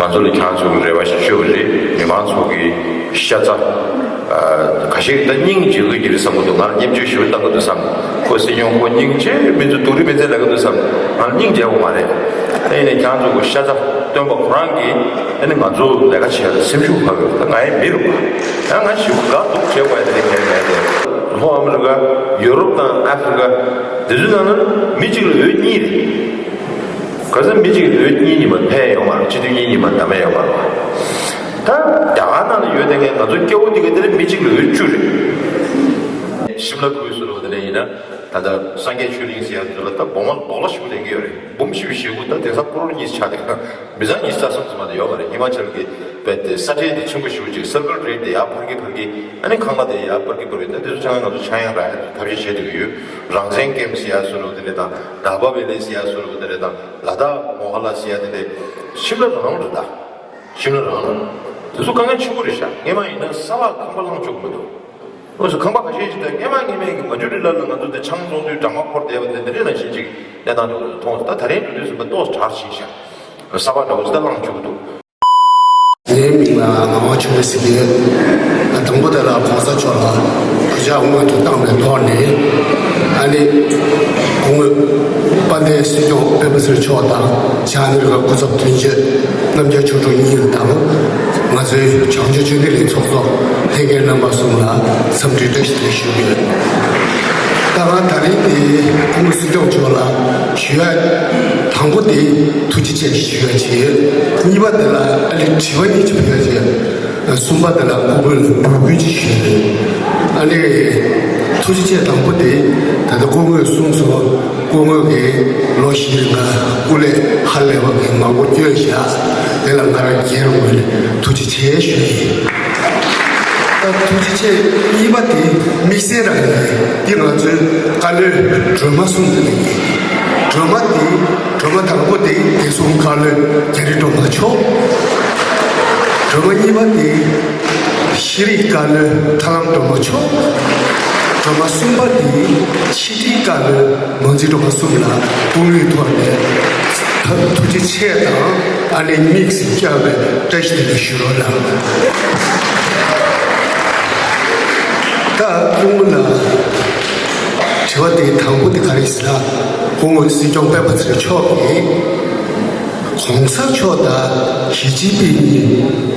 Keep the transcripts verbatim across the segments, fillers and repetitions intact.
ང་ཚོ་ལ་ཁྱེད་རང་ཚོ་གི་རེ་བ་ཞིག་ཞུ་བ་རེད། མི་མང་ཚོ་གི་ཤ་ཚ། ཨ། ཁ་ཤས་ཀྱིས་ད་སྙིང་རྗེ་གི་ཡིན་བསམ་གྱི་འདུག་ང་ལ་སྙན་བརྒྱུད་ཞུ་བཏང་གི་འདུག་བསམ། ཁོ་སྲིད་སྐྱོང་ཁོ་སྙིང་རྗེ་མི་འདུག་སྡུག་རུས་མི་འཛེམ་ལབ་གི་འདུག་བསམ། ང་ལ་སྙིང་རྗེ་བོ་མ་རེད། ད་ཡིན་ནའི་ཁྱེད་རང་ཚོ་གི་ཤ་ཚ་སྟོན་པ་ཁོ་རང་གིས་ཨ་ནི་ང་ཚོ་ལས་ཀ་བྱེད་ཡ་ལ་སེམས་ཤུགས་འཕར་གི་རེད། ད་ང་ཡི་མི་རུ་བ། ད་ང་ཞིག་དགའ་སྡུག་བྱེད་དགོས་ཡ་དེ་གལ་མེད་དེ། ལྷོ་ཨ་མི་རི་ཀ། ཡོ་རོབ་དང་ཨ་ཧྥེ་རི་ཀ་འདི་ཚོའི་ནང་ན་མི་གཅིག་ལ་འོས་གཉིས་རེད། ག་ཚོད་མི་གཅིག་ལ་འོས་གཉིས་གཉིས་མ་ཕན་ཡོད་མ་རེད། སྤྱི་འཐུས་གཉིས་གཉིས་མ་གདམ་ཡ་ཡོད་མ་རེད། ད་རྒྱ་གར་ནང་ལ་ཡོད་དེ་ངས་ང་ཚོ་སྐྱ་བོ་དེ་ག་དེ་ལ་མི་གཅིག་ལ་འོས་བཅུ་རེད། ཤིམ་ལ་ཁུལ་སུ་ལོ་དེ་ནས་ཡིན་ན་ད་ལྟ་སངས་རྒྱས་ཆོས་གླིང་ཟེར་ཡ་དེ་ལ་ད་སྦོམ་མ་རྡོ་ལ་ཞིག་ལེན་གི་ཡོད་རེད། འབུམ་བཞི་བཅུ་ཞེ་དགུ། ད་དེང་སང་ཀོ་རོར་གཉིས་ཆགས་དེ་མི་ཚང་ཉི་ཤུ་རྩ་གསུམ་ཙམ་མ་གཏོགས་ཡོད་མ་རེད། ཧི་མ་ཅལ་གྱི་བས་དེ་ས་ཁྲལ་དེ་ཆེན་པོ་ཞེ་པོ་ཅིག་སར་ཀལ་རེད་དེ་ཡར་འཕར་གི་འཕར་གི། ཨ་ནི་ཁང་གླ་དེ་ཡར་འཕར་གི་འཕར་གི། ད་དེ་ཚོ་ཆ་ཚང་ང་ཚོ་ཆག་ཡང་རག་ཡ་ཐབས་ཤེས་བྱེད་བསྡད་ཀྱི་ཡོད། རང་བཙན་ཀེམ་ཟེར་ཡ་སུ་རུ་དེ་རེད་དང་། ཌ་བ་བེ་ལེ་ཟེར་ཡ་སུ་རུ་དེ་རེད་དང་། ལ་དྭགས་མོ་ཧ་ལ་ཟེར་ཡ་དེ་འདྲས་ཤིམ་ལ་རང་རེད་ད། ཤིམ་ལ་རང་རེད། དེ་ཚོ་དཀའ་ངལ་ཆེན་པོ་རེད་ཤག་སྔས་མ་ཡིན་ན་ས་ལ་ཁང་པ་བླངས་ཆོག་གི་མི་འདུག་འོ་སོ་ཁང་པ་ཁ་ཤས་ཤིག་ད་སྔས་མ་སྔས་མའི་གི་མ་ཇུ་རི་ལ་ལ་ང་ཚོ་དེ་ཆང་བཙོང་དུས་གྲང་མ་འཁོར་བསྡད་པ་དེ་འདི་འདྲས་ནང་བཞིན་ཅིག་གནས་སྟངས་འདྲ་བོ་ཞིག་མཐོང་སོང་། ད་ད་རེས་འགྲོ་དུས་ཙམ་པ་ཏོག་ཙམ་དྲག་ཕྱིན་ཤག་ས་པ་འདྲ་བོ་ཞིག་ད་བླངས་ཆོག་གི་འདུག་ངའི་མིང་ལ་ངག་དབང་ཆོས་འཕེལ་ཟེར་གི་ཡོད། དང་པོ་དེ་ལ་གོང་ས་མཆོག་ལ་གུས་ཕྱག་སྔོན་དུ་བཏང་བའི་ཐོག་ནས། ཨ་ནི་སྐུ་ངོ་དཔལ་ལྡན་སྲིད་སྐྱོང་སྤེན་པ་ཚེ་རིང་མཆོག་དང་། ཕྱག་སྣེ་ཁག་སྐུ་ཚབ་དོན་གཅོད་རྣམ་རྒྱལ་ཆོས་གྲུབ་གཉིས་དང་། ང་ཚོའི་བྱང་ཆུབ་ཆོས་ལྡན་གླིང་ཚོགས་གཙོ་ལྷན་རྒྱས་རྣམ་པ་གསུམ་ལ་འཚམས་འདྲི་བཀྲ་ཤིས་བདེ་ལེགས་ཞུ་གི་ཡོད། ད་ང་ད་རིང་འདི་སྐུ་ངོ་སྲིད་སྐྱོང་མཆོག་ལ་ཞུ་ཡ། དང་པོ་དེ་ཐུགས་རྗེ་ཆེ་ཞུ་ཡ་བྱས། གཉིས་པ་དེ་ལ་ཨ་ནི་དྲི་བ་གཉིས་ཅིག་ཕུལ་ཡ་བྱས། གསུམ་པ་དེ་ལ་སྐུ་ངོ་ལ་འབོད་སྐུལ་ཅིག་ཞུས་རེད། ཨ་ནི་ཐུགས་རྗེ་ཆེ། དང་པོ་དེ་ད་ལྟ་སྐུ་ངོས་གསུངས་སོང་། སྐུ་ངོས་ཀྱིས་ལོ་བཞིའི་རིང་ལ་སྐུ་ལས་ཧ་ལས་པ་གི་མང་པོ་བསྐྱོན་བཞག་དེ་ལ་ང་རང་སྒེར་ངོས་ནས་ཐུགས་རྗེ་ཆེ་ཞུ་ཡི་ཡིན། ད་ཐུགས་རྗེ་ཆེ། གཉིས་པ་དེ་དམིགས་བསལ་རང་ཡིན། འདི་ང་ཚོའི་བཀའ་བློན་སྒྲོལ་མ་གསུམ་དེ་ལ་ཡིན། སྒྲོལ་མ་དེ། སྒྲོལ་མ་དང་པོ་དེ་བདེ་སྲུང་བཀའ་བློན་རྒྱ་རི་སྒྲོལ་མ་མཆོག་སྒྲོལ་མ་གཉིས་པ་དེ་ཤེས་རིག་བཀའ་བློན་ཐར་ལམ་སྒྲོལ་མ་མཆོག་སྒྲོལ་མ་གསུམ་པ་དེ་ཕྱི་དྲིལ་བཀའ་བློན་མང་འཛིན་སྒྲོལ་མ་གསུམ་ལ་དཔུང་ལུགས་ཐོག་ནས་ཐུགས་རྗེ་ཆེ་དང་། ཨ་ནི་དམིགས་སུ་བཀར་བའི་བཀྲ་ཤིས་བདེ་ལེགས་ཞུ་རོགས་གནང་། ད་སྐུ་ངོ་ལ་དྲི་བ་དེ་དང་པོ་དེ་ག་རེ་ཟེར་ན། སྐུ་ངོ་སྲིད་སྐྱོང་སྤེན་པ་ཚེ་རིང་མཆོག་གིས་གོང་ས་མཆོག་དང་ཞི་ཅིན་ཕིང་གཉིས་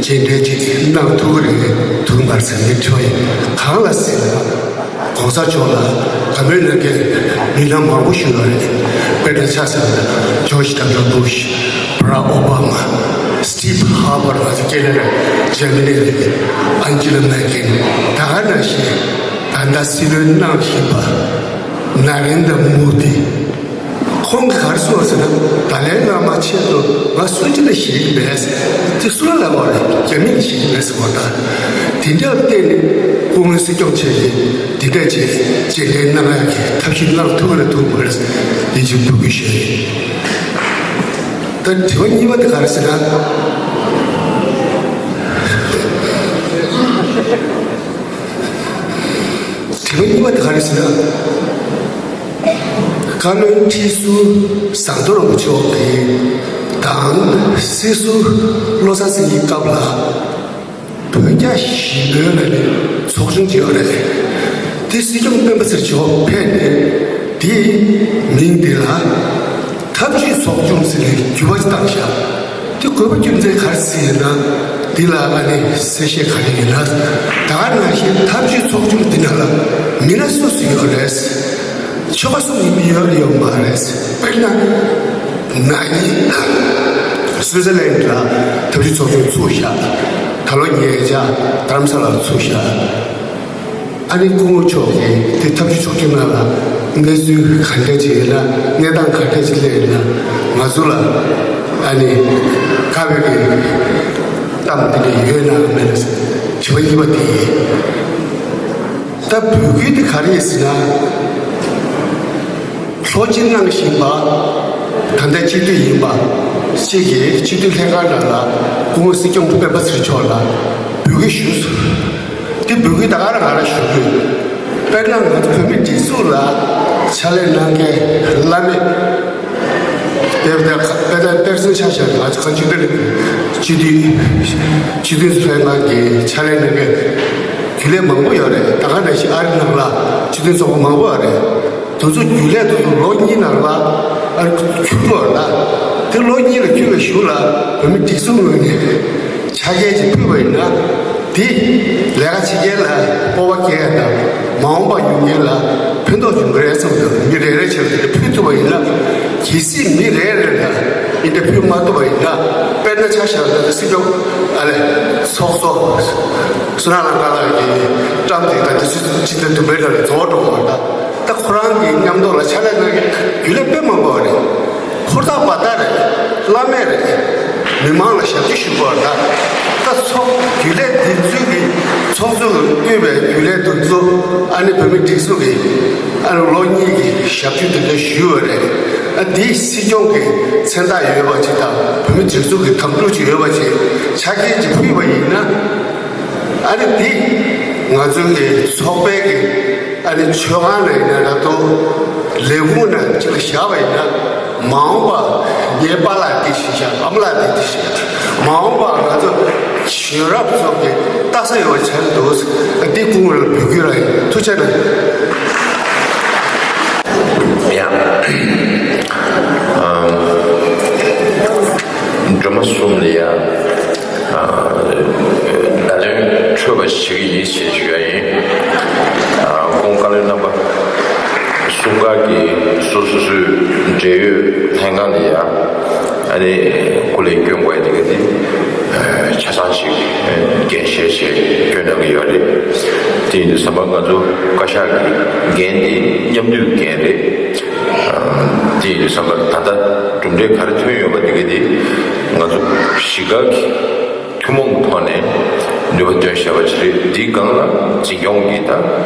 མཇལ་འཕྲད་ཅིག་གནང་ཐུབ་ཀྱི་རེད་ཐུབ་མ་རེད་ཟེར་ནས་དྲི་བ་ཡིན། གང་ལ་ཟེར་ན། གོང་ས་མཆོག་ལ་བཀའ་མོལ་གནང་མཁན་མི་སྣ་མང་པོ་ཞིག་ཡོད་རེད། དཔེར་ན་ཆ་བཞག་ན་ཇོརྗ་ཌབ་ལུ་བུཤ། བྷ་རག་ཨོ་བྷ་མ། སི་ཊིབ་ཧར་པར། ང་ཚོ་ཁེ་ན་ཌ་ཇར་མ་ནི་རེད། ཨན་ཇི་ལ་མེར་ཀེལ། ད་ག་ནང་བཞིན་ད་ལྟ་སྲིད་བློན་གནང་བཞིན་པ་ན་རེན་དྲ་མོ་དི། ཁོང་གིས་ག་རེ་གསུངས་ཟེར་ན། ཏཱ་ལའི་བླ་མ་ཆེད་དུ་ང་སུ་གཅིག་ལ་ཞེད་ཀྱི་མེད། དེ་སུ་ལ་ལབ་པ་རེད། རྒྱ་མི་ལ་ཞེད་ཀྱི་མེད་ཟེར་བ་དང་། དེ་འདྲ་བརྟེན་ནས་སྐུ་ངོ་སྲིད་སྐྱོང་མཆོག་གིས་དེ་འདྲ་བྱས་མཇལ་འཕྲད་གནང་ཡག་གི་ཐབས་ཤེས་གནང་ཐུབ་ཀྱི་རེད་ཐུབ་མ་རེད། དེ་ཅིག་འབོད་སྐུལ་ཞུ་ཡ་ཡིན། ད་དྲི་བ་གཉིས་པ་དེ་ག་རེ་ཟེར་ན། དྲི་བ་གཉིས་པ་དེ་ག་རེ་ཟེར་ན། བཀའ་བློན་ཁྲི་ཟུར་ཟམ་གདོང་རིན་པོ་ཆེ་གིས་དང་སྲིད་ཟུར་བློ་བཟང་སེང་གེའི་སྐབས་ལ་བོད་རྒྱ་ཞི་མོལ་ལ་ནི་ཚོགས་ཆུང་ཅིག་ཡོད་རེད། དེ་སྲིད་སྐྱོང་སྤེན་པ་ཚེ་རིང་མཆོག་ཕེབས་ནས་དེའི་མིང་དེ་ལ་འཐབ་ཇུས་ཚོགས་ཆུང་ཟེར་ནས་འགྱུར་བ་ཅིག་བཏང་ཤག་དེ་དགོས་པ་རྒྱུ་མཚན་ག་རེ་ཟེར་ན། འདི་ལ་ཨ་ནི་གསལ་བཤད་ག་རེ་ཡོད་ན། ད་ག་ནང་བཞིན་འཐབ་ཇུས་ཚོགས་ཆུང་འདི་ནང་ལ་མི་སྣ་སུ་སུ་ཡོད་རེད། ཆོལ་ཁ་གསུམ་ཡིན་མིན་ཡོད་རེད་ཡོད་མ་རེད། དཔེར་ན་ན་ནིང་སུའི་ཙར་ལན་ལ་འཐབ་ཇུས་ཚོགས་ཆུང་ཚུགས་ཤག་ད་ལོ་ཉེ་ཆར་རྡ་རམ་ས་ལར་ཚུགས་ཤག་ཨ་ནི་སྐུ་ངོ་མཆོག་གིས་དེ་འཐབ་ཇུས་ཚོགས་ཆུང་ནང་ལ་གནས་ཚུལ་ག་འདྲ་ཅིག་ཡོད་ན། གནས་སྟངས་ག་འདྲ་ཅིག་སླེབས་ཡོད་ན། ང་ཚོ་ལ་ཨ་ནི་བཀའ་བློན་གྱི་གཏམ་དེ་འདྲ་ཡོད་ན་མེད་ན་དྲི་བ་གཉིས་པ་དེ་ཡིན། ད་འབོད་སྐུལ་དེ་ག་རེ་ཡིན་ཟེར་ན། ལྷོ་སྤྱི་གནང་བཞིན་པ། ད་ལྟ་སྤྱི་འཐུས་ཡིན་པ་གཅིག་གིས་སྤྱི་འཐུས་ལྷན་ཁང་ནང་ལ་སྐུ་ངོ་སྲིད་སྐྱོང་སྤེན་པ་ཚེ་རིང་མཆོག་ལ་འབོད་སྐུལ་ཞུས་སོང་། དེ་འབོད་སྐུལ་ད་ག་རང་ང་རང་ཞུ་གི་ཡོད། དཔེར་ན་ང་ཚོ་བོད་མི་སྒྲིག་འཛུགས་ལ་ཕྱག་ལས་གནང་མཁན་བླ་མེད་ དེབ་དེ་དཔེ་དེབ་དཔེར་མཚོན་ཆ་བཞག་ན་ང་ཚོ་གངས་ཅན་སྐྱིད་སྡུག་སྤྱི་འཐུས་སྤྱི་འཐུས་ཚོ་ལྷན་ཁང་གི་ཕྱག་ལས་གནང་མཁན་རྒྱུན་ལས་མང་པོ་ཡོད་རེད། ད་ག་ནང་བཞིན་ཨ་རི་ནང་ལ་སྤྱི་འཐུས་ཚོགས་པ་མང་པོ་ཡོད་རེད། དེ་ཚོ་རྒྱུན་ལས་དེ་ཚོ་ལོ་གཉིས་ནང་ལ་ཨ་རི་ཁུར་དགོས་རེད། ད་དེ་ལོ་གཉིས་ལ་ཁུར་བའི་གཞུག་ལ་བོད་མི་སྒྲིག་འཛུགས་ངོས་ནས་ཕྱག་འཁྱེར་ཅིག་ཕུལ་བ་ཡིན་ན། དེ་ལས་ཀ་བྱེད་མཁན་ལ་སྤོབས་པ་སྐྱེ་ཡ་དང་། མ་འོངས་པ་ཡོང་མཁན་ལ་ཕན་ཐོགས་ཡོང་གི་རེད་བསམ་དུས་མི་རེ་རེ་བྱས་ལ་དེ་འདྲ་ཕུལ་ཐུབ་པ་ཡིན་ན། གལ་སྲིད་མི་རེ་རེ་ལ་འདི་འདྲ་ཕུལ་མ་ཐུབ་པ་ཡིན་ན། དཔེར་ན་ཆ་བཞག་ན་ད་སྲིད་སྐྱོང་ཨ་ལས་ཚོགས་གཙོ་བསོད་ནམས་ལྷ་དགའ་ལགས་ཀྱི་བཀྲམ་དེ་ད་དུས་ཚོད་ཕྱི་ཟླ་བདུན་པའི་ནང་ལ་རྫོགས་འགྲོ་བ་ད། ད་ཁོ་རང་གི་མཉམ་དུ་ལ་ཕྱག་ལས་གནང་མཁན་རྒྱུན་ལས་དཔེ་མང་པོ་རེད། ཧུར་ཐག་འབད་ཐག་རེད། བླ་མེད་རེད། མི་མང་ལ་ཞབས་ཕྱི་ཞུ་དགོས་རེད། ད་ཚོགས་རྒྱུན་ལས་དེ་ཚོའི་གི་ཚོགས་གཙོ་གི་དབུས་པའི་རྒྱུན་ལས་དེ་ཚོ་ཨ་ནི་བོད་མི་སྒྲིག་འཛུགས་ཀྱི་ཨ་ནི་ལོ་གཉིས་ཀྱི་ཞབས་ཕྱི་དེ་འདྲ་ཞུས་པ་རེད། ཨ་དེ་སྲིད་སྐྱོང་གི་མཚན་རྟགས་ཡོད་པ་ཅིག་དང་། བོད་མི་སྒྲིག་འཛུགས་ཀྱི་དམ་ཕྲུག་ཅིག་ཡོད་པ་ཅིག་ཕྱག་འཁྱེར་ཅིག་ཕུལ་བ་ཡིན་ན། ཨ་ནི་དེ་ང་ཚོའི་གི་ཚོགས་པའི་གི་ཨ་ནི་མཆོད་ཁང་ནང་ཡིན་ན་ད་དུང་ལས་ཁུངས་ནང་གཅིག་ལ་བཞག་པ་ཡིན་ན། མ་འོངས་པ་ངའི་པཱ་ལགས་དེ་ཞིག་བཞག་ཨ་མ་ལགས་དེ་དེ་ཞིག་ང་ཚོ་གཞོན་རབས་ཚོ་གི་ལྟ་ས་ཡོད་པ་ཆགས་འདུག་འདི་སྐུ་ངོ་ལ་འབོད་སྐུལ་རང་ཡིན། ཐུགས་རྗེ་གནང་། ཡ། ཨ། སྒྲོལ་མ་གསུམ་ལ་ཡ། ཨ། བརྡ་ལན་འཕྲོད་པ་ཞིག་ཡིན་ཞེས་ཞུ་ཡ་ཡིན། ཨ། ཁོང་བཀའ་བློན་རྣམ་པ་གསུམ་ཀ་གི་སོ་སོ་སོའི་འབྲེལ་ཡོད་ལྷན་ཁང་ལ་ཡ། ཨ་ནི་སྐུ་ལས་སྐྱོན་དགོས་ཡ་དེ་ག་དེ་ཆ་ཚང་ཞིག་འགན་བཞེས་བྱས་སྐྱོན་གནང་གི་ཡོད་རེད། དེ་ཡིན་དུས་ཙམ་པ་ང་ཚོ་བཀའ་ཤག་གི་འགན་དེ་མཉམ་འདུས་འགན་རེད། དེ་ཡིན་དུས་ཙམ་པ་ད་ལྟ་གྲུབ་འབྲས་ག་རེ་ཐོན་ཡོད་པ་དེ་ག་དེ་ང་ཚོ་གཞིས་ཀ་གི་ཐུན་མོང་གི་ཐོག་ནས་ནུས་པ་བཏོན་བཞག་པ་ཅིག་རེད། འདིའི་སྒང་ལ་འཛིན་སྐྱོང་གི་ད་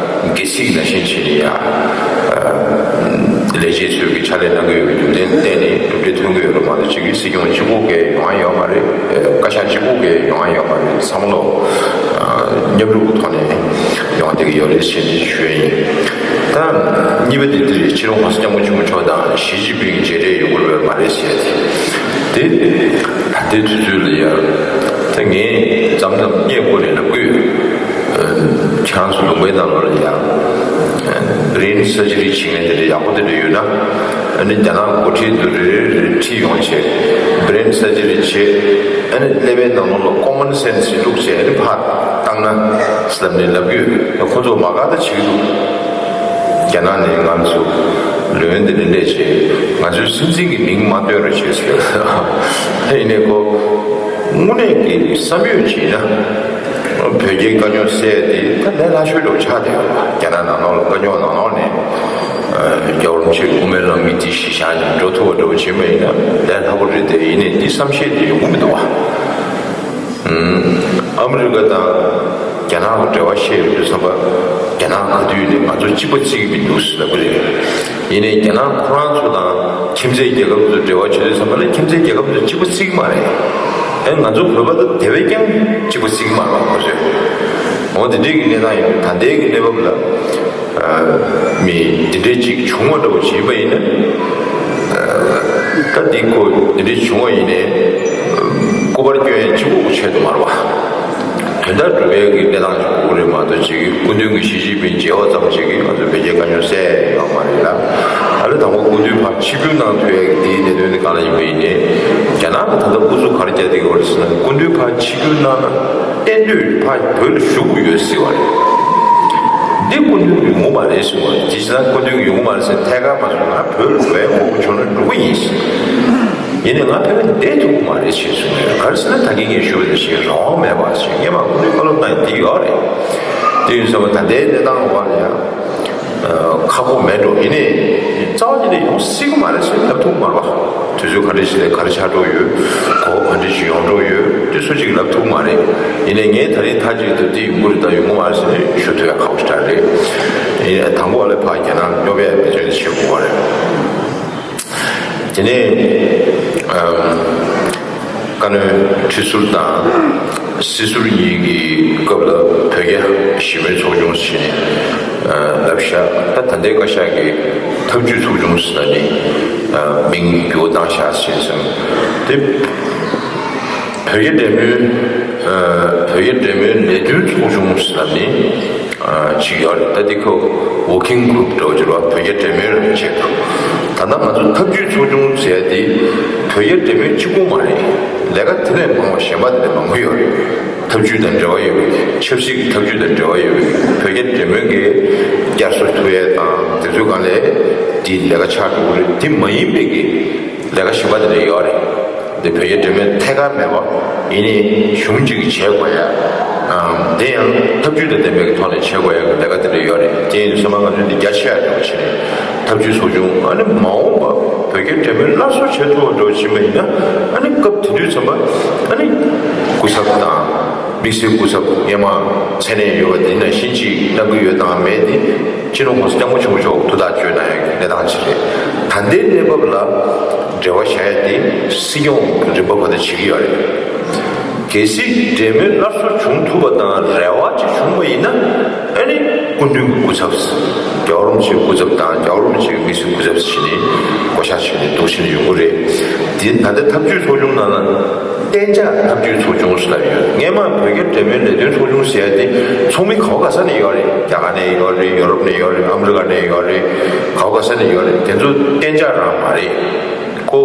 སྒེར་སྲིད་ནང་བཞིན་བྱས་ནས་ཡ། ལས་བྱེད་ཚོས་ཀྱི་ཕྱག་ལས་གནང་གི་ཡོད་པའི་རྒྱུ་མཚན་བརྟེན་ནས་གྲུབ་འབྲས་ཐོན་གྱི་ཡོད་རེད་མ་གཏོགས། གཅིག་གིས་སྲིད་སྐྱོང་གཅིག་པོ་གིས་ཡོང་ཡ་ཡོད་མ་རེད། བཀའ་ཤག་གཅིག་པོ་གིས་ཡོང་ཡ་ཡོད་མ་རེད། བསམ་བློ་མཉམ་རུབ་ཀྱི་ཐོག་ནས་ཡོང་བསྡད་ཀྱི་ཡོད་རེད་ཞེས་འདི་ཞུ་ཡ་ཡིན། ད་གཉིས་པ་དེ་འདིར་ཕྱི་ལོ་གོང་ས་སྐྱབས་མགོན་ཆེན་པོ་མཆོག་དང་ཞི་ཅིན་ཕིང་མཇལ་འཕྲད་ཡོང་གི་ཡོད་མ་རེད་ཟེར་ཏེ། དེ་ད་ལྟའི་དུས་ཚོད་ལ་ཡ། ད་ངས་མཚམས་མཚམས་བརྙན་བཀོད་ནས་ལབ་ཀྱི་ཡོད། ཁྱེད་རང་ཚོ་ལུང་པའི་ནང་ལོགས་ལ་ཡ། brain surgery བྱེད་མཁན་དེ་འདྲ་ཡག་པོ་དེ་འདྲ་ཡོད་ན། ཨ་ནི་རྒྱ་ནག་འགོ་ཁྲིད་དེ་རེ་རེ་རེ་ཁྲིད་ཡོང་བྱས། brain surgery བྱས། ཨ་ནི་ཀླད་པའི་ནང་ལོགས་ལ་common sense བླུགས་བྱས། ཨ་ནི་ཕར་བཏང་ན་ཟེར་ནས་ལབ་ཀྱི་ཡོད། ཁོ་ཚོ་མ་དགའ་ད་བྱེད་ཀྱི་འདུག་རྒྱ་ནག་ནས་ང་ཚོ་ལོན་དེ་འདྲ་སླེབས་བྱས། ང་ཚོའི་སྲིད་འཛིན་གྱི་མིང་མ་བཏོན་རོགས་བྱེད་ཟེར། ཡིན་ནའི་ཁོ་དངོས་གནས་ཀྱི་བསམ་ཡོད་བྱས་ན། བོད་རྒྱའི་དཀའ་རྙོག་སེལ་ཡ་དེ་ད་ལས་སླ་ཤོས་འདྲ་བོ་ཆགས་བསྡད་ཡོད་པ། རྒྱ་ནག་ནང་ལོགས་ལ་དཀའ་རྙོག་ནང་ལོགས་ནས། ཨ། རྒྱལ་བ་རིན་པོ་ཆེའི་དབུ་མའི་ལམ་གྱི་དེ་གཞི་བཞག་ནས་འགྲོ་ཐུབ་པ་འདྲ་བོ་བྱེད་པ་ཡིན་ན་ལས་སླ་པོ་རེད་དེ། ཡིན་ནའི་འདི་བསམ་ཤེས་དེ་ཡོང་གི་མི་འདུག་བ། ཨུམ། ཨ་མི་རི་ཀ་དང་རྒྱ་ནག་གི་འབྲེལ་བ་བཤད་ཡོང་དུས་ཙམ་པ། རྒྱ་ནག་ག་དུས་ནས་ང་ཚོ་གཅིག་པ་བརྩི་གི་མི་འདུག་ཟེར་ལབ་ཀྱི་རེད། ཡིན་ནའི་རྒྱ་ནག་ཁོ་རང་ཚོ་དང་ཁྱིམ་མཚེས་རྒྱལ་ཁབ་ཚོ་འབྲེལ་བ་བྱེད་དུས་ཙམ་པ་ལ་ཁྱིམ་མཚེས་རྒྱལ་ཁབ་ཚོ་གཅིག་པ་བརྩི་གི་མ་རེད། ཨེ། ང་ཚོ་བོད་པ་དང་དེ་བས་ཀྱང་གཅིག་པ་བརྩི་གི་མ་རེད་པ། ཁོ་ཚོས། འོ་དེ་འདྲའི་གི་གནས་སྟངས་ཡིན་པས། ད་ལྟའི་གི་གནས་བབ་ལ། ཨ། མི་འདི་འདྲའི་ཅིག་བྱུང་བ་འདྲ་བོ་བྱས་པ་ཡིན་ན། ཨ། ད་འདི་ཁོ་འདི་འདྲའི་བྱུང་བ་ཡིན་ནའི། སྐུ་པར་སྐྱོན་ཡ་གཅིག་པོ་ཆེད་དུ་མ་རེད་པ། དོན་དག་སྒྲུབ་ཡ་གི་གནས་སྟངས་ཅིག་དགོས་ཀྱི་རེད་མ་གཏོགས། ཅིག་སྐུ་མདུན་གྱིས་ཞི་ཅིན་ཕིང་མཇལ་བ་ཙམ་ཅིག་གིས་ང་ཚོའི་བོད་རྒྱའི་དཀའ་རྙོག་སེལ་ཡ་ཡོད་མ་རེད་ལ། ཨ་ལས་དང་པོ་སྐུ་མདུན་ཕར་ཆིབས་བསྒྱུར་གནང་ཐུབ་ཡ་གི་འདིའི་གནད་དོན་དེ་སྒང་ལ་ཡིན་པ་ཡིན་ནའི། རྒྱ་ནག་གིས་ད་ལྟ་ཨུ་ཚུགས་ག་རེ་རྒྱག་བསྡད་ཀྱི་ཡོད་རེད་ཟེར་ན། སྐུ་མདུན་ཕར་ཆིབས་བསྒྱུར་གནང་ན། གཏན་སྡོད་ཕར་བོད་ལ་བཞུགས་དགོས་ཡོད་ཟེར་བ་རེད། འདི་སྐུ་མདུན་གྱི་ཡོང་གི་མ་རེད་ཟེར་བ་རེད། དེ་བྱས་ཙང་སྐུ་མདུན་གྱི་ཡོང་གི་མ་རེད་ཟེར། ཐད་ཀར་མ་སོང་། ང་བོད་ལ་འགྲོ་ཡ་ཁོག་པ་ཆོད་ན་འགྲོ་གི་ཡིན་ཟེར། ཡིན་ནའི་ང་ཕ་གིར་བསྡད་ཐུབ་ཀྱི་མ་རེད་ཅེས་གསུངས་ཡོད། ག་རེ་ཟེར་ན་ད་གིན་ངས་ཞུས་པ་ནང་བཞིན་རང་དབང་མེད་པ་ཞིག་སྔོན་མ་སྐུ་མདུན་བཀའ་སློབ་གནང་ཡ་འདི་ཡོད་རེད། དེ་ཡིན་ཙང་ད་ལྟའི་གནས་སྟངས་འོག་ལ་ཡང་། ཨ། ཁག་པོ་མེད་འགྲོ། ཡིན་ནའི་རྩ་བ་ཉིད་ནས་ཡོང་སྲིད་ཀྱི་མ་རེད་ཟེར་ལབ་ཐུབ་ཀྱི་མ་རེད་པ། དུས་ཚོད་ག་འདྲ་ཞིག་ལ་ག་རེ་ཆགས་འགྲོ་ཡོད། གོ་སྐབས་ག་འདྲ་ཞིག་ཡོང་འགྲོ་ཡོད། དེ་སུ་གཅིག་ལབ་ཐུབ་ཀྱི་མ་རེད། ཡིན་ནའི་ངས་ད་རིང་མཐའ་གཅིག་ཏུ་འདི་ཡོང་གི་རེད་དང་ཡོང་གི་མ་རེད་ཟེར་ནས་ཞུ་ཐུབ་ཡ་ཁག་པོ་ཞེ་དྲག་རེད། ཡིན་ནའི་དང་པོ་ཨ་ལས་ཕར་རྒྱ་ནག་ལ་སྙོབ་ཡ་འབད་བརྩོན་དེ་བྱེད་དགོས་པ་རེད། དེ་ནས། ཨམ། བཀའ་བློན་ཁྲི་ཟུར་དང་སྲིད་ཟུར་གཉིས་ཀྱི་སྐབས་ལ་བོད་རྒྱ་ཞི་མོལ་ཚོགས་ཆུང་ཟེར་ནས་ལབ་བཞག་ད་ད་ལྟའི་བཀའ་ཤག་གི་ཐབས་ཇུས་ཚོགས་ཆུང་ཟེར་ནས་མིང་འགྱུར་བ་བཏང་བཞག་ཟེར་ཙམ་དེ། བོད་རྒྱ་འབྲེལ་མོལ། བོད་རྒྱ་འབྲེལ་མོལ་ལས་དོན་ཚོགས་ཆུང་ཟེར་ནས་ཅིག་ཡོད་རེད། ད་འདི་ཁོ་working group་འདྲ་བོ་ཅིག་རེད་བ། བོད་རྒྱ་འབྲེལ་མོལ་ལ་བྱེད་ཐུབ། ད་ལྟ་ང་ཚོ་ཐབས་ཇུས་ཚོགས་ཆུང་ཟེར་ཡ་དེ་བོད་རྒྱ་འབྲེལ་མོལ་གཅིག་པུ་མ་རེད། ལས་ཀ་དེ་ལས་མང་བ་གཞན་པ་དེ་ལས་མང་པོ་ཡོད་རེད། ཐབས་ཇུས་དང་འབྲེལ་བ་ཡོད་པའི་ཆབ་སྲིད་ཀྱི་ཐབས་ཇུས་དང་འབྲེལ་བ་ཡོད་པའི་བོད་རྒྱ་འབྲེལ་མོལ་གྱི་བསྐྱར་གསོ་ཐུབ་ཡ་དང་དེ་ཚོའི་སྒང་ལས་དེ་ལས་ཀ་ཆགས་འགྲོ་གི་རེད། དེ་མ་ཡིན་པའི་གི་ལས་ཀ་གཞན་པ་དེ་འདྲ་ཡོད་རེད། འདི་བོད་རྒྱ་འབྲེལ་མོལ་ཐད་ཀར་མེད་པ་ཡིན་ནའི་གཞུང་གཅིག་གིས་བྱེད་དགོས་ཡ། དེ་ཡང་ཐབས་ཇུས་དང་ལྡན་པའི་ཐོག་ནས་བྱེད་དགོས་ཡ་གི་ལས་ཀ་དེ་འདྲ་ཡོད་རེད། དེ་ཡིན་དུས་ཚང་མ་ང་ཚོས་འདི་རྒྱ་ཆེ་ཡ་འདྲ་བོ་བྱས་ནས་ཐབས་ཇུས་ཚོགས་ཆུང་ཨ་ནི་མ་འོངས་པ་བོད་རྒྱ་འབྲེལ་མོལ་སླར་གསོ་བྱེད་ཐུབ་པ་འདྲ་བོ་ཕྱིན་པ་ཡིན་ན་ཨ་ནི་སྐབས་དེ་དུས་ཙམ་པ་ཨ་ནི་སྐུ་ཚབ་དང་། དམིགས་བསལ་སྐུ་ཚབ་སྔོན་མ་མཚན་གནས་ཡོད་པ་འདི་ནང་བཞིན་ཅིག་གནང་གི་ཡོད་དང་མེད་འདི་སྤྱི་ནོར་༸གོང་ས་༸སྐྱབས་མགོན་ཆེན་པོ་མཆོག་ཐུགས་ཐག་གཅོད་གནང་ཡག་གི་གནས་སྟངས་ཅིག་རེད། ད་ལྟའི་གནས་བབ་ལ་འབྲེལ་བ་བྱ་ཡ་དེ་སྲིད་སྐྱོང་གི་རིམ་པ་བར་དུ་བྱེད་ཀྱི་ཡོད་རེད། གལ་སྲིད་འབྲེལ་མོལ་སླར་གསོ་བྱུང་ཐུབ་པ་དང་རེ་བ་ཅིག་བྱུང་བ་ཡིན་ན་ཨ་ནི་སྐུ་མདུན་གྱི་སྐུ་ཚབ། རྒྱལ་བ་རིན་པོ་ཆེའི་སྐུ་ཚབ་དང་རྒྱལ་བ་རིན་པོ་ཆེའི་དམིགས་བསལ་སྐུ་ཚབ་ཟེར་ནས་བསྐོ་བཞག་བྱས་ནས་འདུག་བཞིན་ཡོང་གི་རེད། དེ་ད་ལྟ་ཐབས་ཇུས་ཚོགས་ཆུང་ནང་ལ། གཏན་འཇགས་ཐབས་ཇུས་ཚོགས་ཆུང་ཟེར་ལབ་ཡོད། སྔས་མ་བོད་རྒྱ་འབྲེལ་མོལ་ལས་དོན་ཚོགས་ཆུང་ཟེར་ཡ་དེ་ཚོགས་མི་ག་བ་ག་ས་ནས་ཡོད་རེད། རྒྱ་གར་ནས་ཡོད་རེད། ཡོ་རོབ་ནས་ཡོད་རེད། ཨ་མི་རི་ཀ་ནས་ཡོད་རེད། ག་བ་ག་ས་ནས་ཡོད་རེད། དེ་ཚོ་གཏན་འཇགས་རང་མ་རེད། ཁོ་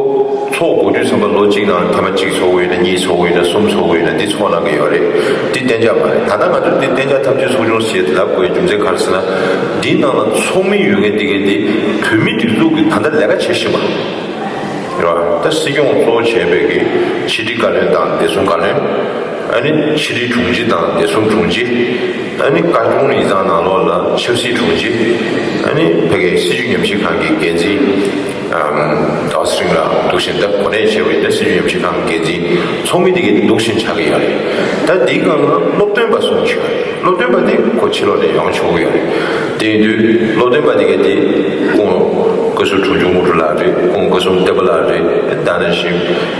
ཚོགས་དགོས་དུས་ཙམ་པ་ལོ་གཅིག་ནང་ཐེངས་མ་གཅིག་ཚོགས་ཀྱི་ཡོད་ན། གཉིས་ཚོགས་ཀྱི་ཡོད་ན། གསུམ་ཚོགས་ཀྱི་ཡོད་ན། འདི་ཚོགས་གནང་གི་ཡོད་རེད། འདི་གཏན་འཇགས་མ་རེད། ད་ལྟ་ང་ཚོ་འདི་གཏན་འཇགས་ཐབས་ཇུས་ཚོགས་ཆུང་ཟེར་ལབ་དགོས་རྒྱུ་མཚན་ག་རེ་ཟེར་ན། འདིའི་ནང་ལ་ཚོགས་མི་ཡོད་མཁན་འདི་གས་འདི་བོད་མིའི་སྒྲིག་འཛུགས་ཀྱིས་ད་ལྟ་ལས་ཀ་བྱེད་བཞིན་པ། རེད་བ། ད་སྲིད་སྐྱོང་གཙོ་བོ་བྱས་པའི་གི་ཕྱི་དྲིལ་བཀའ་བློན་དང་བདེ་སྲུང་བཀའ་བློན། ཨ་ནི་ཕྱི་དྲིལ་དྲུང་ཆེ་དང་བདེ་སྲུང་དྲུང་ཆེ། ཨ་ནི་བཀའ་དྲུང་ཡིག་ཚང་ནང་ལོགས་ལ་ཆབ་སྲིད་དྲུང་ཆེ། ཨ་ནི་ཕ་གིའི་སྲིད་བྱུས་ཉམས་ཞིབ་ཁང་གི་འགན་འཛིན་ཨམ་ཟླ་བ་ཚེ་རིང་ལགས་འདུག་བཞིན། ད་གོ་གནས་བྱས་པ་ཡིན་ན་སྲིད་བྱུས་ཉམས་ཞིབ་ཁང་གི་འགན་འཛིན། ཚོགས་མི་དེ་གས་འདུག་བཞིན་ཆགས་ཀྱི་ཡོད་རེད། ད་འདིའི་སྒང་ལ་སློབ་སྟོན་པ་གསུམ་ཅིག་ཡོད་རེད། སློབ་སྟོན་པ་དེ་ཁོ་ཕྱི་ལོགས་ནས་ཡོང་ཆོག་གི་ཡོད་རེད། དེ་ཡིན་དུས་སློབ་སྟོན་པ་དེ་གས་དེ་སྐུ་ངོ་བཀའ་ཟུར་དྲུང་ཆུང་དངོས་གྲུབ་ལགས་རེད། སྐུ་ངོ་བཀའ་ཟུར་བསྟན་པ་ལགས་རེད། ད་ནང་བཞིན་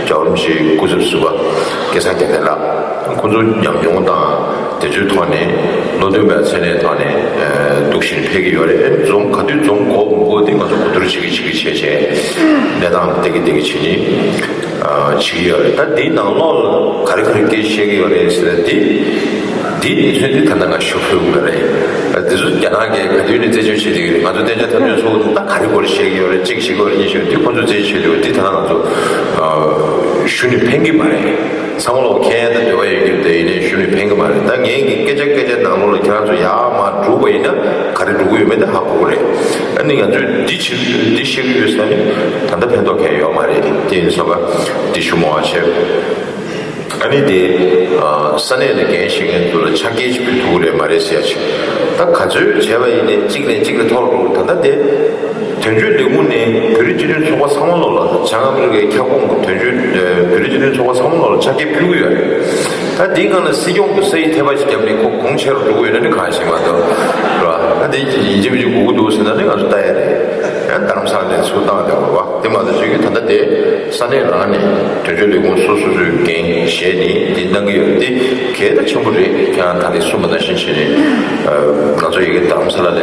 རྒྱལ་བ་རིན་པོ་ཆེའི་སྐུ་ཚབ་ཟུར་པ་སྐལ་བཟང་རྒྱལ་མཚན་ལགས། ཁོང་ཚོ་ཉམས་མྱོང་དང་དེ་ཚོའི་ཐོག་ནས་སློབ་སྟོན་པའི་མཚན་གནས་ཐོག་ནས་འདུག་བཞིན་ཕེབས་ཀྱི་ཡོད་རེད། འཛོམས་ག་དུས་འཛོམས་དགོས་མི་དགོས་དེ་ང་ཚོ་གོ་བསྡུར་བྱེད་ཀྱི་བྱེད་ཀྱི་བྱས་བྱས་གནས་སྟངས་བལྟ་གི་བལྟ་གི་བྱེད་ནི། བྱེད་ཀྱི་ཡོད་རེད། ད་འདིའི་ནང་ལོགས་ལ་ག་རེ་ག་རེ་སྐད་ཆ་བཤད་ཀྱི་ཡོད་རེད་ཟེར་ན། འདི་འདིའི་གནས་ཚུལ་འདི་ད་ལྟ་ང་ཞུ་ཕོད་ཀྱི་མ་རེད། འདི་ཚོ་རྒྱ་ནག་གིས་ག་དུས་ནས་རྩད་གཅོད་བྱེད་ཀྱི་རེད། ང་ཚོ་གཏན་འཇགས་ཐབས་ཇུས་ཚོགས་འདུ་ད་ག་རེ་སྐོར་བཤད་ཀྱི་ཡོད་རེད། གཅིག་བཤད་ཀྱི་ཡོད་རེད། གཉིས་བཤད་ཀྱི་ཡོད་རེད། འདི་ཁོ་ཚོས་རྩད་གཅོད་བྱེད་ཀྱི་ཡོད། འདི་ད་ལྟ་ང་ཚོ་ཞུ་ནས་ཕན་གྱི་མ་རེད། ཚང་མ་ལོག་མཁྱེན་ཡ་ད་འདོད་པ་ཡོད་ཀྱི་རེད། དེ་ཡིན་ནའི་ཞུ་ནས་ཕན་གྱི་མ་རེད། ད་ངས་ཀྱི་སྐད་ཆ་སྐད་ཆ་ནང་ལོགས་ལ་ཁྱེད་རང་ཚོ་ཡར་མར་སྒྲུག་པ་ཡིན་ན་ག་རེ་སྒྲུག་གི་ཡོད་མེད་དེ་ཧ་གོ་གི་རེད། ཨ་ནི་ང་ཚོས་འདི་བྱེད་འདི་བཤད་ཀྱི་ཡོད་ས་ནི་ད་ལྟ་ཕན་ཐོགས་གང་ཡང་ཡོད་མ་རེད། དེ་ཡིན་ཙང་འདི་ཞུ་མ་བ་བྱས། ཨ་ནི་དེ་ས་གནས་ལ་འགན་བཞེས་མཁན་ཚོ་ལ་ཆ་རྐྱེན་ཅིག་ཕུལ་ཐུབ་ཀྱི་རེད་མ་རེད་ཟེར་ཡ་ཅིག་ད་ག་ཚོད་བྱས་པ་ཡིན་ནའི་གཅིག་ནས་གཅིག་ལ་ཐོག་རུ་ད་ལྟ་དེ། དོན་གཅོད་ལས་ཁུངས་ནས་བོད་རིགས་སྤྱི་མཐུན་ཚོགས་པ་ཚང་མ་ལོག་ལ། བྱང་ཨ་མི་རི་ཀའི་ཁྱབ་ཁོངས་ཀྱི་དོན་གཅོད་བོད་རིགས་སྤྱི་མཐུན་ཚོགས་པ་ཚང་མ་ལོག་ལ་ཆ་རྐྱེན་ཕུལ་གྱི་ཡོད་རེད། ད་འདིའི་སྒང་ལ་སྲིད་སྐྱོང་གི་ས་ཡིག་ཐེ་བ་ཞིག་བརྒྱབ་ནས་ཁོ་གོང་ཆེ་རུ་འགྲོ་གི་ཡོད་ན་ནི་གང་ཞིག་མ་གཏོགས་རེད་བ། ད་འདི་ཡིན་གཅིག་མིན་གཅིག་དགོས་ཀྱི་འདུག་ཟེར་ན་ནི་ང་ཚོ་ལྟ་ཡ་རེད། ཡང་རྡ་རམ་ས་ལ་ནས་ཚུར་བཏང་བསྡད་པ་རེད་བ། དེ་མ་གཏོགས་ཅིག་གིས་ད་ལྟ་དེ་ས་གནས་རང་ནས་དོན་གཅོད་ལས་ཁུངས་སོ་སོ་སོའི་འགན་བཞེས་ནས་འདི་གནང་གི་ཡོད་རེད། དེ་གལ་ད་ཆེན་པོ་རེད། ཁྱེད་རང་ད་རེས་གསུངས་པ་ནང་བཞིན་བྱས་ནས་ང་ཚོ་ཡ་གི་རྡ་རམ་ས་ལ་ལ།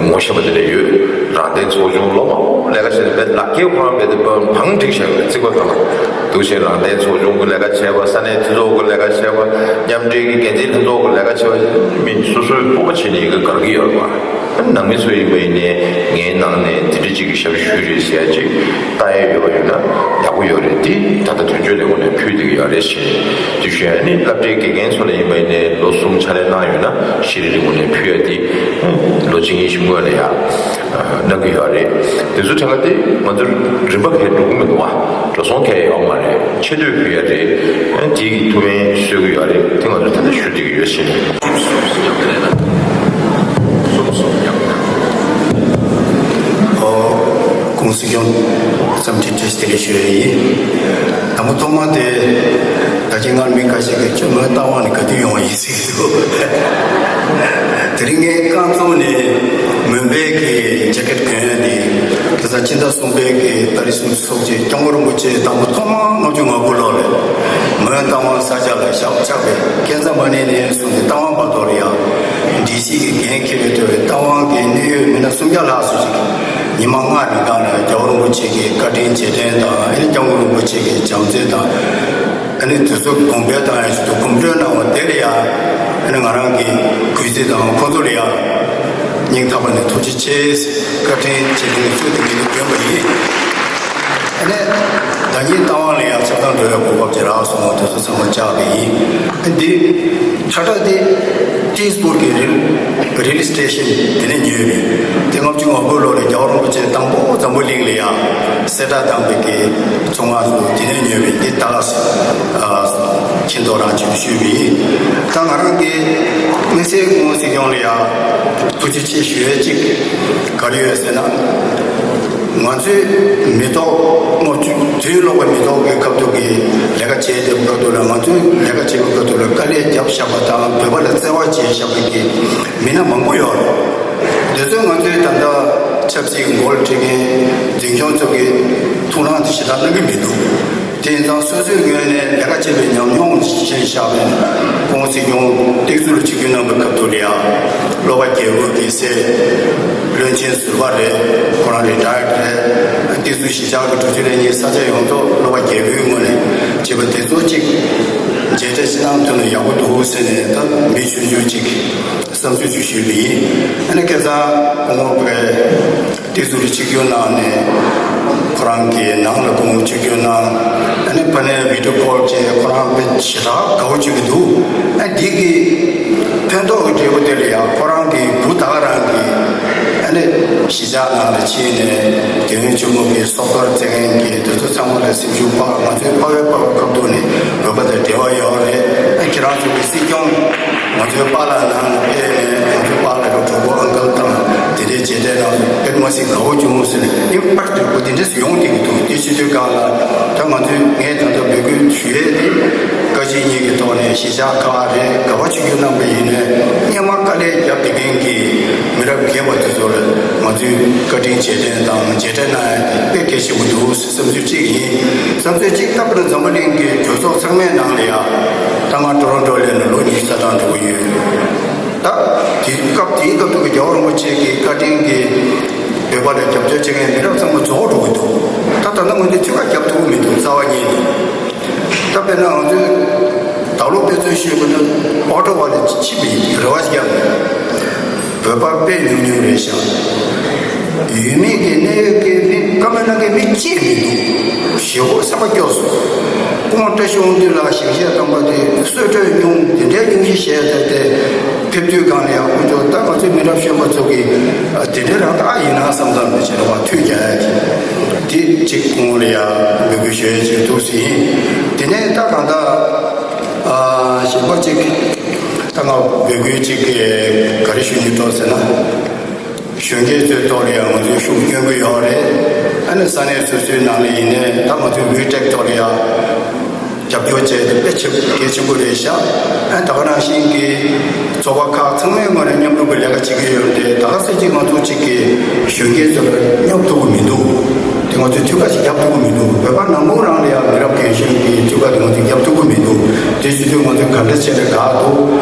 ངོ་ཤེས་པ་དེ་འདྲ་ཡོད། རང་བདེན་ཚོགས་ཆུང་ལོ་མང་པོ་ལས་ཀ་བྱས་ནས་ལག་འཁྱེར་ཁོ་རང་རྦད་དེ་བང་བསྒྲིགས་བཞག་ཡོད་རེད། རྩིག་པ་སྒང་ལ་འདུག་བྱས། རང་བདེན་ཚོགས་ཆུང་གི་ལས་ཀ་བྱས་པ། ས་གནས་མཐུན་ཚོགས་ཀྱི་ལས་ཀ་བྱས་པ། མཉམ་འབྲེལ་གྱི་འགན་འཛིན་ལྷན་ཚོགས་ཀྱི་ལས་ཀ་བྱས་པ། མི་སོ་སོའི་སྤོབས་པ་བྱས་ནས་ཡི་གེ་བསྒར་གྱི་ཡོད་རེད་བ། ནང་མི་ཚོ་ཡིན་པ་ཡིན་ནའི་ངའི་ནང་ནས་དེ་འདྲ་གཅིག་གི་ཞབས་ཞུ་རེད་ཟེར་ཡ་གཅིག་ལྟ་ཡ་ཡོད་པ་ཡིན་ན་ཡག་པོ་ཡོད་རེད། དེ་ད་ལྟ་དོན་གཅོད་ལས་ཁུངས་ནས་ཕུལ་བསྡད་ཀྱི་ཡོད་རེད་ཞེས་དེ་ཞུ་ཡ། ནི་སློབ་གྲྭའི་དགེ་རྒན་ཚོ་ལ་ཡིན་པ་ཡིན་ནའི་ལོ་གསུམ་ཕྱག་ལས་གནང་ཡོད་ན་ཤེས་རིག་ལས་ཁུངས་ནས་ཕུལ་ཡ་དེ་ལོ་གཅིག་གཉིས་ཤིག་སྔོན་ལ་ཡ་གནང་གི་ཡོད་རེད། དེ་ཚོ་ཐད་ཀ་དེ་ང་ཚོ་རིམ་པ་གས་འགྲོ་གི་མི་འདུག་བ། འགྲོ་སོང་གས་ཡོད་མ་རེད། ཆེ་བསྟོད་ཕུལ་ཡ་རེད། དེ་གི་ཐུགས་ཕན་གསོས་ཀྱི་ཡོད་རེད། དེ་ང་ཚོ་ད་ལྟ་ཞུ་བསྡད་ཀྱི་ཡོད་ཞེས། ཨོ། ༸གོང་ས་སྐྱབས་མགོན་བཀྲ་ཤིས་བདེ་ལེགས་ཞུ་ཡ་ཡིན། དང་པོ་ཐོག་མ་དེ་ད་ཅི་སྔར་མི་ཁ་ཤས་ཀྱིས་ཁྱོད་ངའི་ལྟ་བ་ནི་ག་དུས་ཡོང་བ་ཡིན་ཟེར་གྱི་འདུག་དེ་རིང་ངས་རྐང་བཙུགས་ནས་མོན་པའི་གི་ཇེ་ཀེད་གྱོན་ཡོད་དེ། དེ་ཚ་ཕྱི་ཟླ་གསུམ་པའི་གི་ཏཱ་ལའི་སུམ་ཅུ་སོ་གཅིག་སྐྱབས་མགོན་རིན་པོ་ཆེ་དང་པོ་ཐོག་མར་ལྔ་བཅུ་ང་དགུ་ལོ་ལ་མོན་རྟ་དབང་ས་ཆ་ལ་ཞབས་ཆགས་པའི་ཀན་ཛ་མ་ནི་ནས་བཟུང་སྟེ་རྟ་དབང་བར་དུ་ལ་ཡང་ཌི་སི་གི་འགན་འཁྱེར་བའི་ཐོག་རྟ་དབང་གི་གནད་ཡོད་མི་སྣ་སུམ་བརྒྱ་ལྷག་ཙམ་ཞིག་ཉི་མ་ལྔ་རིང་གང་ལ་རྒྱལ་བ་རིན་པོ་ཆེ་གི་བཀའ་དྲིན་རྗེས་དྲན་དང་ཨ་ནི་སྐྱབས་མགོན་རིན་པོ་ཆེ་གི་བྱམས་བརྩེ་དང་། ཨ་ནི་དེ་ཚོ་གོང་འཕེལ་བཏང་ཡ་ཞིག་ཏུ་གོམ་བགྲོད་གནང་བ་དེ་ལ་ཡང་ཨ་ནི་ང་རང་གི་གུས་བརྩི་དང་ཁོང་ཚོ་ལ་ཡང་སྙིང་ཐག་པ་ནས་ཐུགས་རྗེ་ཆེ། བཀའ་དྲིན་རྗེས་དྲན་ཚུལ་དུ་ངེས་ལུགས་བསྐྱོན་པ་ཡིན། ཨ་ནི་ཟླ་ཉིན་རྟ་དབང་ལ་ཡང་ཆ་ཚང་འགྲོ་བའི་གོ་སྐབས་ཅིག་རག་སོང་བ་དེ་ཚོ་ཚང་མ་བཅར་བ་ཡིན། ཨ་འདི་ཁྲ་ཁྲ་དེ་ཏིས་པུར་གྱི་རིལ་རིལ་སི་ཊེ་ཤན་དེ་ནས་ཉོས་པས། དེ་ལྔ་བཅུ་ང་དགུ་ལོ་ལ་རྒྱལ་བ་རིན་པོ་ཆེ་དང་པོ་འཛམ་བུ་གླིང་ལ་ཡང་གསལ་བསྒྲགས་བཏང་པའི་གི་ཚོང་ཁང་དུ་དེ་ནས་ཉོས་པའི་འདི་ཏཱ་ལ་སི་ཨ་ཁྱིན་ཐོག་རང་ཆེད་དུ་ཞུས་པ་ཡིན། ད་ང་རང་གི་དམིགས་བསལ་སྐུ་ངོ་སྲིད་སྐྱོང་ལ་ཡང་ཐུགས་རྗེ་ཆེ་ཞུ་ཡས་གཅིག་ག་རེ་ཡོད་ཟེར་ན། ང་ཚོའི་མི་ཐོག་ལྔ་བཅུ་དུས་ལོག་པའི་མི་ཐོག་གི་སྐབས་ཐོག་གི་ལས་ཀ་བྱས་ཏེ་སྐབས་ཐོག་ལ་ང་ཚོའི་ལས་ཀ་བྱེད་པའི་སྐབས་ཐོག་ལ་དཀའ་ལས་བརྒྱབ་བཞག་པ་དང་བོད་པ་ལ་བརྩེ་བ་བྱས་བཞག་པའི་གི་མི་སྣ་མང་པོ་ཡོད་རེད། འདི་ཚོས་ང་ཚོའི་ད་ལྟ་ཆབ་སྲིད་འགོ་ཁྲིད་མཁན་འཛིན་སྐྱོང་ཚོ་གི་ཐུགས་སྣང་དེ་ཞེ་དྲག་གནང་གི་མི་འདུག་དེ་ཡིན་ཙང་སོ་སོའི་ངོས་ནས་ལས་ཀ་བྱེད་པའི་ཉམས་མྱོང་ཞིག་བཞག་པའི་ཁོང་སྲིད་སྐྱོང་སྟེགས་གསུམ་ལ་ཆིབས་བསྒྱུར་གནང་པའི་སྐབས་དུ་ལ་ཡང་བློ་དགའ་རྒྱལ་པོ་གི་སྲས་བློན་ཆེན་ཟུར་པ་རེད། ཁོ་རང་རི་ཊ་ཡར་རེད། སྟེགས་གསུམ་གཞིས་ཆགས་ཀྱི་དྲུང་ཆེ་ལས་སྣེ་ས་ཆ་ཡོངས་རྫོགས་བློ་དགའ་རྒྱལ་པོའི་ངོས་ནས་བྱས་པ་དེ་ཚོ་གཅིག་མཇལ་འཕྲད་ཅིག་གནང་ཐུབ་ན་ཡག་པོ་འདུག་ཟེར་ནས་ད་མི་ཆུང་ཆུང་གཅིག་བསམ་ཚུལ་ཞིག་ཞུས་པ་ཡིན། ཨ་ནི་ཁ་སང་ཁོང་པའི་ཏི་ཟུར་ཆིབས་བསྒྱུར་གནང་ནས་ཁོ་རང་གི་ནང་ལ་ཁོང་ཆིབས་བསྒྱུར་གནང་། ཨ་ནི་ཕ་ནས་བི་ཌི་ཡོ་ཀོལ་བྱས་ཁོ་རང་དཔེ་ཞེ་དྲག་དགའ་བོ་བྱེད་ཀྱི་འདུག་ཨ་འདི་གི་ཕན་ཐོགས་ཀྱི་འབྲས་བུ་དེ་ལ་ཡང་ཁོ་རང་གི་བུ་ད་ག་རང་གི་ཨ་ནི་གཞིས་ཆགས་ནང་ལ་ཕྱིན་ནས་རྒྱལ་ཡོངས་ཆེན་མོ་གི་སོ་ཐར་བཙལ་མཁན་གྱི་དེ་ཚོ་ཚང་མ་ལ་སེམས་ཤུགས་སྤར། ང་ཚོའི་ཕ་བའི་ཕ་བའི་སྐབས་ཐོག་ནས་བོད་པ་དང་འབྲེལ་བ་ཡོད་རེད། ཨ་ཁྱེད་རང་ཚོ་གི་སྲིད་སྐྱོང་ང་ཚོའི་པཱ་ལགས་ནང་ལ་ཕེབས་ནས་ང་ཚོའི་པཱ་ལགས་ཀྱི་གྲོགས་པོ་ཨང་ཀལ་དང་དེ་འདྲའི་མཇལ་འཕྲད་གནང་སོང་། དཔེ་མ་སྲིད་དགའ་བོ་བྱུང་ཟེར་ནས་ཨིམ་པེག་ཊི་ཡོད་པོ་དེ་འདྲས་ཡོང་བསྡད་ཀྱི་འདུག་དེ་བྱེད་དུས་སྒང་ལ་ད་ང་ཚོས་ངས་ད་ལྟ་འབོད་སྐུལ་ཞུ་ཡས་དེ་བཀའ་སྤྱི་གཉིས་ཀྱི་ཐོག་ནས་གཞིས་ཆགས་ཁག་རེད། ག་བ་ཆིབས་བསྒྱུར་གནང་པ་ཡིན་ནའི་སྔོན་མ་དཀའ་ལས་བརྒྱབ་བསྡད་མཁན་གྱི་མི་རབས་རྒན་པ་དེ་ཚོ་ལ་ང་ཚོས་བཀའ་དྲིན་རྗེས་དྲན་དང་མཇལ་འཕྲད་གནང་ཡས་དེ་དཔེ་གལ་ཆེན་པོ་འདུག་བསམ་ཚུལ་གཅིག་ཡིན། བསམ་ཚུལ་གཅིག་ལྟ་བུ་ལ་འཛམ་བུ་གླིང་གི་གྲོས་ཚོགས་ཚང་མའི་ནང་ལ་ཡང་ད་ང་ཊོ་རོན་ཊོ་སླེབས་ནས་ལོ་ཉི་ཤུ་རྩ་གྲངས་འགྲོ་གི་ཡོད། ད་དེའི་སྐབས་དེའི་སྐབས་དུ་གི་རྒྱལ་བ་རིན་པོ་ཆེ་གི་བཀའ་དྲིན་གྱིས་བོད་པ་ལ་རྒྱབ་སྐྱོར་བྱེད་མཁན་མི་རབས་ཚང་མ་རྫོགས་འགྲོ་གི་འདུག་ད་ད་ལྟ་ང་ཚོས་ཐུགས་ཁ་རྒྱབ་ཐུབ་ཀྱི་མི་འདུག་རྩ་བ་ཉིད་ནས། ད་དཔེར་ན་ང་ཚོས་ད་ལོ་དཔེ་མཚོན་ཞུས་པ་ན་ཨོ་ཊ་ཝ་ལ་ཕྱིན་པའི་རེ་བ་ཞིག་བརྒྱབ་ནས་བོད་པ་དཔེ་ཉུང་ཉུང་རེད་ཤག་ཡུལ་མི་གི་གནད་ཡོད་ཀྱི་མི་བཀའ་མོལ་གནང་མཁན་མི་གཅིག་མི་འདུག་ཞེ་པོ་སེམས་པ་སྐྱོ་སོང་། ཁོང་བཀྲ་ཤིས་དབང་འདུས་ལགས་ཞལ་བཞེས་བཏང་པ་དེ་གསོལ་གྲོས་ཉུང་དེ་འདྲའི་ཉུང་ཞིག་བཞེས་བསྡད་དེ་ཕེབས་དུས་སྒང་ལ་ཡང་ཁོང་ཚོ་ད་ང་ཚོའི་མི་རབས་གཞོན་པ་ཚོ་གིས་དེ་འདྲའི་རང་རྟགས་ཡིན་ན་བསམ་བསམ་རེ་བྱས་རེ་བ་ཐུགས་རྒྱ་ཡ་དེ་དེ་གཅིག་ཁོང་ལ་ཡང་འབོད་སྐུལ་ཞུ་ཡ་ཅིག་འདུག་ཟིན། དེ་ནས་ད་གང་ལྟར་གཞན་པ་གཅིག་ད་ང་འབོད་སྐུལ་གཅིག་ག་རེ་ཞུ་རྒྱུ་འདུག་ཟེར་ན། གཞོན་སྐྱེས་ཚོའི་ཐོག་ལ་ཡང་ང་ཚོས་ཤུགས་སྐྱོན་གྱི་ཡོད་རེད། ཨ་ནི་ས་གནས་སོ་སོའི་ནང་ལ་ཡིན་ནའི་ད་ང་ཚོའི་ཝི་ཊེག་ཐོག་ལ་ཡང་རྒྱབ་སྐྱོར་བྱས་ཏེ་དཔེ་ཆེ་གལ་ཆེན་པོ་རེད་ཤག་ཨ་ད་ག་ནང་བཞིན་གྱི་ཚོགས་པ་ཁག་ཚང་མའི་ངོས་ནས་མཉམ་རུབ་ཀྱི་ལས་ཀ་བྱེད་ཀྱི་ཡོད་རེད། ད་ག་ཚོད་ཅིག་ང་ཚོ་གཅིག་གིས་གཞོན་སྐྱེས་ཚོ་ལ་སྙོབ་ཐུབ་ཀྱི་མི་འདུག་དེ་ང་ཚོས་ཐུགས་ཁ་ཞིག་རྒྱབ་ཐུབ་ཀྱི་མི་འདུག་བོད་པ་ནང་ཁུལ་རང་ལ་ཡང་མི་རབས་རྒན་གཞོན་གྱི་ཐུགས་ཁ་དེ་ང་ཚོས་རྒྱབ་ཐུབ་ཀྱི་མི་འདུག་དེ་བྱེད་དུས་ང་ཚོས་ག་འདྲ་བྱས་ནས་དགའ་འདུག་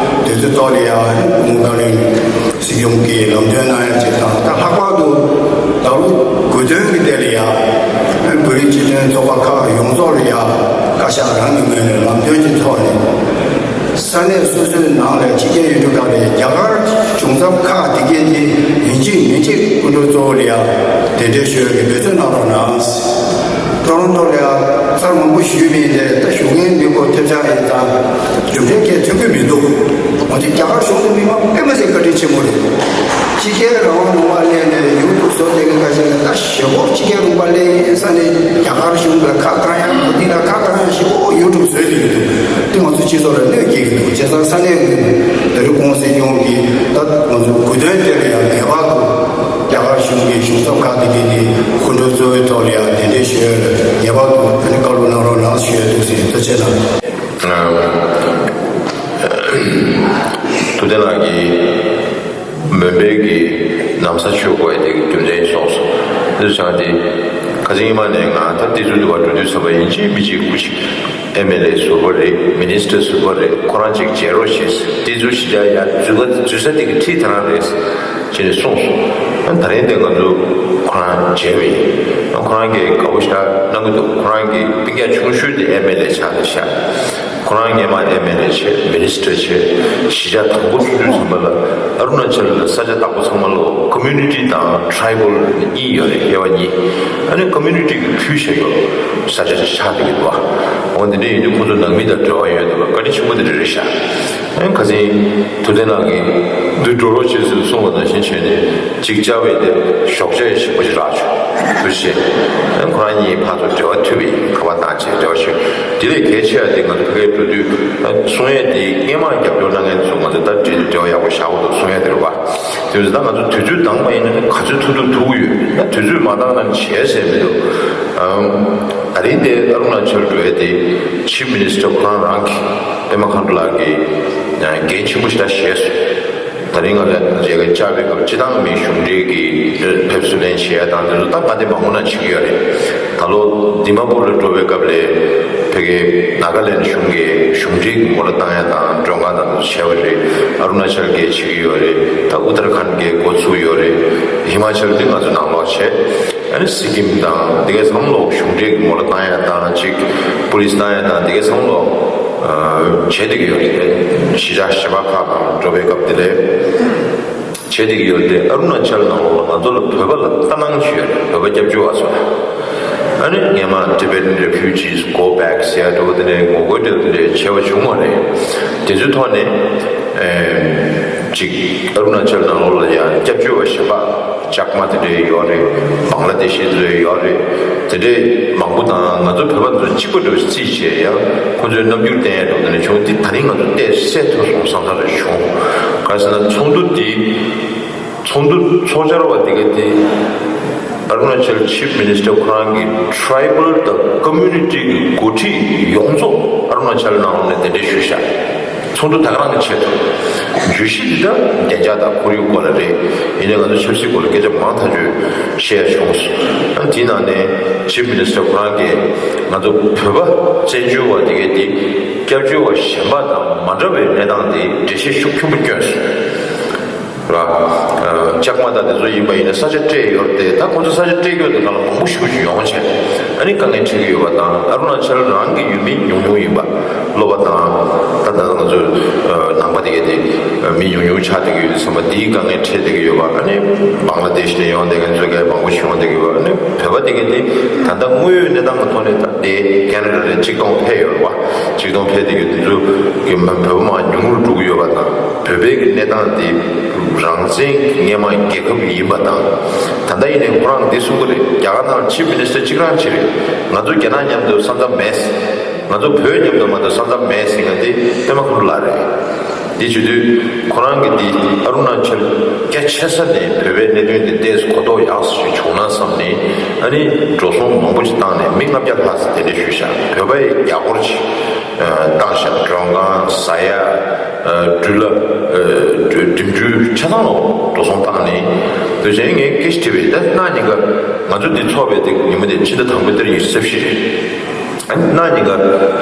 དེ་ཚོའི་ཐོག་ལ་ཡང་ཨ་ནི་སྐུ་ངོ་བཀའ་བློན་སྲིད་སྐྱོང་གིས་ལམ་སྟོན་གནང་ཡ་ཅིག་དང་། ད་ལྷག་པར་དུ་ད་ལོ་དགུ་སྟོན་གྱི་ཐད་ལ་ཡ་བོད་རིགས་སྤྱི་མཐུན་ཚོགས་པ་ཁག་ཡོངས་རྫོགས་ལ་ཡ་བཀའ་ཤག་རང་གི་ངོས་ནས་ལམ་སྟོན་གྱི་ཐོག་ནས་ས་གནས་སོ་སོའི་ནང་ལ་ཕྱི་རྒྱལ་ཡུལ་གྲུ་ཁག་ལ་རྒྱ་གར་གཞུང་ཚབ་ཁག་དེ་གས་དེ་ཡིན་གཅིག་མིན་གཅིག་སྐུ་མགྲོན་གཙོ་བོ་ལ་ཡ་གདན་འདྲེན་ཞུ་ཡ་གི་འབད་བརྩོན་གནང་རོགས་གནང་། ཊོ་རོན་ཊོ་ལ་ཡ་ཚར་མང་པོ་ཞུས་པ་ཡིན་ཏེ། ད་ཞུ་མཁན་མི་ཁོ་ཐེབས་ཆག་ཡིན་ཙང་གྲུབ་འབྲས་སྐད་ཐོན་གི་མི་འདུག་ང་ཚོ་རྒྱ་གར་གཞུང་གི་མི་མང་དཔེ་མི་སྲིད་བཀའ་དྲིན་ཆེན་པོ་རེད། ཕྱི་རྒྱལ་རང་དབང་ལུང་པ་སླེབས་ནས་ཡུ་ཊུབ་བཟོ་བསྡད་མཁན་ཁ་ཤས་ལ་ད་ཞེ་པོ་ཕྱི་རྒྱལ་ལུང་པ་སླེབས་ཡིན་ས་ནས་རྒྱ་གར་གཞུང་ལ་ཁ་བཏང་ཡ་གོ་འདི་ལ་ཁ་བཏང་ཡ་ཞེ་པོ་ཡུ་ཊུབ་བཟོས་བསྡད་ཀྱི་འདུག་དེ་ང་ཚོ་སྤྱི་ཚོགས་ལ་གནོད་སྐྱེལ་གྱི་འདུག་བྱས་ཙང་ས་གནས་ཀྱི་ད་རེས་ཁོང་སྲིད་སྐྱོང་གིས་ད་ང་ཚོ་དགུ་སྟོན་དེ་ལ་ཡང་ངེས་པར་དུ་རྒྱ་གར་གཞུང་གི་གཞུང་ཚབ་ཁག་དེ་གས་ནས་སྐུ་མགྲོན་གཙོ་བོའི་ཐོག་ལ་ཡང་གདན་འདྲེན་ཞུ་ཡ་ལ་ངེས་པར་དུ་ཨ་ནི་བཀའ་སློབ་གནང་རོགས་གནང་ཞུ་ཡ་འདུག་ཟེར། ཐུགས་རྗེ་གནང་། ཐུབ་བསྟན་ལགས་ཀྱིས་ མོན་པའི་གི་ན་བཟའ་མཆོད་དགོས་ཡ་དེ་རྒྱུ་མཚན་སོང་སོང་། དེ་ཚོ་ཆགས་ཏེ་ཁ་སང་ཉི་མ་ནས་ང་ད་དེ་ཚོ་འདུ་བ་འགྲོ་དུས་ཚོད་པ་ཡིན་གཅིག་མིན་གཅིག་སྐུ་ཞིག་ཨེམ་ཨེལ་ཨེ་ཟུར་པ་རེད། མི་ནི་སི་ཊར་ཟུར་པ་རེད། ཁོ་རང་ཅིག་མཇལ་རོགས་བྱེད། དེ་ཚོ་ཞི་ཅག་ཡ་འཛུལ་ག་འཛུལ་ས་དེ་གི་འཁྲིས་དེ་རང་རེད་ཅེས་ནས་གསུངས་སོང་། ཨ་ད་རིང་དེ་ང་ཚོ་ཁོ་རང་མཇལ་བས་ཨ་ཁོ་རང་གིས་དགའ་པོ་ཞེ་དྲག་གནང་གི་འདུག་ཁོ་རང་གི་སྤུན་ཀྱག་ཆུང་ཤོས་དེ་ཨེམ་ཨེལ་ཨེ་ཆགས་ནས་ཤག་ཁོ་རང་སྔོན་མ་ཨེམ་ཨེལ་ཨེ་བྱས། མི་ནི་སི་ཊར་བྱས། གཞིས་ཆགས་དང་པོ་ཚུགས་དུས་ཙམ་པ་ལ་ཨ་རུ་ན་ཅལ་ལ་ས་ཆ་བདག་པོ་ཚང་མ་ལོ་ཀོ་མུ་ནི་ཊི་དང་ཊི་རའི་བལ་གཉིས་ཡོད་རེད། དབྱེ་བ་གཉིས། ཨ་ནི་ཀོ་མུ་ནི་ཊི་གི་ཕུལ་བྱས་ཡོད་ས་ཆ་ཆགས་བསྡད་ཀྱི་འདུག་འོ་འདི་འདྲ་ཡིན་དུས་ཁོ་ཚོ་ནང་མི་དང་འབྲེལ་བ་ཡོད་འདུག་བཀའ་དྲིན་ཆེན་པོ་དེ་འདྲ་རེད་ཤག་ཨ་ནི་ཁ་སང་ཐུབ་བསྟན་ལགས་ཀྱིས་འདི་འགྲོ་རོགས་བྱེད་ཟེར་གསུངས་པ་ནང་བཞིན་བྱས་ནས་ཅིག་བཅར་བས་དེ་ཞོགས་ཇ་ཡང་ཞིམ་པོ་ཞིག་རག་བྱུང་། དུས་ཆེན། ཁོ་རང་གཉིས་ཕར་ཚུར་འབྲེལ་བ་མཐུད་པའི་ཁ་པར་བཏང་བྱས་འབྲེལ་བ་ཞུས། དེ་ལས་གལ་ཆེ་བ་དེ་ང་ཚོ་ཕ་གིར་འགྲོ་དུས་གསུང་ཡས་དེ་སྔོན་མ་རྒྱབ་སྐྱོར་གནང་མཁན་ཚོ་ང་ཚོ་ད་འབྲེལ་འབྲེལ་བ་ཡག་པོ་བཞག་དགོས་འདུག་གསུང་ཡས་དེ་རེད་བ། དེ་བས་ད་ང་ཚོ་དུས་ཚོད་འདང་པ་ཡིན་ན་ག་ཚོད་ཐུབ་ཐུབ་ཐུབ་ཀྱི་ཡོད། ད་དུས་ཚོད་མ་འདང་ན་བྱས་ཟེར་མི་འདུག་ཨམ། ད་རིང་དེ་ཨ་རུ་ན་ཅལ་འགྲོ་ཡས་དེ་ཆིབ་མི་ནི་སི་ཊར་ཁོ་རང་རང་གིས་པད་མ་མཁའ་འགྲོ་ལགས་ཀྱིས་འགན་ཆེན་པོ་ཞེ་དྲག་བཞེས་སོང་། ད་རིང་ང་ཚོ་མཇལ་ཁ་བཅར་བའི་སྐབས་སྤྱི་བཏང་མི་གཞུང་འབྲེལ་གྱི་ཕེབས་བསུ་ལེན་བྱེད་ཡ་དང་དེ་ཚོ་ད་མ་བདེ་མང་པོ་ན་བྱེད་ཀྱི་ཡོད་རེད། ད་ལོ་དི་མ་པུར་ལ་འགྲོ་བའི་སྐབས་ལ་ཕ་གིའི་ནཱ་ག་ལེན་ཌི་གཞུང་གིས་གཞུང་འབྲེལ་གྱི་མོ་ལ་བཏང་ཡ་དང་མགྲོན་ཁང་དང་དེ་ཚོ་བྱས་པ་རེད། ཨ་རུ་ན་ཅལ་གྱིས་བྱེད་ཀྱི་ཡོད་རེད། ད་ཨུ་ཏར་ཁཱན་གྱིས་འགོ་ཚུགས་ཡོད་རེད། ཧི་མ་ཅལ་དེ་ང་ཚོ་ནང་ལོགས་བྱས། ཨ་ནི་སི་ཀིམ་དང་དེ་གའི་ཚང་མ་ལོག་གཞུང་འབྲེལ་གྱི་མོ་ལ་བཏང་ཡ་དང་ཅིག་པུ་ལིས་བཏང་ཡ་དང་དེ་གའི་ཚང་མ་ལོག་བྱེད་བསྡད་ཀྱི་ཡོད་རེད། གཞིས་ཆགས་གཞན་པ་ཁག་དང་འགྲོ་བའི་སྐབས་དེ་ལས་བྱེད་བསྡད་ཀྱི་ཡོད་རེད། ཨ་རུ་ན་ཅལ་ནང་ལོགས་ལ་ང་ཚོ་ལ་བོད་པ་ལ་ལྟ་སྣང་ཅིག་ཡོད་རེད། བོད་པ་སྐྱབས་བཅོལ་བ་ཚོ་ལ། ཨ་ནི་སྔོན་མ་Tibetan refugees go back ཟེར་ཡ་འདྲ་བོ་དེ་ནས་ངོ་རྒོལ་འདྲ་བོ་དེ་འདྲ་བྱས་པ་བྱུང་བ་རེད། དེ་ཚོའི་ཐོག་ནས་ཨེ་ཅིག་ཨ་རུ་ན་ཅལ་ནང་ལོགས་ལ་ཡང་སྐྱབས་བཅོལ་བ་གཞན་པ་ལྕགས་མ་དེ་འདྲ་ཡོད་རེད། བང་ལ་དེ་ཤི་དེ་འདྲ་ཡོད་རེད། དེ་འདྲ་མང་པོ་དང་ང་ཚོ་བོད་པ་ཚོ་གཅིག་པ་འདྲ་བོ་རྩིས་བྱས་ཡང་ཁོང་ཚོའི་རྣམ་འགྱུར་བསྟན་ཡ་འདྲ་བོ་དེ་འདྲ་བྱུང་། དེ་ད་རིང་ང་ཚོ་བལྟས་གསལ་ཐུབ་སོང་བསམ་ས་རེ་བྱུང་། ག་རེ་ཟེར་ན་ཚོགས་འདུ་དེ། ཚོགས་འདུ་ཚོགས་བཅར་བ་དེ་ག་དེ་ཨ་རུ་ན་ཅལ་ཆིབ་མི་ནི་སི་ཊར་ཁོ་རང་གི་ཊི་རའི་བལ་དང་ཀོ་མུ་ནི་ཊི་གི་འགོ་ཁྲིད་ཡོངས་རྫོགས་ཨ་རུ་ན་ཅལ་ནང་ལོགས་ནས་གདན་འདྲེན་ཞུས་ཤག་ཚོགས་འདུ་ད་ག་རང་གི་ཆེད་དུ། བརྗོད་གཞི་འདི་ལྟར་བདེ་འཇགས་དང་ཁོར་ཡུག་སྐོར་ལ་རེད། ཡིན་ནའི་ང་ཚོ་ཆབ་སྲིད་སྐོར་ལ་སྐད་ཆ་མང་ཐག་ཆོད་བཤད་ཡ་བྱུང་སོང་། ཨ་དེའི་ནང་ནས་ཆིབ་མི་ནི་སི་ཊར་ཁོ་རང་གིས་ང་ཚོ་བོད་པ་བཙན་བྱོལ་བ་དེ་ག་དེ་སྐྱབས་བཅོལ་བ་གཞན་པ་དང་མ་འདྲ་བའི་གནས་སྟངས་དེ་འགྲེལ་བཤད་ཤུགས་ཆེན་པོ་བསྐྱོན་སོང་། ར། ལྕགས་མ་དང་དེ་ཚོ་ཡིན་པ་ཡིན་ན་ས་ཆ་སྤྲད་ཡོད་རེད་དེ། ད་ཁོང་ཚོ་ས་ཆ་སྤྲད་རྒྱུ་དེ་ག་ལ་མང་པོ་ཞིག་ཡོང་བྱས་ཨ་ནི་དཀའ་ངལ་འཕྲད་ཀྱི་ཡོད་པ་དང་། ཨ་རུ་ན་ཅལ་རང་གི་ཡུལ་མི་ཉུང་ཉུང་ཡིན་པ། སློབ་པ་དང་ད་ལྟ་ང་ཚོ་ནང་པ་དེ་གས་དེ་མི་ཉུང་ཉུང་ཆགས་བསྡད་ཀྱི་ཡོད་དུས་ཙམ་པ་དེའི་དཀའ་ངལ་འཕྲད་བསྡད་ཀྱི་ཡོད་པ། ཨ་ནི་བང་ལ་དེཤ་ནས་ཡོང་བསྡད་མཁན་ཚོ་གས་མང་པོ་ཞིག་ཡོང་བསྡད་ཀྱི་ཡོད་པ། ཨ་ནི་བོད་པ་དེ་གས་དེ་ད་ལྟ་དངོས་ཡོད་གནས་སྟངས་ཀྱི་ཐོག་ནས་ད་དེ་ཁེ་ན་ཌ་ལ་ཆིག་སྟོང་ཕེབས་ཡོད་རེད་པ། ཆིག་སྟོང་ཕེབས་བསྡད་ཀྱི་དེ་ཚོ་གི་མ་བོད་པ་མང་ཉུང་རུ་འགྲོ་གི་ཡོད་པ་དང་། བོད་པའི་གི་གནས་སྟངས་དེ་རང་བཙན་གྱི་སྔོན་མ་རྒྱལ་ཁབ་ཡིན་པ་དང་། ད་ལྟ་ཡིན་ནའི་ཁོ་རང་འདི་གསུང་གི་རེད། རྒྱ་གར་ནང་ཆིབ་མི་ནི་སི་ཊར་གཅིག་རང་གཅིག་རེད། ང་ཚོ་རྒྱ་ནག་མཉམ་དུ་ས་མཚམས་མེད། ང་ཚོ་བོད་མཉམ་དུ་མ་གཏོགས་ས་མཚམས་མེད་ཟེར་མཁན་དེ་པད་མ་ཁུ་ལ་རེད། འདི་བྱེད་དུས་ཁོ་རང་གི་འདི་ཨ་རུ་ན་ཅལ་རྒྱ་ཆེ་ས་ནས་བོད་པའི་གནད་དོན་དེ་ཏོག་ཙམ་གོ་རྟོགས་ཡག་ས་ཞིག་བྱུང་ན་བསམ་ནས། ཨ་ནི་འགྲོ་སོང་མང་པོ་ཞིག་བཏང་ནས་མི་ལྔ་བརྒྱ་ལྷག་ཙམ་གདན་འདྲེན་ཞུས་ཤག་བོད་པ་ཡི་རྒྱ་སྒོར་ཅིག་བཏང་ཤག་མགྲོན་ཁང་། ཟ་ཡ། འགྲུལ་ལ། འགྲིམ་འགྲུལ་ཆ་ཚང་ལ་འགྲོ་སོང་བཏང་ནས། དེ་བྱས་ངས་སྐད་ཆ་དྲིས་པས། ད་གནངས་ཉིན་ཀ་ང་ཚོ་འདི་ཚོགས་པའི་དེ་ཉིན་མོ་དེ་ཕྱི་ཟླ་དང་པོའི་ཏ་རིག་ཉི་ཤུ་རྩ་བཞི་རེད། ཨ་ནི་གནངས་ཉིན་ཀ་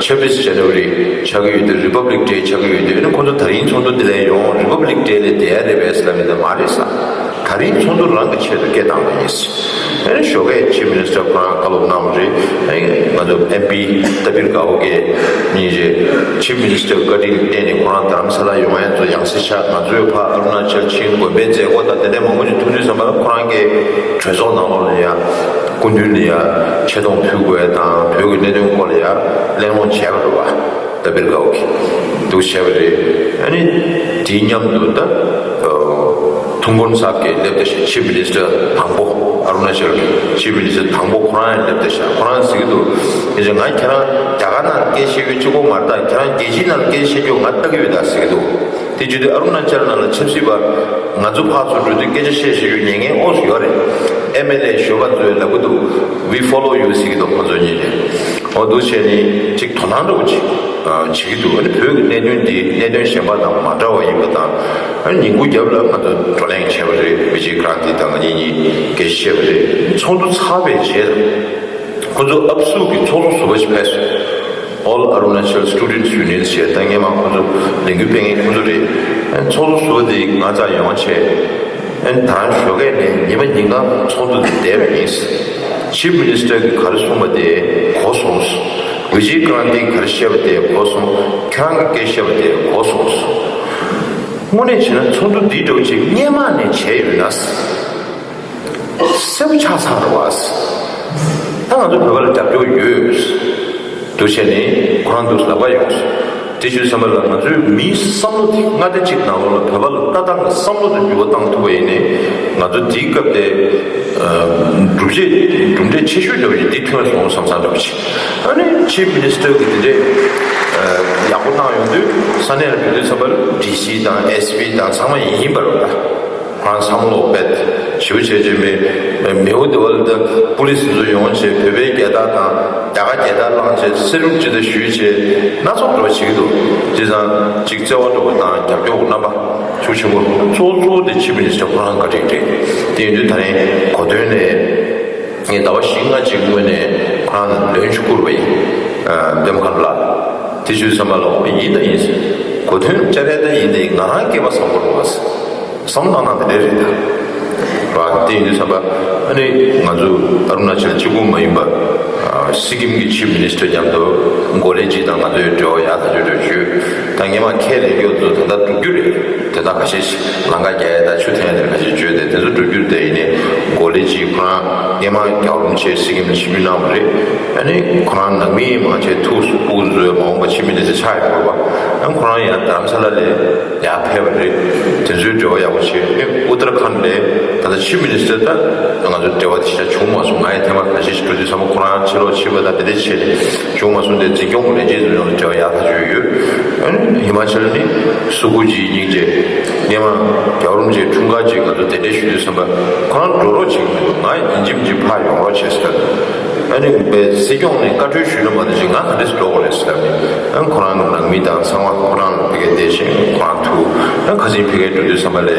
ཆབ་སྲིད་ཇ་ནུ་ཝ་རི་ཆགས་ཀྱི་ཡོད་དུས། རི་པབ་ལིག་ཌེ་ཆགས་ཀྱི་ཡོད་དུས། ཨ་ནི་ཁོང་ཚོ་ད་རིང་ཚོགས་འདུ་འདི་ལ་ཡོང་། རི་པབ་ལིག་ཌེ་ལ་བསྡད་ཡ་རེད་པས་ཟེར་ལབ་མི་འདི་མ་རེད་ཟེར། ད་རིང་ཚོགས་འདུ་རང་གི་ཆེད་དུ་སྐད་བཏང་བ་ཡིན་ཟེར། ཨ་ནི་ཞོགས་ཀས་ཆིབ་མི་ནི་སི་ཊར་ཁོ་རང་བཀའ་སློབ་གནང་བ་རེད། ཨ་ནི་ང་ཚོ་ཨེམ་པི་ཏ་པིར་གའོ་གིས་ཉིན་རེ་ཆིབ་མི་ནི་སི་ཊར་བཀའ་དྲིན་བརྟེན་ནས་ཁོ་རང་རྡ་རམ་ས་ལ་ཡོང་ཡ་ཚོ་ཡང་སེ་ཆགས། ང་ཚོས་ཕར་ཨ་རུ་ན་ཅལ་ཕྱིན། དགོན་པའི་མཛད་སྒོ་དང་དེ་འདྲ་མང་པོ་ཞིག་ཐུག་དུས་ཙམ་པ་ལ་ཁོ་རང་གིས་གྲོས་ཚོགས་ནང་ལོགས་ལ་ཡ། སྐུ་མདུན་ལ་ཡ་ཆེ་མཐོང་ཕུལ་དགོས་ཡ་དང་། བོད་ཀྱི་གནད་དོན་སྐོར་ལ་ཡ་གླེང་སློང་བྱས་པ་རེད་བ། ཏ་པིར་གའོ་གིས་འདུག་བྱས་པ་རེད། ཨ་ནི་དེའི་མཉམ་དུ་ད་ཐུང་གོན་སག་གིས་སླེབས་བསྡད་ཤག་ཆིབ་མི་ནི་སི་ཊར་དང་པོ། ཨ་རུ་ན་ཅལ་གྱི་ཆིབ་མི་ནི་སི་ཊར་དང་པོ་ཁོ་རང་ཡང་སླེབས་བསྡད་ཤག་ཁོ་རང་ཟེར་གྱི་འདུག་ཨེ་ཅེ་ང་ཁྱེད་རང་རྒྱ་གར་ནང་སྐད་བཤད་རྒྱུ་གཅིག་པོ་མ་རེད། ད་ཁྱེད་རང་རྒྱལ་སྤྱིའི་ནང་སྐད་བཤད་རྒྱུ་ང་ལྟ་གི་ཡོད་ད་ཟེར་གྱི་འདུག་དེ་བྱེད་དུས་ཨ་རུ་ན་ཅལ་ནང་ལ་ཆབ་སྲིད་པ་ང་ཚོ་ཕར་ཚུར་འགྲོ་དུས་སྐད་ཆ་བཤད་བཤད་རྒྱུ་ཉན་མཁན་ཨོ་ཙམ་ཡོད་རེད། ཨེམ་ཨེལ་ཨེ་གཞོན་པ་ཚོས་ལབ་གི་འདུག We follow you ཟེར་གྱི་འདུག་ཁོ་ཚོ་གཉིས་ནས། འོ་འདུག་བྱས་ནས་ཅིག་དོ་སྣང་འདྲ་བོ་ཅིག་ཨ་བྱེད་ཀྱི་འདུག་ཨ་ནི་བོད་ཀྱི་གནད་དོན་འདི་གནད་དོན་གཞན་པ་དང་མ་འདྲ་བ་ཡིན་པ་དང་། ཨ་ནི་ཉིན་གུང་རྒྱབ་ལ་ང་ཚོ་བགྲོ་གླེང་བྱས་པ་རེད། བི་ཇེ་ཀྲན་ཏི་དང་ང་གཉིས་གཉིས་སྐད་ཆ་བཤད་པ་རེད། ཚོགས་འདུ་ཚར་བའི་རྗེས་ལ་ཁོ་ཚོ་ཨབ་སུ་གི་ཚོགས་གཙོ་ཟུར་པ་ཞིག་ཕེབས་སོང་། All Arunachal Students Union ཞེས། ད་སྔས་མ་ཁོ་ཚོ་ལས་འགུལ་སྤེལ་མཁན་ཁོ་ཚོ་རེད། ཨ་ནི་ཚོགས་གཙོ་ཟུར་པ་དེ་ང་རྩར་ཡོང་བྱས། ཨ་ནི་ད་ཞོགས་ཀས་ནས་ཉི་མ་ཉིན་གང་ཚོགས་འདུ་དེ་བསྡད་པ་ཡིན། ཆིབ་མི་ནི་སི་ཊར་གྱིས་ག་རེ་གསུངས་པ་དེ་གོ་སོང་། བི་ཇེ་ཀྲན་ཏིས་ག་རེ་བཤད་པ་དེ་གོ་སོང་། ཁྱེད་རང་གིས་སྐད་བཤད་པ་དེ་གོ་སོང་། དངོས་གནས་བྱས་ན་ཚོགས་འདུ་འདི་འདྲ་བོ་ཅིག་སྔས་མ་ནས་བྱས་ཡོད་ན། གསལ་པོ་ཆགས་ཚར་བ། ད་ང་ཚོ་བོད་པ་ལ་རྒྱབ་སྐྱོར་ཡོད། འདུག་བྱས་ནས་ཁོ་རང་འདུག་ལབ་པ་ཡོང་སོང་། དེ་བྱས་ཙམ་པ་ལ་ང་ཚོའི་མིའི་བསམ་བློ་དེ་མངའ་སྡེ་གཅིག་ནང་ལོགས་ལ་བོད་པ་ལ་ལྟ་སྟངས་ཀྱི་བསམ་བློ་དེ་འགྱུར་བ་བཏང་ཐུབ་པ་ཡིན་ནའི། ང་ཚོ་དེའི་སྐབས་དེ་གྲུབ་ཆ་གྲུབ་འབྲས་ཆེ་ཤོས་འདྲ་བོ་ཞིག་འདི་ཐོན་སོང་བསམ་བསམ་འདྲ་བོ་ཞིག་ཨ་ནི་ཆིབ་མི་ནི་སི་ཊར་གྱིས་དེ་འདྲས་ཡག་པོ་གནང་ཡོང་དུས་ས་གནས་ལ་ཕེབས་དུས་ཙམ་པ་ལ་ཌི་སི་དང་ཨེ་སི་པི་དང་ཚང་མ་ཡིན་པ་རེད་ད། ཁོ་རང་བསམ་བློ་དཔེ་ཞེ་པོ་བྱས་བྱས་མེད། མེའོ་དེ་བ་ལ་ད་པུ་ལི་སི་ཚོ་ཡོང་བྱས་བོད་པའི་རྒྱལ་དར་དང་རྒྱ་གར་རྒྱལ་དར་བསླངས་བྱས་སེ་ལུ་ཊི་ཅིག་ད་ཞུས་བྱས་སྣ་ཚོགས་འགྲོ་བྱེད་ཀྱི་འདུག་བྱས་ཙང་ཅིག་བརྩེ་བ་འགྲོ་བ་དང་རྒྱབ་སྐྱོར་གྱི་རྣམ་པ་ཤུགས་ཆེན་པོ། གཙོ་བོ་གཙོ་བོ་དེ་ཆིབས་མི་ནི་སི་ཊར་ཁོ་རང་བཀའ་དྲིན་རེད། དེ་ཡིན་དུས་ད་རིང་གོ་སྟོན་ནས་ངས་ཟླ་བ་བཞི་ལྔ་ཅིག་སྔོན་ནས་ཁོ་རང་ལ་ལན་ཞིག་བསྐུར་བ་ཡིན། ཨ་འདེམས་ཁམས་ལ། དེ་ཞུས་ཙམ་པ་ལ་འོ་ཡིན་ད་ཡིན། གོ་སྟོན་བཅར་ཡ་ད་ཡིན་ད་ཡིན། ང་རང་སྐྱེས་པ་བཟང་པོ་རེད་བ། བསམ་བློ་གནང་སྟངས་དེ་འདྲ་རེད་ད། ར་དེ་ཡིན་དུས་ཙམ་པ་ཨ་ནི་ང་ཚོ་ཨ་རུ་ན་ཅལ་གཅིག་པུ་མ་ཡིན་པ། ཨ་སི་ཀིམ་གྱི་ཆིབ་མི་ནི་སི་ཊར་མཉམ་དུ་གོ་ལེ་ཇི་དང་ང་ཚོའི་འབྲེལ་བ་ཡག་ཐག་ཆོད་འགྲོ་ཞུས། ད་སྔས་མ་ཁས་ལེན་རྒྱུ་ཚོ་ད་ལྟ་འགྲུབ་རྒྱུ་རེད། དེ་དག་ཁ་ཤས་ཤིག་ལམ་ཁ་རྒྱག་ཡས་དང་ཆུ་འཐེན་ཡས་དེ་ཁ་ཤས་བརྗོད་དེ་དེ་ཚོ་འགྲུབ་རྒྱུ་དེ་ཡིན་ནའི་གོ་ལེ་ཇི་ཁོ་རང་སྔས་མ་རྒྱལ་བ་རིན་པོ་ཆེ་སི་ཀིམ་ལ་ཆིབས་བསྒྱུར་གནང་བ་རེད། ཨ་ནི་ཁོ་རང་ནང་མི་མང་ཆེ་ཐུགས་སུ་སྤུ་གུ་ཚོའི་མ་འོངས་པ་ཆིབས་མི་དེ་ཚོ་ཆགས་ཡོད་པ། ཨ་ཁོ་རང་ཡང་རྡ་རམ་ས་ལ་ལ་ཡར་ཕེབས་པ་རེད། དེ་ཚོའི་འབྲེལ་བ་ཡག་པོ་བྱས། ཨ་ཨུ་ཏར་ཁཱན་ལ་ད་ལྟ་ཆིབས་མི་ནི་སི་ཊར་ད་ང་ཚོ་འབྲེལ་བ་དེ་ཞིག་བྱུང་མ་སོང་། ང་ཡང་ཐེངས་མ་ཁ་ཤས་ཤིག་འགྲོ་དུས་ཚང་མ་ཁོ་རང་ཕྱིར་ལོག་ཕྱིན་པ་དང་དེ་འདྲ་བྱས་ནས་བྱུང་མ་སོང་། དེ་འཛིན་སྐྱོང་གི་ལས་བྱེད་ཚོ་ཡོངས་ལ་འབྲེལ་བ་ཡག་ཐག་ཆོད་ཡོད། ཨ་ནི་ཧི་མ་ཅལ་ནི་སུ་ཀུ་ཇི་སྙིང་རྗེ། སྔས་མ་རྒྱལ་བ་རིན་པོ་ཆེའི་འཁྲུངས་སྐར་ཅིག་ང་ཚོ་གདན་འདྲེན་ཞུ་དུས་ཙམ་པ་ཁོ་རང་འགྲོ་རོགས་བྱེད་ཀྱི་མི་འདུག་ང་ཡིན་གཅིག་མིན་གཅིག་ཕར་ཡོང་རོགས་བྱས་ཟེར། ཨ་ནི་དཔེ་སྲིད་སྐྱོང་ནས་བཀའ་འཁྲོལ་ཞུས་ན་མ་གཏོགས་ཅིག་ང་ག་འདྲས་སུ་འགྲོ་དགོས་རེད་ཟེར་ནས། ཨ་ཁོ་རང་གི་ནང་མི་དང་ཚང་མ་ཁོ་རང་ལ་ཕ་གིར་བསྡད་བཞིན་ཁོ་རང་ཐུག་ཨ་ཁ་སང་ཕ་གིར་འགྲོ་དུས་ཙམ་པ་ལ་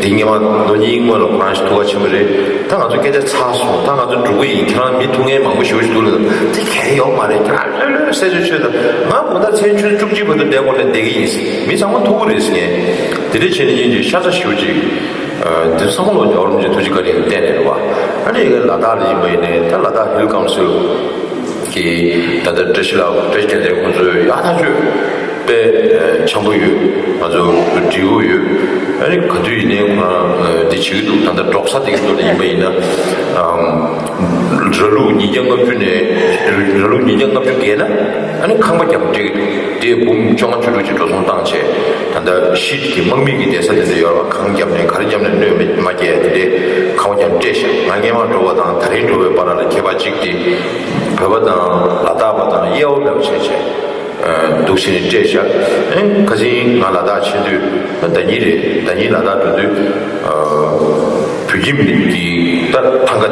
འདི་སྔས་མ་ལོ་གཉིས་སྔོན་ལ་ཁོ་རང་ཞིག་ཐུག་ག་ཕྱིན་པ་རེད། ད་ང་ཚོ་སྐད་ཆ་ཚར་སོང་། ད་ང་ཚོ་འགྲོ་གི་ཡིན། ཁྱེད་རང་མི་ཐུག་མཁན་མང་པོ་ཞེ་པོ་ཞིག་འདུག་ལབ། དེ་གལ་ཡོད་མ་རེད། ཁྱེད་རང་ལྷོད་ལྷོད་སེ་སེ་ཆོས་དང་ང་དགོང་དག་མཚན་ཆུ་ཚོད་བཅུ་གཅིག་བར་དུ་བསྡད་དགོས་ནས་བསྡད་ཀྱི་ཡིན། མི་ཚང་མ་ཐུག་གི་རེད་ཟེར་མཁན་དེ་འདྲ་བྱས་ནས་ཡིན་གྱི་ཤ་ཚ་ཞེ་པོ་ཅིག་དེ་ཚང་མ་ལོ་རྒྱལ་བ་རིན་པོ་ཆེ་ཐུགས་རྗེ་བཀའ་དྲིན་གྱི་བརྟེན་ནས་རེད་བ། ཨ་ནི་ཡ་གི་ལ་དྭགས་ལ་ཡིན་པ་ཡིན་ནའི་ད་ལ་དྭགས་ཧིལ་ཀའུན་སིལ་གྱི་ད་ལྟ་བཀྲ་ཤིས་ལགས་བཀྲ་ཤིས་རྒྱལ་མཚན་ཁོང་ཚོས་ཡག་ཐག་ཆོད་དཔེ་འཆམ་པོ་ཡོད། ང་ཚོ་འབྲེལ་ཡོད་ཡོད། ཨ་ནི་ག་དུས་ཡིན་ནའི་ཁོ་རང་འདི་བྱེད་ཀྱི་འདུག་ད་ལྟ་འབྲོག་ས་དེ་གི་ཐོག་ལ་ཡིན་པ་ཡིན་ན། ར་ལུག་ཉིས་བརྒྱ་ལྔ་བཅུ་ནས་ར་ལུག་ཉིས་བརྒྱ་ལྔ་བཅུ་བརྒལ་ན་ཨ་ནི་ཁང་པ་རྒྱབ་སྤྲད་ཀྱི་འདུག་དེ་འབུམ་བཅོ་ལྔ་བཅུ་དྲུག་ཅིག་འགྲོ་སོང་བཏང་བྱས། ད་ལྟ་ཤིད་ཀྱི་དམག་མི་གི་བསྡད་ས་དེ་འདྲ་ཡོད་རེད་བ། ཁང་བརྒྱབ་ནས་ག་རེ་བརྒྱབ་ནས་གནོད་མི་མ་སྐྱེལ་ཡ་དེ་འདྲའི་ཁང་པ་རྒྱབ་སྤྲད་ཤག་ང་སྔས་མ་འགྲོ་བ་དང་ད་རིང་འགྲོ་བའི་བར་ལ་ཁྱད་པར་གཅིག་དེ་བོད་པ་དང་ལ་དྭགས་པ་དང་དབྱེ་བ་མེད་པ་བྱས་བྱས་འདུག་བྱས་ནས་སྤྲད་ཤག་ཨེ་ཁ་སང་ང་ལ་དྭགས་ཕྱིན་དུས་ཟླ་ཉིན་རེད། ཟླ་ཉིན་ལ་དྭགས་འགྲོ་དུས་བོད་ཁྱིམ་གྱི་ད་ཐང་ག་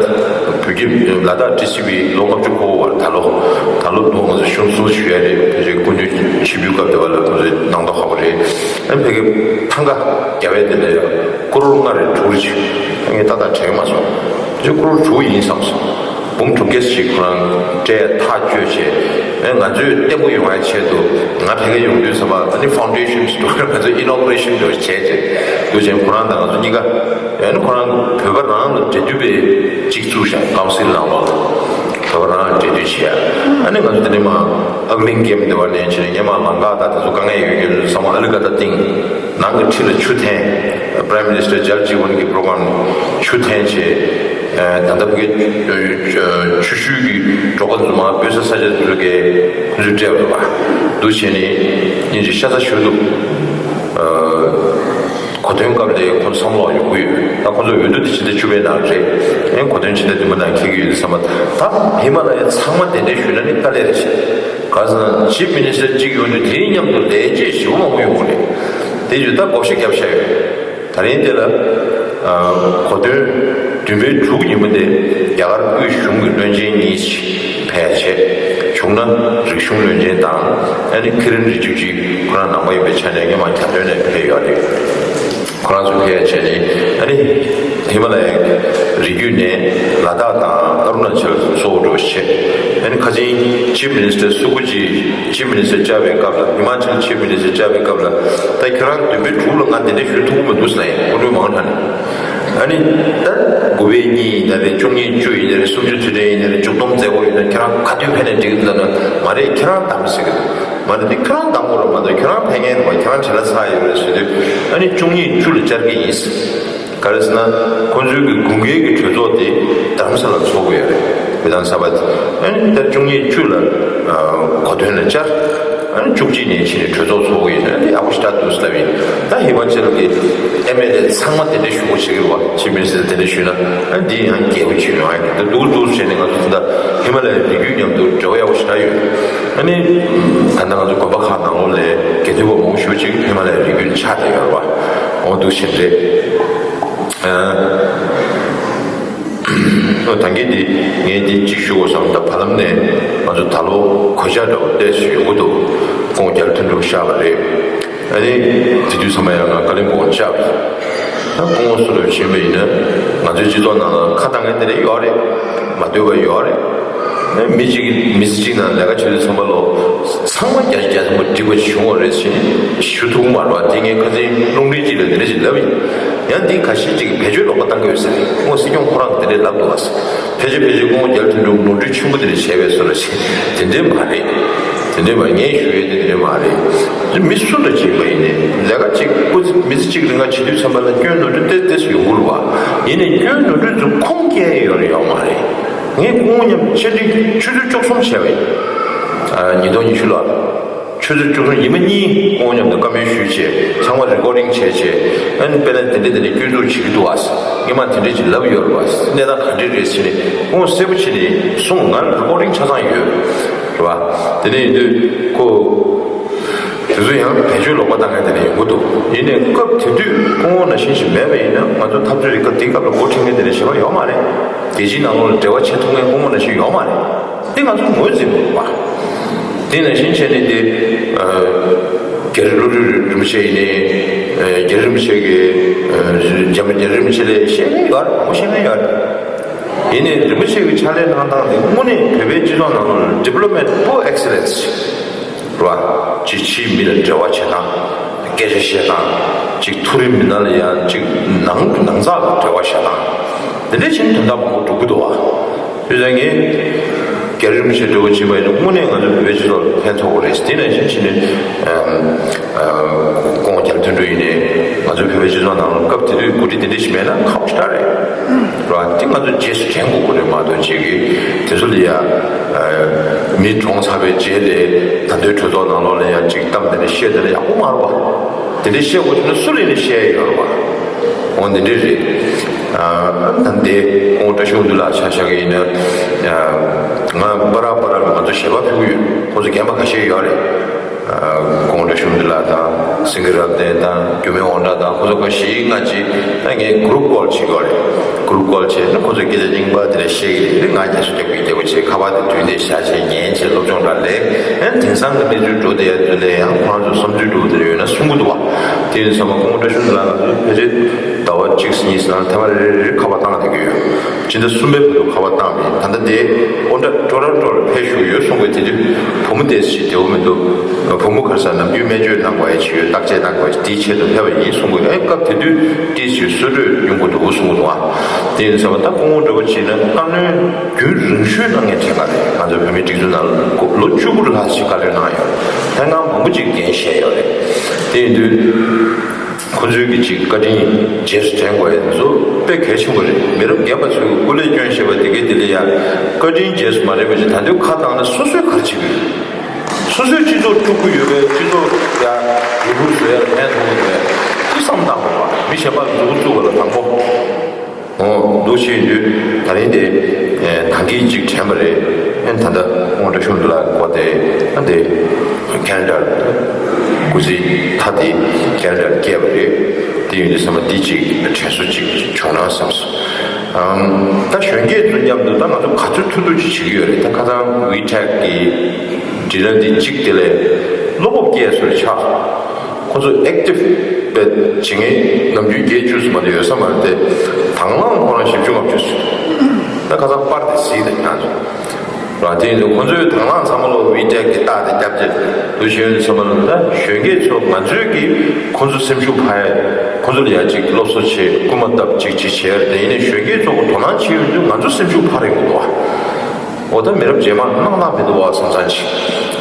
བོད་ཁྱིམ་ལ་དྭགས་ཊི་སི་ཝི་ལོ་ལྔ་བཅུ་འཁོར་བར་ད་ལོ་ད་ལོ་ལོ་ང་ཚོ་གཞུང་སྲུང་ཞུ་ཡ་རེད། ཕལ་ཆེར་སྐུ་མདུན་ཆིབས་བསྒྱུར་སྐབས་དེ་བ་ལ་ཁོང་ཚོས་གནང་མདོག་ཁ་པོ་རེད། ཨ་ཕ་གི་ཐང་ག་རྒྱབ་ཡ་དེ་ལ་ཡ་ཀོ་རོར་ལྔ་རེ་དྲུག་རེ་བྱས། ངས་ཏག་ཏག་དྲན་མ་སོང་། ཕལ་ཆེར་ཀོ་རོར་དྲུག་ཡིན་བསམ་སོང་། འབུམ་དྲུག་བརྒྱ་ཞིག་ཁོ་རང་སྤྲད་ཐག་གཅོད་བྱས། ཨེ་ང་ཚོས་བརྟན་པོ་ཡོང་བའི་ཆེད་དུ་ང་ཕ་གི་ཡོང་དུས་ཙམ་པ་ཨ་ནི་ཕའུན་ཌེ་ཤན་ཞིག་འགྲོ་ང་ཚོས་ཨི་ནོ་གུ་རེ་ཤན་འགྲོ་བྱས་བྱས་དུས་ཙམ་ཁོ་རང་དང་ང་ཚོ་གཉིས་ཀ་ཨ་ནི་ཁོ་རང་བོད་པ་རང་ལ་འབྲེལ་མཐུད་པའི་གཅིག་བཙུགས་ཤག་ཀའུན་སིལ་ནང་ལོགས་ལ་བོད་པ་རང་ལ་འབྲེལ་མཐུད་བྱས། ཨ་ནི་ང་ཚོ་དེ་ནས་མ་ཨག་ལིང་ཀེམ་དེ་བ་ནས་བྱས་ནས་ཉེ་མ་ལམ་ཁ་དང་དེ་ཚོ་དཀའ་ངལ་ཡོད་མཁན་ཚོ་ཚང་མ་ཨ་ལི་ཀ་ད་ཏིང་ནང་གི་ཁྲི་ལ་ཆུ་འཐེན། Prime Minister Jal Jeevan གི་པོ་རོ་གྷ་རམ་ཆུ་འཐེན་བྱས། ད་ལྟ་བོད་ཆུ་ཤུལ་གྱི་འབྲོག་པ་ཚོ་མ་སྤོས་ས་ས་ཆ་ཚོ་གའི་ཁོང་ཚོས་སྤྲད་པ་རེད་པ། འདུག་བྱས་ནས་སྙིང་རྗེ་ཤ་ཚ་ཞུ་འདུག་གོ་སྟོན་སྐབས་ལས་ཁོང་ཚོ་བསམ་བློ་ཡོང་གི་ཡོད། ད་ཁོང་ཚོ་འོས་བསྡུ་དེ་ཕྱི་ཟླ་བཅུ་པའི་ནང་རེད། ཨེ་གོ་སྟོན་ཕྱི་ཟླ་བདུན་པ་ནང་འཁེལ་གྱི་ཡོད་བསམ་པ། ད་ཧི་མ་ལ་ཡ་ཚང་མ་གདན་འདྲེན་ཞུས་ན་ནི་དཀའ་ལས་རེད་ཤག་ག་ཟེར་ན་ཆིབ་མི་ནི་སི་ཊར་གཅིག་ཡོང་དུས་དེའི་མཉམ་དུ་ལས་བྱེད་ཞེ་པོ་མང་པོ་ཡོང་གི་རེད། དེ་བཞིན་ད་བགོ་བཤའ་བརྒྱབ་བཞག་ཡོད། ད་རིང་དེ་ལ་གོ་སྟོན་བདུན་པའི་དྲུག་ཉིན་མོ་དེ་རྒྱ་གར་དབུས་གཞུང་གི་བློན་ཆེན་གཉིས་ཤིག་ ཕལ་ཆེར་བྱུང་ན་རིག་གཞུང་བློན་ཆེན་དང་ཨ་ནི་ཁེ་རིན་རི་ཆུ་གཅིག་ཁོ་རང་ནང་པ་ཡིན་པའི་ཆ་ནས་སྔོན་མ་གྱ་སྟོན་ནས་ཕེབས་ཡོད་རེད། ཁོ་རང་ཚོ་ཕེབས་བྱས་ནས་ཨ་ནི་ཧི་མ་ལ་ཡའི་རི་རྒྱུད་ནས་ལ་དྭགས་དང་ཨ་རུ་ན་ཅལ་གཙོ་བོ་འགྲོ་བྱས། ཨ་ནི་ཁ་སང་ཆིབ་མི་ནི་སི་ཊར་སུ་ཀུ་ཇི་ཆིབ་མི་ནི་སི་ཊར་བཅར་བའི་སྐབས་ལ། ཧི་མ་ཅལ་ཆིབ་མི་ནི་སི་ཊར་བཅར་བའི་སྐབས་ལ། ད་ཁྱེད་རང་བདུན་པའི་དྲུག་ལ་ང་དེ་འདྲ་ཞུ་ཐུབ་ཀྱི་མི་འདུག་ཟེར་ནས་སྐུ་མགྲོན་མང་དྲགས་ནས། ཨ་ནི་ད་དགུ་པའི་གཉིས་ཡིན་ན་རེད། བཅུ་གཉིས་བཅུ་ཡིན་ན་རེད། སུམ་ཅུ་དུས་དྲན་ཡིན་ན་རེད། བཅུ་གཏོང་མཛད་སྒོ་ཡིན་ན་ཁྱེད་རང་ག་དུས་ཕེབས་ནས་འགྲིག་གི་འདུག་ལབ་ན། མ་རེད། ཁྱེད་རང་གདམ་ཟེར་གི་འདུག། མ་རེད། འདི་ཁྱེད་རང་གདམ་དགོས་རེད་མ་གཏོགས་ཁྱེད་རང་ཕེབས་མཁན་རེད་པ། ཁྱེད་རང་བྲེལ་བ་ཚ་ཡོད་རེད་ཟེར་དུས། ཨ་ནི་བཅུ་གཉིས་བཅུ་ལ་བཅར་གི་ཡིན། ག་རེ་ཟེར་ན་ཁོང་ཚོའི་གི་དགུན་ཁའི་གི་གྲོས་ཚོགས་དེ་རྡ་རམ་ས་ལར་ཚོགས་ཀྱི་ཡོད་རེད། བི་དྷན་ས་བྷ་དེ། ཨ་ནི་ད་བཅུ་གཉིས་བཅུ་ལ་གོ་སྟོན་ལ་བཅར། ཨ་ནི་བཅུ་གཅིག་ནས་ཕྱིན་ནས་གྲོས་ཚོགས་ཚོགས་ཀྱི་ཡིན་ན་དེ་ཡག་པོ་ཞེ་དྲག་འདུག་ཟེར་ལབ་ཡིན། ད་ཧི་མ་ཅལ་གྱི་ཨེམ་ཨེལ་ཨེ་ཚང་མ་དེ་འདྲ་ཞུ་སྒོ་བྱེད་ཀྱི་རེད་པ། ཆིབ་མི་ནི་སི་ཊར་དེ་འདྲ་ཞུས་ན་ཨ་ནི་འདི་ཡང་རྒྱལ་པོ་བྱེད་ཡོང་ཡ་གི། ད་འདུག་འདུག་བྱས་ནས་ང་ཚོ་ད་ལྟ་ཧི་མ་ལ་ཡའི་རི་རྒྱུད་མཉམ་དུ་འབྲེལ་བ་ཡག་པོ་ཞེ་དྲག་ཡོད། ཨ་ནི་ད་ལྟ་ང་ཚོ་དགོན་པ་ཁག་ནང་ལོགས་ལ་དགེ་འདུན་པ་མང་པོ་ཞེ་པོ་ཅིག་ཧི་མ་ལ་ཡའི་རི་རྒྱུད་ལ་ཆགས་བསྡད་ཡོད་རེད་པ། འོ་འདུག་བྱས་རེད། ཨ། ད་གིན་འདི་ངས་འདི་གཅིག་ཞུ་དགོས་བསམ། ད་བར་ལམ་ནས་ང་ཚོ་ད་ལོ་གོད་ཆག་འདྲ་བོ་ཏོག་ཙམ་ཡོང་གི་འདུག། སྐུ་ངོ་རྒྱ་ལོ་དོན་གྲུབ་གཤེགས་པ་རེད། ཨ་ནི་དེ་དུས་ཚང་མ་ཡང་ང་ཀ་ལིམ་པོང་བཅར་བ་ཡིན། ད་སྐུ་ངོ་བསུ་རུ་ཕྱིན་པ་ཡིན་ན་ང་ཚོའི་སྤྱི་ཚོགས་ནང་ལ་ཁ་བཏང་མཁན་དེ་འདྲ་ཡོད་རེད། མ་འདོད་པ་ཡོད་རེད། ཨ་མི་གཅིག་གིས་མི་ཚེ་གཅིག་ནང་ལས་ཀ་བྱེད་དུས་ཚང་མ་ལོ་ཚང་མ་བརྒྱ་ཆ་བརྒྱ་ཐམ་པ་འགྲིག་པ་ཞིག་བྱུང་བ་རེད་ཟེར་ཞུ་ཐུབ་མ་རེད་པ། དེ་ངས་ཁ་སང་རླུང་འཕྲིན་གཅིག་ལ་དེ་འདྲ་ཞིག་ལབ་ཡིན། ཡང་འདི་ཁ་ཤས་ཅིག་བེད་སྤྱོད་ལོག་པ་བཏང་གི་ཡོད་ཟེར། སྔོན་སྲིད་སྐྱོང་ཁོ་རང་གིས་དེ་འདྲས་ལབ་འདུག་ཨ། ཕལ་ཆེར་ཕལ་ཆེར་སྐུ་ངོ་རྒྱ་ལོ་དོན་གྲུབ་ནོར་འཁྲུལ་ཆེན་པོ་དེ་འདྲས་བྱས་པའི་བཟོ་འདྲ་ཞིག་དེ་འདྲས་མ་རེད། དེ་འདྲས་མ། ངས་ཞུ་ཡས་དེ་དེ་འདྲས་མ་རེད། མི་སུ་ལ་བྱས་པ་ཡིན་ནའི་ལས་ཀ་གཅིག་སྐུ་ཚེ་མི་ཚེ་གཅིག་རིང་ག་བྱེད་དུས་ཙམ་པ་ལ་སྐྱོན་ནོར་འཁྲུལ་ཏོག་ཙམ་ཡོང་གི་རེད་པ། ཡིན་ནའི་སྐྱོན་ནོར་འཁྲུལ་ཚོ་ཁུངས་སྐྱེལ་ཡས་ཡོད་རེད་ཡོད་མ་རེད། ངས་སྐུ་ངོ་མཉམ་དུ་ཆེད་སྒྲིག་ཆུ་ཚོད་བཅུ་གསུམ་བྱས་པ་ཡིན། ཨ། ཉིས་སྟོང་ཉི་ཤུ་ལོར། ཆུ་ཚོད་བཅུ་གསུམ། ཉི་མ་གཉིས་སྐུ་ངོ་མཉམ་དུ་བཀའ་མོལ་ཞུས་བྱས། ཚང་མ་རི་ཀོར་ཌིང་བྱས་བྱས། ཨ་ནི་དཔེར་ན་དེ་འདྲ་དེ་འདྲ་སྐྱོན་འཛུགས་བྱེད་ཀྱི་འདུག་ཨ། སྔོན་མ་དེ་འདྲ་ཅིག་ལབ་ཡོད་རེད་པ། གནས་སྟངས་ག་འདྲ་རེད་ཟེར་ནས་སྐུ་ངོ་གསལ་པོ་བྱས་ནས་གསུངས། ང་ལ་རི་ཀོར་ཌིང་ཆ་ཚང་ཡོད་རེད་པ། དེ་འདྲ་ཡིན་དུས་ཁོ་དེ་ཚོ་ཡང་བེད་སྤྱོད་ལོག་པ་བཏང་མཁན་དེ་འདྲ་ཡོང་གི་འདུག། ཡིན་ནའི་སྐབས་དེ་དུས་སྐུ་ངོ་ནང་བཞིན་ཞིག་མེད་པ་ཡིན་ན་ང་ཚོ་འཐབ་རྩོད་ཀྱི་སྐབས་དེའི་སྐབས་ལ་འགོ་ཁྲིད་མཁན་དེ་འདྲ་གཞན་པ་ཡོད་མ་རེད། རྒྱལ་སྤྱིའི་ནང་ལོགས་ལ་འབྲེལ་བ་བྱེད་ཐུབ་མཁན་སྐུ་ངོ་ནང་བཞིན་ཡོད་མ་རེད། དེ་ང་ཚོ་ངོས་འཛིན་དགོས་པ། དེ་ནང་བཞིན་བྱས་ནས་དེ། ཨ། རྒྱ་རི་བློ་གྲོས་རིན་པོ་ཆེ་ཡིན་ནའི། ཨ། རྒྱ་རི་རིན་པོ་ཆེ་གིས། ཨ། འཇམ་དཔལ་རྒྱ་རི་རིན་པོ་ཆེ་ལ་བཤད་མཁན་ཡོད་རེད། མང་པོ་བཤད་མཁན་ཡོད་རེད། ཡིན་ནའི་རིན་པོ་ཆེ་གི་ཕྱག་ལས་གནང་སྟངས་དེ་དངོས་གནས་བོད་པའི་སྤྱི་ཚོགས་ནང་ལོགས་ལ་development for excellence རེད་པ། ཅིག་ཕྱིའི་མི་ལ་འབྲེལ་བ་བྱེད་སྟངས། སྐད་ཆ་བཤད་སྟངས། ཅིག་མཐོ་རིམ་མི་སྣ་ལ་ཡང་ཅིག་ནང་ནང་ཚགས་ཀྱི་འབྲེལ་བ་བྱེད་སྟངས། དེ་འདྲ་བྱས་ནས་དོན་དག་མང་པོ་སྒྲུབ་ཀྱི་འདུག་པ། བྱས་ཙང་ངས་རྒྱ་རི་རིན་པོ་ཆེ་འདྲ་བོ་བྱས་པ་ཡིན་ན་དངོས་གནས་ང་ཚོ་བོད་པའི་སྤྱི་ཚོགས་ལ་ཕན་ཐོགས་ཀྱི་རེད། དེ་ནང་བཞིན་བྱས་ནས། ཨ། ཨ། སྐུ་ངོ་རྒྱ་ལོ་དོན་གྲུབ་ཡིན་ནའི་ང་ཚོའི་བོད་པའི་སྤྱི་ཚོགས་ནང་ལ་སྐབས་དེ་དུས་འགོ་ཁྲིད་དེ་འདྲ་ཞིག་མེད་ན་ཁག་པོ་ཞེ་དྲག་རེད། རེད་པ། དེ་ང་ཚོ་རྗེས་སུ་དྲན་དགོས་ཀྱི་རེད་མ་གཏོགས་ཅིག་གིས་དེ་ཚོ་ལ་ཡ། ཨ། མི་གྲོངས་ཚར་བའི་རྗེས་ལ་ད་ལྟའི་གྲོས་ཚོགས་ནང་ལོགས་ལ་ཡ་ཅིག་གཏམ་དེ་འདྲ་བཤད་དེ་འདྲ་ཡག་པོ་མ་རེད་པ། དེ་འདྲ་བཤད་དགོས་བྱུང་ན་སུ་ལ་ཡིན་ནའི་བཤད་ཡ་ཡོད་རེད་པ། འོ་འདི་འདྲ་རེད། ཨ། ད་འདི་སྐུ་ངོ་བཀྲ་ཤིས་དབང་འདུས་ལགས་ཆ་བཞག་གི་ཡིན་ན། ཨ། ང་པར་པར་ལ་ང་ཚོ་ཞལ་པར་ཕུལ་གྱི་ཡོད། ཁོང་ཚོ་རྒན་པ་ཁ་ཤས་ཡོད་རེད། ཨ། སྐུ་ངོ་བཀྲ་ཤིས་དབང་འདུས་ལགས་དང་། སེང་གེ་རབ་བརྟན་དང་། འགྱུར་མེད་དབང་གྲགས་དང་། ཁོང་ཚོ་ཁ་ཤས་ང་ཅིག་ད་ངས་group call བྱེད་ཀྱི་ཡོད་རེད། group call བྱས་ན་ཁོང་ཚོས་སྐད་ཆ་རྙིང་པ་དེ་འདྲ་བཤད་ཀྱི་རེད། ང་རྒྱ་སུ་རྒྱབ་ཀྱི་རྒྱབ་བྱས། ཁ་པར་དེ་དུས་འདི་བཞག་བྱས་ཉན་བྱས། སློབ་སྦྱོང་འདྲ་ལས། ཨ། དེང་སང་གི་གནས་ཚུལ་འགྲོ་བསྡད་ཡ་དེ་ལ་ཡང་ཁོ་རང་ཚོ་བསམ་ཚུལ་འགྲོ་བསྡད་ཡོད་ན་གསུང་གི་འདུག་པ། དེ་ཡིན་ཙང་མ་སྐུ་ངོ་བཀྲ་ཤིས་དབང་འདུས་ལགས་ང་ཚོ་ཕལ་ཆེར་ཟླ་བ་གཅིག་གཉིས་ཙམ་ཐེངས་མ་རེ་རེ་རེ་ཁ་པར་བཏང་བསྡད་ཀྱི་ཡོད། སྤྱི་ཟླ་གསུམ་པའི་བར་དུ་ཁ་པར་བཏང་མེད། ད་ལྟ་དེ་ཨོ་ཌར་ཊོ་རོན་ཊོ་ལ་ཕེབས་བཞུགས་ཡོད་གསུང་གི། དེ་དུས་བུ་མོ་དེ་ཞིག་བདེ་པོ་མི་འདུག། བུ་མོ་ག་རེ་ཟེར། ནམ་རྒྱུན་སྨན་བཅོས་གནང་དགོས་ཡ་ཅིག་ཡོད། བརྟག་དཔྱད་གནང་དགོས་ཡ་ཅིག། དེའི་ཆེད་དུ་ཕེབས་པ་ཡིན་གསུང་གི། ཨེ། སྐབས་དེ་དུས་ཏོག་ཙམ་བསུ་སྲོལ་ཡོང་གི་འདུག་གསུང་གི་འདུག་པ། དེ་ཡིན་ཙང་མ་ད་སྐུ་ངོ་འདྲ་བོ་བྱས་ན་བཀའ་བློན་རྒྱུན་རིང་ཤོས་གནང་མཁན་དེ་ང་རེད། ང་ཚོའི་བོད་མིའི་སྒྲིག་འཛུགས་ནང་ལ་ལོ་བཅུ་དགུ་ལྷག་ཅིག་བཀའ་བློན་གནང་ཡོད་རེད། ཐེངས་མང་པོ་ཅིག་འགན་བཞེས་ཡོད་རེད། དེ་ཡིན་དུས་ཁོ་ཚོའི་གི་ཅིག་བཀའ་དྲིན་རྗེས་སུ་དྲན་དགོས་ཡ་དེ་ཚོ་དཔེ་གལ་ཆེན་པོ་རེད། མི་རབས་རྒན་པ་ཚོའི་སྐུ་ལས་སྐྱོན་བཞེས་པ་དེ་གའི་དེ་ལ་ཡ་བཀའ་དྲིན་རྗེས་སུ་མ་དྲན་པ་ཅིག་ད་དུང་ཁ་བཏང་ན་སོ་སོས་ག་རེ་བྱེད་ཀྱི་ཡོད། སོ་སོའི་སྤྱི་ཚོགས་དཀྲུག་གི་ཡོད་པས། སྤྱི་ཚོགས་ཡ་ཡུལ་ལུགས་བཟོ་ཡ་ལ་ཕན་ཐོགས་ཀྱི་ཡོད་པས། དེ་བསམ་བཏང་དགོས་པ། མི་གཞན་པ་ལ་མཛུབ་གུ་བཙུགས་པ་ལ་དང་པོ། འོ་འདུག་བྱེད་དུས་ད་རིང་དེ་ཨེ་ད་གིན་ཅིག་དྲན་པ་རེད། ཨེ་ད་ལྟ་སྐུ་ངོ་བཀྲ་ཤིས་དབང་འདུས་ལགས་འགོ་དེ་ཨ་དེ་ཁེ་ན་ཌར་སྐུ་ཚེ་མཐའ་དེ་ཁེ་ན་ཌར་བསྐྱལ་བ་རེད། དེ་ཡིན་དུས་ཚང་མ་འདི་ཅིག་དྲན་གསོ་ཅིག་བྱུང་ན་བསམ་སོང་། ད་གཞོན་སྐྱེས་ཚོ་མཉམ་དུ་ད་ང་ཚོ་ག་ཚོད་ཐུབ་ཐུབ་ཅིག་བྱེད་ཀྱི་ཡོད་རེད། ད་ཁ་སང་WeChat་གི་དྲི་བ་འདི་གཅིག་དེ་ལས་བློ་སྤོབས་སྐྱེས་སོ་ཆགས། ཁོ་ཚོ་active་བྱེད་མཁན་ནམ་རྒྱུན་བརྒྱད་ཅུ་ཙམ་མ་གཏོགས་ཡོད་ས་མ་རེད་དེ། དང་བླངས་ཁོ་རང་བཞི་བཅུ་ལྔ་བཅུ་ཙམ། ད་ཁ་སང་པར་དེ་གཟིགས་དང་ང་ཚོ། ར་དེ་ཡིན་དུས་ཁོ་ཚོའི་དང་བླངས་ཚང་མ་ལོ་WeChat་གི་རྟགས་དེ་རྒྱབ་རྒྱབ་དུ་ཞོན་ཚང་མ་ལོ། ད་གཞོན་སྐྱེས་ཚོ་ང་ཚོས་ཀྱིས་ཁོ་ཚོ་སེམས་ཤུགས་འཕར་ཡ། ཁོ་ཚོ་ལ་ཡ་ཅིག་སློབ་གསོ་བྱེད། སྐུལ་མ་བཏབ་ཅིག་ཅིག་བྱས་ར། དེ་ཡིན་ནས་གཞོན་སྐྱེས་ཚོ་གི་དོ་སྣང་བྱེད་ཡོང་དུས་ང་ཚོ་སེམས་ཤུགས་འཕར་ཡོང་གི་འདུག་བ། འོ་ད་མི་རབས་རྗེས་མ་གནང་སྟངས་མི་འདུག་བ་བསམ་ཙང་ཅིག་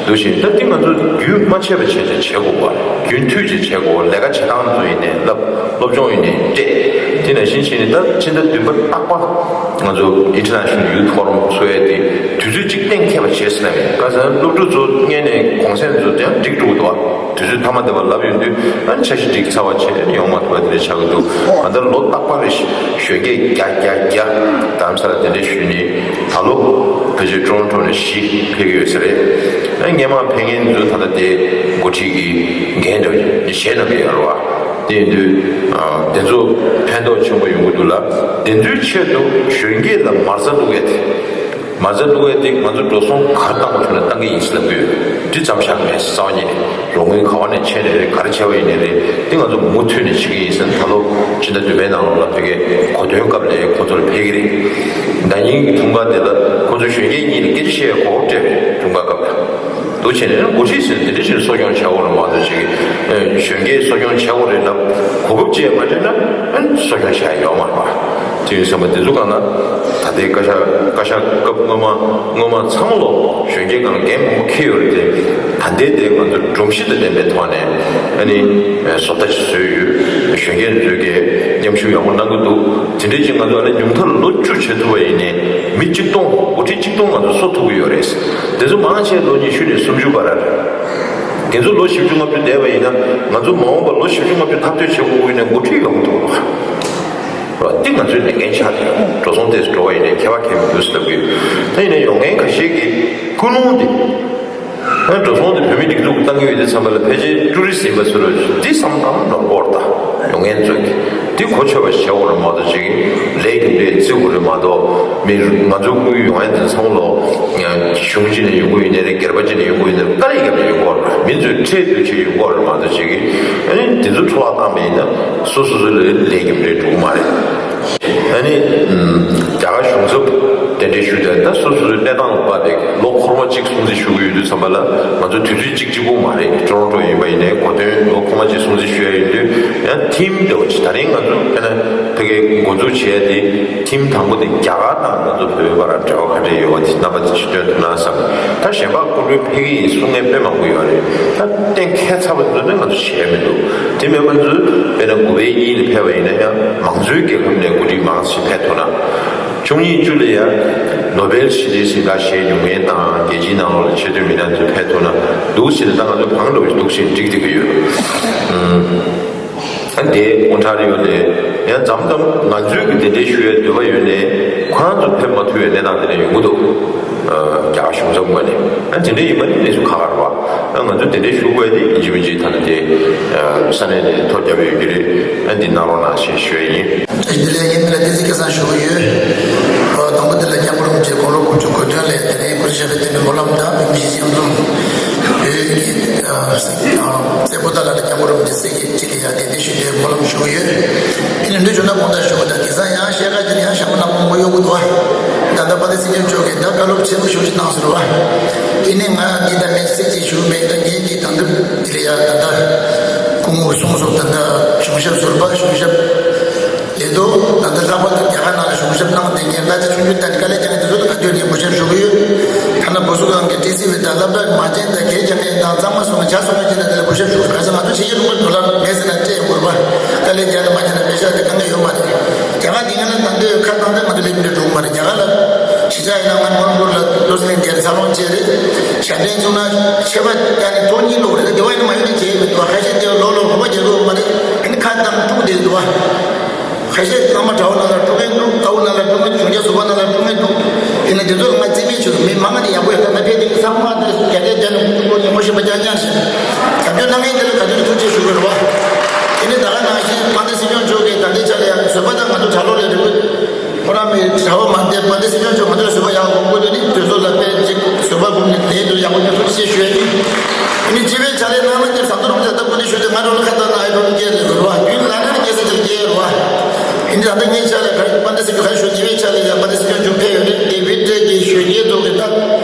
འདུག་བཞིན། ད་འདི་ང་ཚོ་རྒྱུན་མ་ཆད་པ་བྱས་བྱས་བྱེད་དགོས་པ། རྒྱུན་མཐུད་ཅིག་བྱེད་དགོས། ལས་ཀ་བྱེད་སྟངས་ཚོ་ཡིན་ནའི་བསླབ། སློབ་སྦྱོང་ཡིན་ནའི་སྤྲད། དེ་ནང་བཞིན་བྱས་ནས་ད་ཕྱི་ཟླ་བདུན་པ་རྟག་པ་ང་ཚོ་International Youth Forum་ཚོགས་ཡས་དེ་དུས་ཚོད་ཅིག་གཏན་འཁེལ་བ་བྱས་ཟིན་ན་བས། ཁ་སང་སློབ་ཕྲུག་ཚོ་སྔས་ནས་གུང་སེང་ཚོ་དེ་ཡང་འགྲིག་འགྲོ་གི་འདུག་བ། དུས་ཚོད་མཐའ་མ་དེ་བ་ལབ་ཡོང་དུས་ཨ་ནི་འཆར་གཞི་འགྲིག་ཚར་བ་བྱས་ཡོང་མ་ཐུབ་པ་དེ་འདྲ་ཆགས་ཀྱི་འདུག་ཨ་ད་ལོ་རྟག་པར་རེ་གཞོན་སྐྱེས་བརྒྱ་བརྒྱ་བརྒྱ་དམ་ས་ལ་དེ་འདྲ་ཞུས་ནས་ད་ལོ་ཕལ་ཆེར་ཀྲོ་རོན་ཀྲོ་ནས་བཞི་ཕེབས་ཀྱི་ཡོད་ས་རེད། ཨ་སྔས་མ་ཕེབས་མཁན་ཚོ་ད་ལྟ་དེ་འགོ་ཁྲིད་ཀྱི་འགན་འདྲ་བ་བཞེས་གནང་གི་ཡོད་རེད་བ། དེ་ཡིན་དུས་ཨ་དེ་ཚོ་ཕན་ཐོགས་ཆེན་པོ་ཡོང་གི་འདུག་ལ། དེ་ཚོའི་ཆེད་དུ་གཞོན་སྐྱེས་ལ་མ་རྩ་བླུག་ཡས་དེ། མ་རྩ་བླུག་ཡས་དེ་ང་ཚོ་འགྲོ་སོང་ག་རེ་བཏང་དགོས་བྱུང་ན་བཏང་གི་ཡིན་ཟེར་ལབ་ཀྱི་ཡོད། འདི་ཙམ་བཞག་མེད། རྩ་བ་ཉིད་ནས་རོགས་དངུལ་ག་བ་ནས་ཆད་ནས་རེད། ག་རེ་བྱས་པ་ཡིན་ནའི་རེད། འདི་ང་ཚོ་མུ་མཐུད་ནས་བྱེད་ཀྱི་ཡིན་ཟེར་ནས་ད་ལོ་ཕྱི་ཟླ་བདུན་པའི་ནང་ལོགས་ལ་ཕ་གིའི་གོ་སྟོན་སྐབས་ལ་ཁོ་ཚོ་ལ་ཕེབས་ཀྱི་རེད། ཟླ་ཉིན་གྱི་འཁྲུངས་སྐར་དེ་ལ་ཁོ་ཚོ་གཞོན་སྐྱེས་གཉིས་ལ་སྐད་ཆ་བཤད་གོ་སྐབས་སྤྲད་པས། འཁྲུངས་སྐར་སྐབས་ལ། འདུག་བྱས་ནས་འགོ་ཁྲིད་ཟེར་ནས་དེ་འདྲ་ཞིག་གསོ་སྐྱོང་བྱ་དགོས་རེད་མ་གཏོགས་ཅིག་གཞོན་སྐྱེས་གསོ་སྐྱོང་བྱ་དགོས་རེད་ལབ་གོ་སྐབས་ཅིག་མ་སྤྲད་ན་གསོ་སྐྱོང་བྱ་ཡ་ཡོད་མ་རེད་པ། དེ་ཡིན་ཙང་དེ་ཚོ་གང་ན་ད་ལྟའི་བཀའ་ཤག་བཀའ་ཤག་སྐབས་སྔོན་མ་སྔོན་མ་ཚང་མ་ལོ་གཞོན་སྐྱེས་སྒང་ལ་འགན་མང་པོ་འཁྱེར་ཡོད་རེད་དེ། ད་ལྟའི་དེ་ང་ཚོ་སྒྲོམ་གཞི་དང་ལྡན་པའི་ཐོག་ནས་ཨ་ནི་བཟོ་ལྟ་ཞིག་བཟོས་ཡོད། གཞོན་སྐྱེས་ཚོས་ཀྱི་མཉམ་ཞུགས་ཡག་པོ་གནང་གི་འདུག་དེ་འདྲའི་ཅིག་ང་ཚོ་ཨ་ནི་ཉུང་མཐར་ལོ་བཅུ་བྱེད་ཐུབ་པ་ཡིན་ནའི་མི་གཅིག་སྟོང་འགོ་ཁྲིད་གཅིག་སྟོང་ང་ཚོ་གསོ་ཐུབ་ཀྱི་ཡོད་རེད། དེ་ཚོ་མང་ཆེ་ལོ་ཉི་ཤུ་ནས་སུམ་ཅུ་བར་རེད། དེ་ཚོ་ལོ་བཞི་བཅུ་ལྔ་བཅུ་བསྡད་པ་ཡིན་ན་ང་ཚོ་མ་འོངས་པ་ལོ་བཞི་བཅུ་ལྔ་བཅུ་འཐབ་རྩོད་བྱེད་དགོས་ཀྱི་ཡོད་ན་འགོ་ཁྲིད་ཡོང་ཐུབ་པ་རེད། འདི་ང་ཚོའི་ལས་འགན་ཆགས་ཡོད། འགྲོ་སོང་ཏོག་ཙམ་འགྲོ་བ་ཡིན་ནའི་ཁྱད་པར་གང་ཡང་མི་འདུག་ཟེར་ལབ་ཀྱི་ཡོད། ད་ཡིན་ནའི་ཡོང་མཁན་ཁ་ཤས་ཀྱིས་ཀུན་སློང་འདི། ཨ་འགྲོ་སོང་འདི་བོད་མིའི་སྒྲིག་འཛུགས་ཀྱིས་བཏང་གི་ཡོད་དུས་ཙམ་པ་ལ་ཕལ་ཆེར་ཀྲུ་རི་སི་ཡིན་པ་ཚོ་ལ་འདི་བསམ་བློ་ནོར་སྐོར་དང་ཡོང་མཁན་ཚོས་ཀྱིས་འདི་གོ་ཆོད་པ་ཞིག་བྱེད་དགོས་རེད་མ་གཏོགས་ཅིག་ལས་རྒྱུ་འབྲས་བརྩི་དགོས་རེད་མ་གཏོགས། མི་ང་ཚོ་དངུལ་ཡོང་ཡ་འདི་ཚང་མ་ལོ་གཞུང་གཅིག་ནས་ཡོང་གི་ཡོད་ནའི་རེད། སྒེར་པ་གཅིག་ནས་ཡོང་གི་ཡོད་ནའི་རེད། དཀའ་ལས་བརྒྱབ་ནས་ཡོང་གི་ཡོད་རེད། མི་ཚོས་ཁྲལ་བསྡུ་བྱས་ཡོང་གི་ཡོད་རེད་མ་གཏོགས་ཅིག་གིས་ཨ་ནི་འདི་ཚོ་འཕྲོ་བརླག་བཏང་པ་ཡིན་ན་སོ་སོ་སོ་ལ་ལས་རྒྱུ་འབྲས་འགྲོ་གི་མ་རེད། ཨ་ནི་ཨམ། རྒྱ་གར་གཞུང་ཚབ་གདན་འདྲེན་ཞུས་ཏེ་ད་སོ་སོ་སོའི་གནས་སྟངས་ལ་དཔག་པའི་ལོ་འཁོར་མ་གཅིག་སྲུང་བརྩི་ཞུ་གི་ཡོད་དུས་ཙམ་པ་ལ་ང་ཚོ་དུས་ཚོད་གཅིག་གཅིག་པོ་མ་རེད། ཀྲོ་རོན་ཀྲོ་ཡིན་པ་ཡིན་ནའི་གོ་སྟོན་ལོ་འཁོར་མ་གཅིག་སྲུང་བརྩི་ཞུ་ཡ་ཡོད་དུས་ཡང་ཐིམ་དེ་བ་ཅིག་ད་རིང་ང་ཚོ་དཔེར་ན་ཕ་གིའི་འགོ་འཛུགས་བྱས་ཏེ་ཐིམ་དང་པོ་དེ་རྒྱ་གར་དང་ང་ཚོ་བོད་པའི་བར་འབྲེལ་བ་ག་འདྲ་ཡོད་པ་དེ་རྣམ་པ་དེ་ཅིག་སྟོན་ཐུབ་ན་བསམ། ད་གཞན་པ་སྐུ་མགྲོན་ཕེབས་ཀྱི་ཡིན་གསུང་མཁན་དཔེ་མང་པོ་ཡོད་རེད། ད་གཏན་འཁེལ་ཚར་བ་ཚོ་ནི་ང་ཚོ་བྱས་མི་འདུག་དེ་མིན་པ་ཚོ་དཔེར་ན་དགུ་པའི་གཉིས་ལ་ཕེབས་པ་ཡིན་ན་ཡང་མང་གཙོའི་རྒྱལ་ཁབ་ནས་འགོ་ཁྲིད་མང་ཆེ་ཕེབས་ཐུབ་ན། བཅུ་གཉིས་བཅུ་ལ་ཡང་ནོ་བེལ་ཞི་བདེའི་གཟེངས་རྟགས་བཞེས་མྱོང་མཁན་དང་རྒྱལ་སྤྱིའི་ནང་ལོགས་ལ་ཆེ་མཐོའི་མི་སྣ་ཚོ་ཕེབས་ཐུབ་ན་འདུག་ཟེར་ནས་ད་ང་ཚོ་བང་འགྲོ་བའི་འདུག་ཟེར་འགྲིག་བསྡད་ཀྱི་ཡོད། ཨ་དེ་དབུ་ཁྲིད་ཡོད་ལས་ཡང་མཚམས་མཚམས་ང་ཚོས་ཀྱི་གདན་འདྲེན་ཞུ་ཡའི་འདོད་པ་ཡོད་ནས་ཁོ་རང་ཚོ་ཕེབས་མ་ཐུབ་པའི་གནས་སྟངས་དེ་འདྲ་ཡོང་གི་འདུག་རྒྱ་གར་གཞུང་ཚབ་ངོས་ནས། ཨ་དེ་འདྲ་ཡིན་པ་ནི་གནས་ཚུལ་ཁག་ཁག་རེད་བ། ཨ་ང་ཚོས་གདན་འདྲེན་ཞུ་དགོས་ཡ་དེ་ཡིན་གཅིག་མིན་གཅིག་ད་ལྟ་དེ་ས་གནས་ནས་ཐོ་བརྒྱབ་ཡོད་ཀྱི་རེད། ཨ་འདི་གནང་རོགས་གནང་ཞེས་ཞུ་ཡ་ཡིན། བཀྲ་ཤིས་བདེ་ལེགས། ངས་མི་ལ་བདེ་ཚིག་སྐལ་བཟང་ཞུ་གི་ཡོད། ཨོ་དང་པོ་དེ་ལ་སྐྱབས་མགོན་རིན་པོ་ཆེ་དགུང་ལོ་དགུ་བཅུ་གོ་བདུན་ལ་དེ་རིང་སྐུ་ཚེ་ཞབས་པད་བརྟན་པའི་སྨོན་ལམ་དང་བོད་མི་ཞིག་མཉམ་འཛོམས་བོད་ཀྱི་སྲས་པོ་ཏཱ་ལ་དང་སྐྱབས་མགོན་རིན་པོ་ཆེ་སྲས་ཀྱི་ཁྲི་ལ་ཡར་གདན་འདྲེན་ཞུ་རྒྱུའི་སྨོན་ལམ་ཞུ་གི་ཡོད། དེ་ནས་འདུག་བྱུང་ན་དགོངས་དག་ཞུ་གི་དང་དེང་སང་ཡང་བཤད་ཁ་དེ་ནས་ཡང་ཞྭ་མོ་ནག་པོ་མང་པོ་གཡོག་གི་འདུག་བ། ད་ལྟ་དཔལ་ལྡན་སྲིད་སྐྱོང་མཆོག་གིས་ད་བཀའ་སློབ་ཆེན་པོ་ཞེ་པོ་ཅིག་གནང་ཟེར་བ། དེ་ནས་ང་འདི་ལྟར་མེད་སྲིད་ཅིག་ཞུ་མེད་ད་ངེད་ཀྱིས་ད་འདི་དེ་ལ་ཡ་ད་ལྟ་སྐུ་ངོ་གསུང་སོགས་ད་ལྟ་གཞུང་ཞབས་ཟུར་པ་གཞུང་ཞབས་ལས་ཐོག་ད་ལྟ་ལྷག་པར་དུ་རྒྱ་གར་ནང་ལ་གཞུང་ཞབས་གནང་བསྡད་མཁན་སློབ་གྲྭ་ཆུང་ཆུང་དང་དཀའ་ལས་རྒྱག་མཁན་དེ་ཚོ་ལ་ག་དུས་ནས་གུས་ཞབས་ཞུ་གི་ཡོད། ཐ་ན་བུ་གསོ་ཁང་གི་ཊི་སི་ཝི་དང་སློབ་གྲྭ་གི་མ་བྱན་དང་གད་རྒྱག་མཁན་དང་གཙང་མ་བཟོ་མཁན་ཇ་བཟོ་མཁན་བྱས་ན་དེ་ལ་གུས་ཞབས་ཞུ་གི་ག་ས་ང་ཚོ་ཕྱི་རྒྱལ་ལུང་པ་དུ་ལ་མེད་ཟེར་ན་སྤྲད་ཡོང་དགོས་རེད་པ། དཀའ་ལས་རྒྱག་ན་མ་རྒྱག་ན་པེ་ཤ་དེ་གང་ག་ཡོད་མ་རེད། རྒྱ་གར་འདི་ང་ལ་ད་འདོད་ཁ་ད་འདོད་ང་ཚོ་ལས་མི་འགྲོ་མ་རེད། རྒྱ་གར་ལ་གཞིས་ཆགས་ཡིན་ན་ང་མོན་གྷོ་ལ་ལོ་སི་ལན་རྒྱལ་འཚར་ལོངས་བྱས་རེད། ཞབས་བརྟན་བྱུང་ན་ཆད་པ་ཡ་ནི་ཐོག་གཉིས་ལོག་རེད། དེ་བ་ཡིན་ན་མ་ཡིན་ན་བྱས་མི་འདུག་ཁ་ཤས་དེ་ལོ་ལོ་ལོག་པ་རྒྱག་གི་ཡོད་མ་རེད། ཨ་ནི་ཁ་བཏང་དཀྲུག་བསྡད་འདུག་བ། ཁ་ཤས་ཚང་མ་དགྲ་བོ་ནང་ལ་དཀྲུག་མཁན་འདུག་དཀར་པོ་ནང་ལ་དཀྲུག་མཁན་འདུག་གཞུང་རྒྱ་ཟུར་པ་ནང་ལ་དཀྲུག་མཁན་འདུག་དེ་ནས་དེ་ཚོ་ལ་ང་རྩིས་མེད་བྱེད་དུ་མི་མང་ང་དེ་ཡག་པོ་ཡོད། ད་ང་ཕེབས་དེ་གི་ཚང་མ་དེ་རྒྱ་སྐད་རྒྱ་ནས་དཀྲུག་ནས་ངོ་ཤེས་པ་རྐྱང་རྐྱང་ཞིག་རྒྱབ་སྐྱོར་གནང་མཁན་དེ་ལ་ག་དུས་ཐུགས་རྗེ་ཞུ་དགོས་རེད་བ། དེ་ནས་ད་ག་ནང་བཞིན་དམངས་གཙོའི་སྲིད་སྐྱོང་མཆོག་གིས་ད་ལྟའི་ཆ་ལ་ཡང་བཟོད་པ་དང་ང་ཚོ་གྲྭ་ལོག་ལས་དྲུག་ཁོ་རང་མི་གྲྭ་པ་མ་བསྡད་པ་འདི་སྲིད་སྐྱོང་མཆོག་ང་ཚོར་བཟོད་པ་ཡག་པོ་དགོངས་དགོས་དོན་ནི་དུས་ཚོད་ལ་དཔེ་ཅིག་བཟོད་པ་སྒོམ་ནས་བསྡད་དུས་ཡག་པོ་ཡོད་ཐུགས་རྗེ་ཆེ་ཞུ་ཡ་ཡིན། ཨ་ནི་སྤྱི་པའི་ཕྱག་ལས་གནང་ན་འདིར་ཟམ་གདོང་རིན་པོ་ཆེ་ལ་སྐུ་མདུན་ཞུ་ཆེད་ང་རང་ལ་ཁ་བཏང་ན་ཨ་རོགས་སྐྱེས་ལས་རོ་བ་རྒྱུན་ལ་ནར་སྐྱེས་ས་ཅིག་སྐྱེས་རོ་བ། ཨ་ནི་ད་ལྟ་ངའི་ཕྱག་ལས་ག་རེ་དཔལ་ལྡན་སྲིད་སྐྱོང་ག་རེ་ཞུ་སྤྱི་པའི་ཕྱག་ལས་ཡ་དཔལ་ལྡན་སྲིད་སྐྱོང་མཆོག་ཕེབས་ཡོད་རེད་དེ་བི་ཏྲེ་གི་གཞོན་སྐྱེས་ཚོ་གི་ད།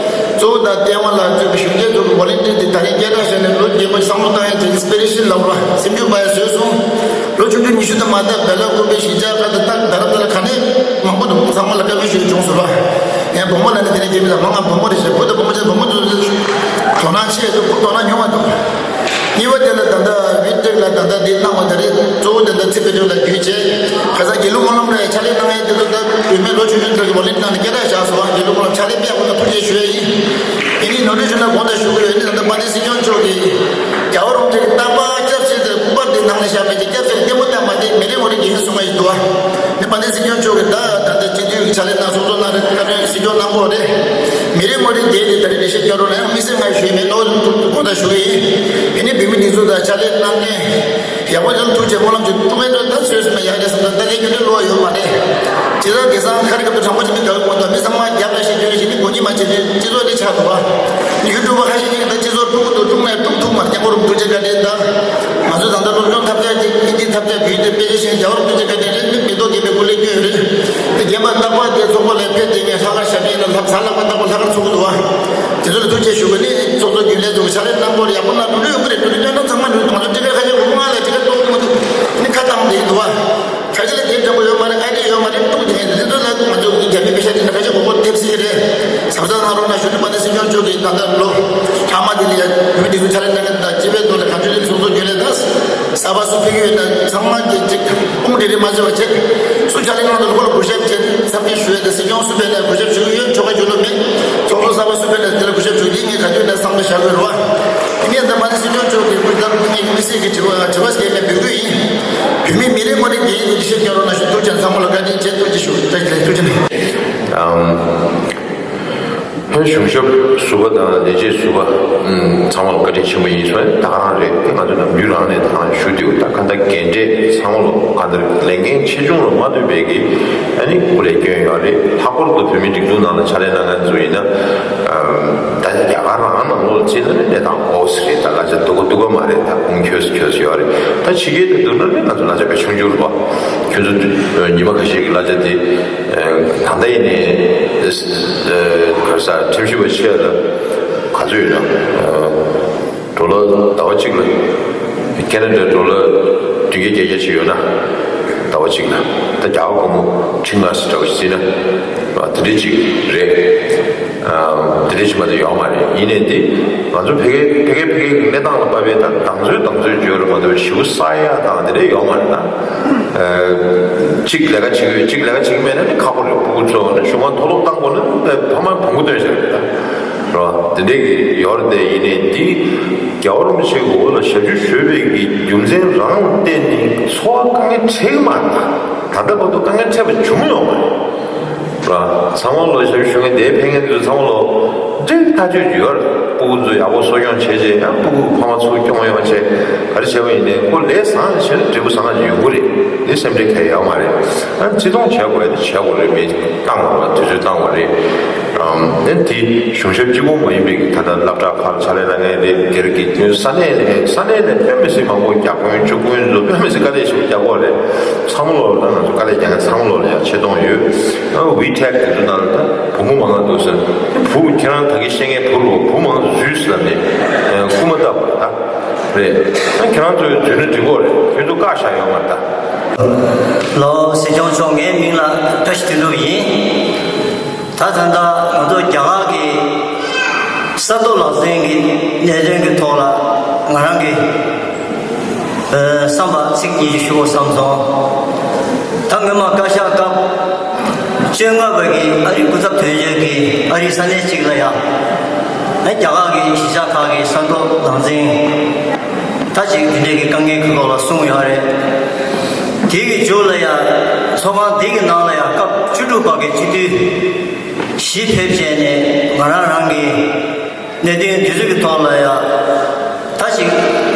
གཙོ་བོ་དང་ལྟེ་བ་ལ་བརྩོན་པའི་གཞོན་སྐྱེས་ཚོ་གི་ཝོ་ལན་ཊི་ཡར་དེ་ད་རིང་སྐད་གྲགས་བཤད་ནས་ལོ་རྒྱས་པོ་བསམ་བློ་བཏང་ཡས་ཀྱི་ཨིན་སི་པི་རེ་ཤན་ལབ་ར་སེམས་འགྱུར་པ་ཡ་བཟོས་སོང་། ལོ་ཆུང་ཆུང་ཉི་ཤུ་དང་མ་ད་བེ་ལ་ཀུ་པེ་ཞི་ཅ་ཀ་ད་ཏག་ད་ར་ད་ལ་ག་ནས་མང་པོ་འདུག་ཚང་མ་ལ་བཀའ་མོལ་ཞུས་བྱུང་སོང་ར། ཡང་བུ་མོ་ལ་ནི་དེ་ནས་རྒྱལ་མི་ལ་མང་ང་བུ་མོ་རེ་བྱས་བུ་དང་བུ་མོ་བྱས་བུ་མོ་ཚོ་དོ་སྣང་ཆེ་འདུག་བུ་དོ་སྣང་ཉུང་བ་འདུག་གཉིས་པ་དེ་ལ་ད་ལྟ་བི་ཏྲེ་ལ་ད་ལྟ་འདི་གནང་བ་དེ་རེད། གཙོ་བོ་དེ་ལ་ཚེ་དཔལ་སྒྲོན་ལ་བརྒྱུད་བྱས་ཁ་སང་དགེ་ལུགས་སྨོན་ལམ་ལ་ཕྱག་ལས་གནང་ཡས་དེ་ཚོ་ད་བུད་མེད་ལོ་ཆུང་ཆུང་དེ་ཚོ་གི་ཝོ་ལན་ཊི་ཡར་ནང་ནས་སྐད་གྲགས་བཞག་སོང་བ། དགེ་ལུགས་སྨོན་ལམ་ཕྱག་ལས་དཔེ་ཡག་པོ་དང་ཐུགས་རྗེ་ཞུ་ཡས་ཡིན། ཡིན་ནའི་ནོར་འཁྲུལ་བྱུང་ན་དགོངས་དག་ཞུ་གི་ཡོད། ཡིན་ནའི་ད་ལྟ་དཔལ་ལྡན་སྲིད་སྐྱོང་མཆོག་གིས་རྒྱལ་བ་རིན་པོ་ཆེ་གི་རྟག་པར་སྐྱབས་རྗེ་དང་སྐུ་པར་འདི་ནང་ནས་བཞག་མེད་ཀྱི་སྐྱབས་རྗེ་ལ་ལྟད་མོ་བལྟས་མ་བསྡད་མི་རེ་ངོ་རེ་འགན་གསུང་བ་ཞིག་འདུག་བ། ནི་དཔལ་ལྡན་སྲིད་སྐྱོང་མཆོག་གིས་ད་ད་ལྟ་སྤྱི་འཐུས་ཀྱི་ཕྱག་ལས་གནང་ཚོགས་གཙོ་གནང་རེད། བཀའ་དྲིན་སྲིད་སྐྱོང་གནང་གོ་རེད། མི་རེ་ངོ་རེ་བསྡད་དེ་ད་རེས་ལས་བྱེད་བསྐྱོན་རོགས་གནང་། དམིགས་བསལ་ང་ཞུས་མེད་ནོར་དགོངས་དག་ཞུ་གི་ཡིན། ཡིན་ནའི་བུད་མེད་འདི་ཚོ་དང་ཕྱག་ལས་གནང་མཁན་ཡག་པོ་ཡོང་ཐུགས་རྗེ་སྨོན་ལམ་ཅིག་ཐུགས་ཕན་ཐོགས་ད་བཟོས་སོང་ན་ཡག་རེད་བསམ་ད་ད་ལས་རྒྱུ་འབྲས་བློ་ཡོད་མ་རེད། ཇི་ལྟར་དེང་སང་ཁ་རི་ཁ་ཐུག་དྲང་པོ་ཅིག་གི་དགའ་བའི་ངོ་ཐོག་མི་ཚང་མ་རྒྱབ་ལ་ཞེས་བརྗོད་བཞིན་ནི་མགོ་གཉིས་མ་བྱེད་དུས་སྤྱི་ཚོགས་འདི་ཆགས་འདུག་བ། ཡུ་ཊུབ་པ་ཁ་ཤས་ཅིག་གིས་ད་སྤྱི་ཚོགས་དཀྲུག་གི་འདུག་དཀྲུག་ནས་དཀྲུག་ཐུབ་མ་རེད། སྐྱབས་མགོན་རིན་པོ་ཆེ་བཀའ་དྲིན་དང་། ང་ཚོ་ད་ལྟ་སློབ་སྦྱོང་ཐབས་ཤེས་ཅིག་ཨིན་ཇིའི་ཐབས་ཤེས་བོད་ཡིག་དེ་དཔེ་ཆ་ཤེས་རྒྱལ་བ་རིན་པོ་ཆེ་བཀའ་དྲིན་རེད། མི་མི་ཐོག་རྒྱལ་པོའི་སྐུ་ལས་སྐྱོན་ཡོད་རེད། དེ་རྒན་པ་རྟག་པར་དེ་ཚོགས་པ་ལ་ཕེབས་དེ་ངས་ལྷག་དཀར་ཞབས་ཕྱི་ཡིན་ན་ལྷག་ཟ་ལྷག་པ་རྟག་པར་ལྷག་དཀར་ཚོགས་ཀྱི་འདུག་བ། དེ་ཚོ་ལ་ཐུགས་རྗེ་ཞུ་གི་ནི་ཚོགས་གཙོ་རྒྱུན་ལས་ཚོ་ཕྱག་ལས་གནང་སྐོར་ཡག་པོ་གནང་འགྲོ་འགྲོ་ཡོད་ཀྱི་རེད། འགྲོ་འགྲོ་སྐྱོན་ན་ཚང་མ་འགྲོ་ང་ཚོ་ཊི་ཝི་ཁ་ཤས་འུ་ང་ལ་ཊི་ཝི་གཏོང་གི་མི་འདུག་ནི་ཁ་བཏང་དེ་འདུག་བ། ཁ་ཆེ་ལ་དེབ་སྦྱང་པོ་ཡོད་མ་རེད། ཨའི་ཌི་ཡོད་མ་རེད། ཏུག་དེ་ངས་འདི་ཚོ་ལ་ང་ཚོ་རྒྱ་མི་པེ་ཤ་དེ་འདྲ་ཁ་ཆེ་གོ་གོ་དེབ་སི་རེད། ཟབ་ཟབ་གནང་རོགས་གནང་ཞུ་ནི་དཔལ་ལྡན་སྲིད་སྐྱོང་མཆོག་གིས་ད་ལྟ་ལོ་ལྷག་མ་དེ་ལ་ཡ་བོད་མི་དེ་ཚོ་ཕྱག་ལས་གནང་མཁན་དང་སྤྱི་པའི་ཐོག་ལ་གང་བྱུང་དེ་ཚོགས་གཙོ་རྒྱུན་ལས་དང་གསར་པ་སུ་ཕེབས་ཀྱི་ཡོད་ན་ཚང་མ་གི་ཅིག་དཔུང་སྒྲིལ་རེ་མ་བྱེད་པ་བྱེད། སུ་ཕྱག་ལས་གནང་འདུག་ཁོ་ལ་གུས་ཞབས་བྱེད་འཚམས་འདྲི་ཞུ་ཡ་དང་སྲིད་སྐྱོང་སུ་ཕེབས་ན་གུས་ཞབས་ཞུ་གི་ཡོད། ཆོལ་ཁ་གཞོན་ནུ་མེད། ཚོགས་གཙོ་གསར་པ་སུ་ཕེབས་ན་དེ་ལ་གུས་ཞབས་ཞུ་གི་ངས་ག་དུས་ན་བསམ་བློ་བཞག་དགོས་རེད་བ། ཡིན་ནའི་ད་དཔལ་ལྡན་སྲིད་སྐྱོང་མཆོག་གིས་ཀུན་གསར་ཀུན་གཉིས་ཀྱི་མི་སེར་གྱི་དྲི་བ་དྲི་བ་སྐྱེལ་མེད་འབོད་སྐུལ་ཡིན། བོད་མི་མི་རེ་ངོ་རེ་འགན་ཡིན་ཞིབ་སྐྱོར་རོགས་གནང་ཞུ། ཐུགས་རྗེ་ཆེ། ཚང་མ་ལ་བཀའ་དྲིན་ཆེ། ཐུགས་རྗེ་ཆེ་ཞུ། བཀྲ་ཤིས་བདེ་ལེགས། ཐུགས་རྗེ་ཆེ། ཨམ། ལྷན་གཞུང་ཞབས་ཟུར་པ་དང་ལས་བྱེད་ཟུར་པ་ཚང་མ་ལ་བཀའ་དྲིན་ཆེན་པོ་ཡིན་ཟེར་ད་ག་རང་རེད། ང་ཚོ་ནམ་རྒྱུན་རང་ནས་ད་ག་རང་ཞུ་དུས་ད་ག་འདྲ་འགན་འཁྲི་ཚང་མ་ལ་ག་འདྲ་ལས་འགན་ཆེ་ཆུང་ལ་མ་ལྟོས་པའི་གི་ཨ་ནི་སྐུ་ལས་སྐྱོན་ཡོད་རེད། ལྷག་པར་དུ་བོད་མིའི་སྒྲིག་འཛུགས་ནང་ལ་ཕྱག་ལས་གནང་མཁན་ཚོ་ཡིན་ན་ད་རྒྱ་གར་རང་ནང་ལོགས་ལ་ཕྱིན་ན་ནི་གནས་སྟངས་འོ་ཙི་རེད། ད་ག་ཚོད་སྡུག་ག་སྡུག་ག་མ་རེད། ད་ཁུངས་འཁྱོལ་སུ་འཁྱོལ་སུ་ཡོད་རེད། ད་ཕྱི་རྒྱལ་དུ་བསྡུར་ན་ནི་ང་ཚོ་གླ་ཆ་དཔེ་ཆུང་ཆུང་རེད་པ། ཁྱོད་ཚོ་ཉི་མ་ཁ་ཤས་ཀྱི་གླ་ཆ་དེ། ད་ལྟ་ཡིན་ནའི་ག་རེ་ཟ་ཁྲིམས་ཞིབ་པ་ཆེ་ལ་ག་ཚོད་ཡོད་ན་ཌོ་ལར་ཟླ་བ་གཅིག་ལ་ཁེ་ན་ཌ་ཌོ་ལར་བདུན་བརྒྱ་བརྒྱད་བརྒྱ་ཅིག་ཡོད་ན་ཟླ་བ་གཅིག་ལ་ད་རྒྱ་གར་སྒོར་མོ་ཁྲི་ལྔ་ཙམ་འདྲ་བ་ཞིག་བརྩིས་ན་དེ་འདྲ་ཅིག་རེད། དེ་འདྲ་ཞིག་མ་གཏོགས་ཡོད་མ་རེད། ཡིན་ནའི་འདི་ང་ཚོ་ཕ་གི་ཕ་གི་ཕ་གི་གི་གནས་སྟངས་ལ་དཔག་པའི་ད་དང་ཚོད་དང་ཚོད་བརྗོད་རེད་མ་གཏོགས་ཞེ་པོ་ས་ཡ་དང་དེ་འདྲ་ཡོད་མ་རེད་ད། གཅིག་ལས་ཀ་བྱེད་ཀྱི་ཡོད། གཅིག་ལས་ཀ་བྱེད་ཀྱི་མེད་ན་ནི་ཁག་པོ་རེད། སྤུ་གུ་ཚོ་ནི་གཞུང་མང་མཐོ་སློབ་བཏང་དགོས་ན་ནི་ཕ་མ་བོང་གུ་སྟོན་བྱ་རེད་ད། རེད་བ། དེ་འདྲའི་གི་ཡོད་རེད་དེ། ཡིན་ནའི་འདི་རྒྱལ་བ་རིན་པོ་ཆེའི་འོག་ལ་ཞབས་ཕྱི་ཞུས་པའི་གི་རྒྱུ་མཚན་རང་ལ་བརྟེན་ནས་འཚོ་བ་དཀའ་ངལ་འཕྲད་ཀྱི་མ་རེད་ད། ད་ལྟ་བར་དུ་དཀའ་ངལ་འཕྲད་པ་བྱུང་ཡོད་མ་རེད། ར། ཚང་མ་ལོ་ཞབས་ཞུ་མཁན་དེའི་ཕན་ངན་དུ་ཚང་མ་ལོ་འདྲེ་ཐག་ཆོད་ཡོད་རེད། སྤུ་གུ་ཚོ་ཡག་པོ་གསོ་སྐྱོང་བྱས་རྗེས་ཡང་སྤུ་གུ་ཕ་མ་ཚུར་སྐྱོང་ཡོང་བྱས་ག་རེ་བྱས་པ་ཡིན་ནའི་ཁོ་ལས་བཟང་བྱས་ན་འབྲས་བུ་བཟང་ཡོང་གི་རེད། དེ་སེམས་ཁྲལ་གང་ཡང་ཡོད་མ་རེད། ཨ་བརྩི་མཐོང་བྱས་དགོས་ཡ་དེ་བྱས་དགོས་རེད། མི་བཏང་དགོས་པ་དུས་ཚོད་བཏང་དགོས་རེད། ཨམ་ཨེ་དེ་གཞུང་ཞབས་གཅིག་པོ་མ་ཡིན་པའི་གི་ད་ལྟ་སློབ་གྲྭ་ཁག་ལ་ཕྱག་ལས་གནང་མཁན་རེད། སྒེར་གྱི་ས་གནས་ནས་ས་གནས་ནས་དཔེ་མི་སྲིད་མང་པོ་བརྒྱ་དཔོན་བཅུ་དཔོན་ཚོ་དཔེ་མི་སྲིད་དཀའ་ལས་ཞེ་པོ་རྒྱག་གི་ཡོད་རེད། ཚང་མ་ལོ་ལ་ང་ཚོ་དཀའ་ལས་རྒྱག་མཁན་ཚང་མ་ལོ་ལ་ཡང་ཆེ་མཐོང་ཡོད། ཨ་ཝི་ཊེག་དེ་ཚོ་ནང་ལ་ད་བུ་མོ་མང་ང་འདུག་ཟེར། བུ་ཁྱེད་རང་ད་གིན་བཤད་མཁན་བུ་རུ་བུ་མང་འཛུལ་ཟེར་ནས་རྐུ་མ་བཏབ་པ་ད་རེད། ཨ་ཁྱེད་རང་ཚོས་འཛུལ་ན་འགྲིག་གི་རེད། ཁྱོད་ཚོ་བཀག་བཞག་ཡོད་མ་རེད་ད། ལགས་སོ། སྲིད་སྐྱོང་མཆོག་ངའི་མིང་ལ་བཀྲ་ཤིས་དོན་གྲུབ་ཡིན། ད་ད་ལྟ་ང་ཚོ་རྒྱ་གར་གྱི་ས་རྡོ་ལག་འཛིན་གྱི་གནད་དོན་གྱི་ཐོག་ལ་ང་རང་གི་ཨ་བསམ་པ་ཚིག་གཉིས་ཤིག་ཞུ་དགོས་བསམ་སོང་། ད་སྔོན་མ་བཀའ་ཤག་སྐབས་བཅོ་ལྔ་པ་གི་ཨ་རིའི་སྐུ་ཚབ་དོན་གཅོད་ཀྱིས་ཨ་རིའི་ས་གནས་གཅིག་ལ་ཡང་ཨ་རྒྱ་གར་གྱི་གཞིས་ཆགས་ཁག་གི་ས་རྡོ་ལག་འཛིན་ད་ཅིག་དེ་འདྲའི་གི་དཀའ་ངལ་ཁག་ཐོག་ལ་གསུངས་ཡོད་རེད། དེ་གི་མཇུག་ལ་ཡང་ཚོགས་ཁང་དེ་གི་ནང་ལ་ཡང་སྐབས་བཅུ་དྲུག་པ་གི་སྤྱི་འཐུས་བཞི་ཕེབས་བྱས་ནས་ང་རང་རང་གི་གནད་དོན་དེ་ཚོ་གི་ཐོག་ལ་ཡང་ད་ཅིག་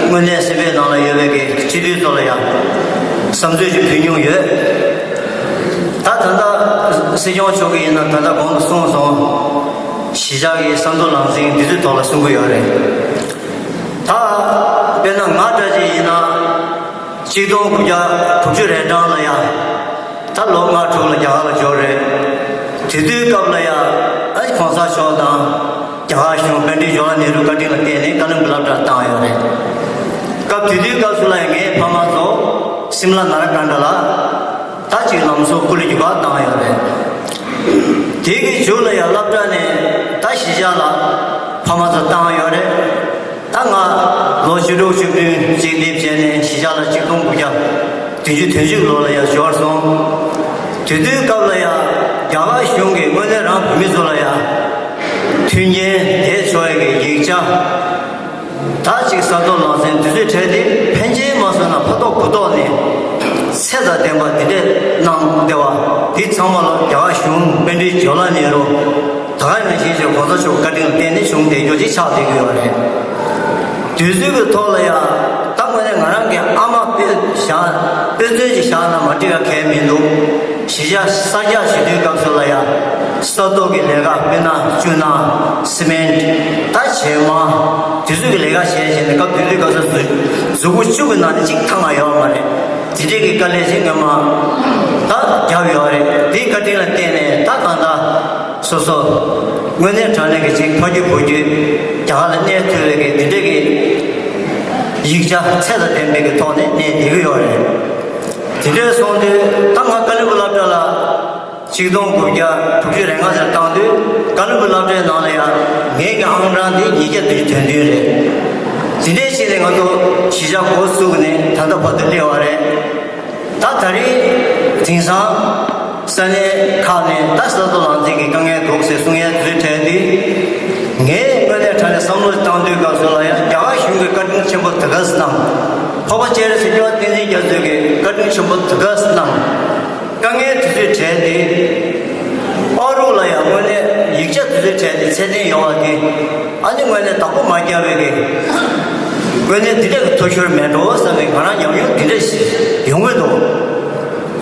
དངོས་གནས་སེམས་པའི་ནང་ལ་ཡོད་པའི་གི་སྤྱི་འཐུས་ཚོ་ལ་ཡང་བསམ་ཚུལ་ཅིག་ཕུལ་མྱོང་ཡོད། ད་ ད་ལྟ་སྲིད་སྐྱོང་མཆོག་གིས་ཡིན་ན་ད་ལྟ་གོང་དུ་གསུངས་སོང་། གཞིས་ཆགས་ཀྱི་ས་མཐོ་ལང་ཚན་འདི་ཚོའི་ཐོག་ལ་གསུང་གི་ཡོད་རེད། ད་དཔེར་ན་ང་འདྲ་ཅིག་ཡིན་ན་གཅིག་སྟོང་དགུ་བརྒྱ་དྲུག་ཅུ་རེ་གྲངས་ལ་ཡ། ད་ལོ་ལྔ་དྲུག་ལ་རྒྱ་གར་ལ་འབྱོར་རེད། དེ་དུས་སྐབས་ལ་ཡ་ཨ་གོང་ས་མཆོག་དང་རྒྱ་གར་གཞུང་པཎྜི་ཏ་ཇོ་ལ་ནེ་རུ་བཀའ་དྲིན་ལ་བརྟེན་ནས་ཀ་ལིམ་པུ་སློབ་གྲྭར་བཏང་ཡོད་རེད། སྐབས་དེ་དུས་སྐབས་སུ་ལ་ཡ་ངའི་ཕ་མ་ཚོ་སིམ་ལ་ནཱ་ར་ཀན་ཌ་ལ་ད་ཅིག་ལམ་བཟོ་སྐུ་ལུས་རྒྱུ་སྐར་བཏང་ཡོད་རེད། དེ་གི་མཇུག་ལ་ཡ་སློབ་གྲྭ་ནས་ད་གཞིས་ཆགས་ལ་ཕ་མ་ཚོ་བཏང་ཡོད་རེད། ད་ང་ལོ་བཅུ་དྲུག་བཅུ་བདུན་ཅིག་སླེབས་བྱས་ནས་གཞིས་ཆགས་ལ་གཅིག་སྟོང་དགུ་བརྒྱ་བདུན་ཅུ་དོན་གཅིག་ལོ་ལ་ཡ་འབྱོར་སོང་། དེ་དུས་སྐབས་ལ་ཡ་རྒྱ་གར་གཞུང་གིས་དངོས་གནས་རང་བོད་མི་ཚོ་ལ་ཡ་མཐུན་རྐྱེན་དེ་ཚོ་ཡ་གི་ཡིག་ཆ། ད་ཅིག་ས་མཐོ་ལང་ཚན་དུས་ཚོད་བྲལ་ཏེ་ཕན་ཆད་མ་སོང་ན་ཕ་ཐོག་གུ་ཐོག་ནས་ཚད་དང་ལྡན་པ་འདི་འདྲས་གནང་བདེ་བ་འདི་ཚང་མ་ལ་རྒྱ་གར་གཞུང་པཎྜི་ཏ་ཇོ་ལ་ནེ་རུ་ད་ག་ནང་བཞིན་གྱི་གོང་ས་མཆོག་བཀའ་དྲིན་ལ་བརྟེན་ནས་བྱུང་བསྡད་རྒྱུ་ཅིག་ཆགས་བསྡད་ཀྱི་ཡོད་རེད། དུས་ཚོད་ཀྱི་ཐོག་ལ་ཡང་ད་དངོས་གནས་ང་རང་གི་ཨ་མ་དཔེ་བཞག་དཔེ་མཚོན་ཅིག་བཞག་ན་མ་འགྲིག་པ་གང་ཡང་མི་འདུག་གཞིས་ཆགས་གསར་རྒྱག་བྱེད་དུས་སྐབས་སུ་ལ་ཡང་ས་རྡོ་གི་ལས་ཀ། དཔེར་ན་ཆུ་ནང་སི་མེན་ཊི་ད་བྱེ་མ་དེ་ཚོ་གི་ལས་ཀ་བྱས་བྱས་ནས་སྐབས་དེ་དུས་སྐབས་སུ་གཟུགས་གཟུགས་པོ་བཅུ་གི་ནང་ནས་གཅིག་ཐང་ང་ཡོད་མ་རེད། དེ་འདྲས་ཀྱི་དཀའ་ལས་ཅིག་སྔོན་མ་ད་བརྒྱབ་ཡོད་རེད། དེའི་བཀའ་དྲིན་ལ་བརྟེན་ནས་ད་གང་ལྟར་སོ་སོ་དངོས་གནས་དྲང་གནས་ཀྱི་ཅིག་ཕ་རྒྱུད་བུ་རྒྱུད་རྒྱ་གར་ལ་གནས་ཐུབ་པའི་གི་དེ་འདྲས་ཀྱི་ཡིག་ཆ་ཚད་དང་ལྡན་པའི་གི་ཐོག་ནས་གནས་བསྡད་ཀྱི་ཡོད་རེད། དེ་འདྲས་སོང་དུས་ད་ང་ཀ་ལིམ་པོང་སློབ་གྲྭ་ལ་ཆིག་སྟོང་དགུ་བརྒྱ་དྲུག་ཅུ་རེ་ལྔ་ཙམ་བཏང་དུས་ཀ་ལིམ་པོང་སློབ་གྲྭའི་ནང་ལ་ཡང་ངེད་ཀྱི་ཨང་གྲངས་དེ་ཉིས་བརྒྱ་དྲུག་ཅུ་དོན་བདུན་རེད། དེ་འདྲས་བྱས་ནས་ང་ཚོ་གཞིས་ཆགས་འགོ་བཙུགས་ནས་ད་ལྟ་བར་དུ་སླེབས་པ་རེད། ད་ད་རེས་དེང་སང་ས་གནས་ཁག་ནས་ད་ས་མཐོ་ལང་ཚན་གྱི་དཀའ་ངལ་འདུག་ཟེར་གསུང་ཡ་དུས་དྲན་དུས། ངས་དངོས་གནས་དྲང་གནས་བསམ་བློ་བཏང་དུས་སྐབས་སུ་ལ་ཡང་རྒྱ་གར་གཞུང་གིས་བཀའ་དྲིན་ཆེན་པོ་དེ་ག་ཙམ་གནང་། འཕགས་པ་སྤྱན་རས་གཟིགས་མཆོག་བསྟན་འཛིན་རྒྱ་མཚོས་ཀྱི་བཀའ་དྲིན་ཆེན་པོ་དེ་ག་ཙམ་གནང་། དཀའ་ངལ་དེ་ཚོའི་གྲས་དེ། ཨ་རུ་ལ་ཡང་དངོས་གནས་ཡིག་ཆ་དེ་ཚོའི་གྲས་དེ་ཚད་ལྡན་ཡོད་པ་དེ། ཨ་ནི་དངོས་གནས་བདག་པོ་མ་བརྒྱབ་པའི་གི། དངོས་གནས་འདི་འདྲ་གི་ཐུ་ཤོར་མེད་འགྲོ་བསམ་པའི་ང་རང་ཉམས་མྱོང་འདི་འདྲ་ཞིག་ཡོང་གི་འདུག་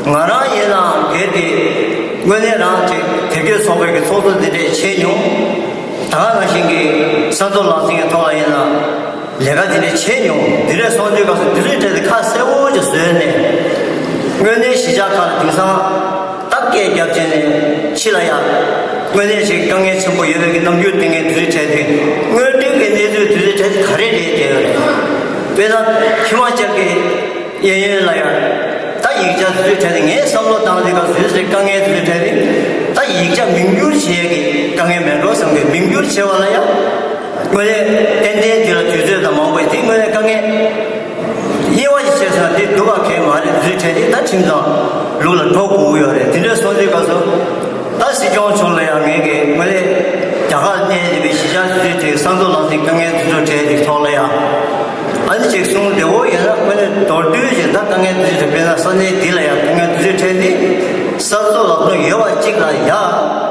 ང་རང་ཡིན་ནའང་སྒེར་གྱི་དངོས་གནས་རང་ཅིག་དེབ་སྐྱེལ་ཚོགས་པའི་གི་ཚོགས་གཙོ་འདི་འདྲས་བྱས་མྱོང་། ད་ག་ནང་བཞིན་གྱི་ས་མཐོ་ལང་ཚན་གྱི་ཐོག་ལ་ཡིན་ན་ལས་ཀ་འདི་འདྲས་བྱས་མྱོང་། འདི་འདྲས་སོང་དུས་སྐབས་སུ་འདི་ཚོའི་གྲས་དེ་ཁ་གསལ་པོ་ཅིག་བཟོས་ནས། དངོས་གནས་གཞིས་ཆགས་ཁག་ལ་དེང་སང་ད་སྐད་རྒྱབ་བྱས་ནས་ཕྱི་ལ་ཡ། དངོས་གནས་ཅིག་དཀའ་ངལ་ཆེན་པོ་ཡོད་པའི་གི་རྣམ་འགྱུར་སྟོན་མཁན་འདི་ཚོའི་གྲས་དེ། དངོས་བསྟན་གྱི་གནས་ཚུལ་འདི་ཚོའི་གྲས་དེ་ག་རེ་རེད་དེ་ཡོད་རེད། དཔེར་ན་ཧི་མ་ཅལ་གྱི་གཡས་གཡོན་ལ་ཡང་ད་ཡིག་ཆ་དེ་ཚོའི་གྲས་དེ་ངས་བསམ་བློ་བཏང་དུས་སྐབས་སུ་དེ་ཚོའི་དཀའ་ངལ་དེ་ཚོའི་གྲས་དེ་ད་ཡིག་ཆ་མིང་བསྒྱུར་བྱེད་ཡས་ཀྱི་དཀའ་ངལ་མེད་འགྲོ་བསམ་གི། མིང་བསྒྱུར་བྱེད་པ་ལ་ཡང་དངོས་གནས་ཏན་ཏན་དེ་ལ་དུས་ཚོད་དང་མང་པོ་དེ་དངོས་གནས་དཀའ་ངལ་དབྱེ་བ་ཞིག་བྱས་སོང་ན་དེ་སྡུག་པ་གང་ཡང་མ་རེད། དེ་ཚོའི་གྲས་དེ་ད་ཁྲིམས་དང་ལུགས་ལ་འགྲོ་དགོས་ཀྱི་ཡོད་རེད། དེ་འདྲ་སོང་དུས་སྐབས་སུ། ད་སྲིད་སྐྱོང་མཆོག་ལ་ཡང་ངེད་ཀྱི་དངོས་གནས་རྒྱ་གར་གནས་བསྡད་པའི་གཞིས་ཆགས་སུ་ཅིག་ས་མཐོ་ལང་ཚན་དཀའ་ངལ་དེ་ཚོའི་གྲས་ཀྱི་ཐོག་ལ་ཡང་ཨ་ནི་ཅིག་གསུང་བདེ་བོ་ཡོད་ན། དངོས་གནས་མདོར་བསྡུས་ཤིག་ད་དཀའ་ངལ་དེ་ཚོའི་གྲས། དཔེར་ན་ས་གནས་འདི་ལ་ཡང་དཀའ་ངལ་དེ་ཚོའི་གྲས་དེ་ས་མཐོ་ལང་ཚན་ཡོད་པ་གཅིག་ལ་ཡང་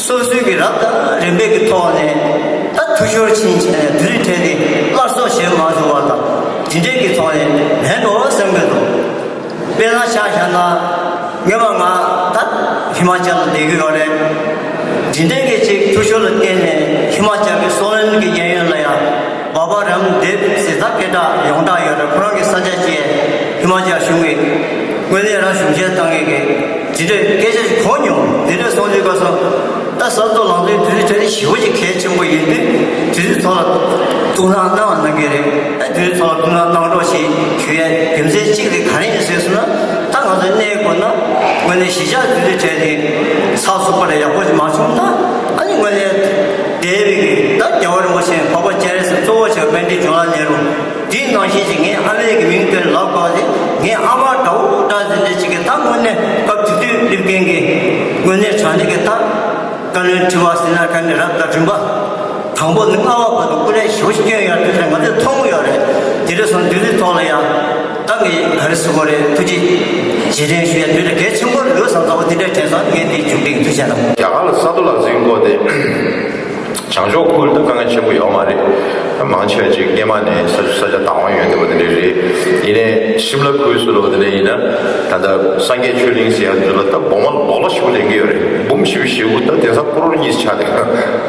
སོ་སོའི་གི་རབ་དང་རིམ་པའི་གི་ཐོག་ནས་ད་ཐུ་ཤོར་ཕྱིན་བྱས་ནས་དེ་ཚོའི་གྲས་དེ་སླར་གསོ་བྱེད་མ་ཐུབ་པ་དང་དེ་འདྲའི་གི་ཐོག་ནས་མེད་འགྲོ་བསམ་གི་འདུག་དཔེར་ན་ཆ་བཞག་ན། སྔོན་མ་ང་ད་ཧི་མ་ཅལ་ལ་བསྡད་ཀྱི་ཡོད་རེད། དེ་འདྲའི་གི་ཅིག་ཐུ་ཤོར་ལ་བརྟེན་ནས་ཧི་མ་ཅལ་གྱི་སོ་ལན་གྱི་གཡས་གཡོན་ལ་ཡང་བྷ་བྷ་རམ་དེབ་ཟེར་ད་སྐད་གྲགས་ཡོངས་གྲགས་ཡོད་རེད། ཁོ་རང་གི་ས་ཆ་ཅིག་ཧི་མ་ཅལ་གཞུང་གིས་དངོས་གནས་རང་གཞུང་བཞེས་བཏང་མཁན་གྱི་དེ་འདྲའི་སྐད་ཆ་ཞིག་གོ་མྱོང་། དེ་འདྲ་སོང་དུས་སྐབས་སུ། ད་ས་མཐོ་ལང་ཚན་དེ་ཚོའི་གྲས་དེ་ཞེ་པོ་ཅིག་གལ་ཆེན་པོ་ཡིན་དུས་དེ་ཚོའི་ཐོག་ལ་ཐུགས་སྣང་གནང་བ་གནང་གི་རེད། ཨ་དེ་ཚོའི་ཐོག་ལ་ཐུགས་སྣང་གནང་རོགས་ཞེས་ཞུ་ཡའི་རྒྱུ་མཚན་གཅིག་དེ་ག་རེ་ཡིན་ཟེར་སོང་ན། ད་ང་ཚོ་གནས་དགོས་ན་དངོས་གནས་གཞིས་ཆགས་དེ་ཚོའི་གྲས་དེ་ཚགས་ཚུད་པ་ལས་ཡག་པོ་ཞིག་མ་བྱུང་ན། ཨ་ནི་དངོས་གནས་འདས་པའི་གི་ད་རྒྱལ་བ་རིན་པོ་ཆེ་འཕགས་པ་སྤྱན་རས་གཟིགས་གཙོ་བོ་བྱས་པ་པཎྜི་ཏ་ཇོ་ལ་ནེ་རུ། དེའི་ནང་བཞིན་ཞིག་ངས་ཨ་མའི་གི་མིང་བཏོན་ལབ་དགོས་ཏེ། ངའི་ཨ་མ་འདྲ་བོ་འདྲ་ཟེར་འདྲ་ཅིག་གི་ད་དངོས་གནས་སྐབས་དེ་དུས་སླེབས་མཁན་གྱི་དངོས་གནས་དྲང་གནས་ཀྱི་ད་བཀའ་བློན་ཁྲི་པ་ཟེར་ན་ག་ནས་རབ་དང་རིམ་པ་དང་པོ་ནས་ལྔ་པ་བར་དུ་སྐུ་ལས་ཞེ་པོ་ཞིག་བསྐྱོན་ཡོད་དུས་ང་ཚོས་མཐོང་གི་ཡོད་རེད། དེ་འདྲ་སོང་དུས་དེའི་ཐོག་ལ་ཡང་ད་ངས་ག་རེ་ཟེར་དགོས་རེད། ཐུགས་རྗེ་རྗེས་དྲན་ཞུ་ཡ་དུས་ལ་གལ་ཆེན་པོ་རེད་བསམ་ཚ་པོ་དེ་འདྲ་དྲན་སོང་། ངས་འདི་མཇུག་སྒྲིལ། ཐུགས་རྗེ་གནང་། རྒྱ་གར་ལ་ས་མཐོ་ལ་འཛིན་དགོས་ཏེ། བྱང་ཕྱོགས་ཁུལ་དུ་དཀའ་ངལ་ཆེན་པོ་ཡོད་མ་རེད། མང་ཆེ་བ་ཅིག་སྔོན་མ་ནས་ས་ས་ཆ་བདག་དབང་ཡོད་བསྡད་པ་དེ་འདྲ་རེད། ཡིན་ནའི་ ཤིམ་ལ་ཁུལ་སུ་ལོ་དེ་ནས་ཡིན་ན། ད་ལྟ་སངས་རྒྱས་ཆོས་གླིང་ཟེར་ཡ་འདི་ལ་ད་སྦོམ་མ་ལོག་ལ་ཞིག་ལེན་གི་ཡོད་རེད། འབུམ་བཞི་བཅུ་ཞེ་དགུ་ད་དེང་སང་ཀོ་རོར་གཉིས་ཆགས་དེ།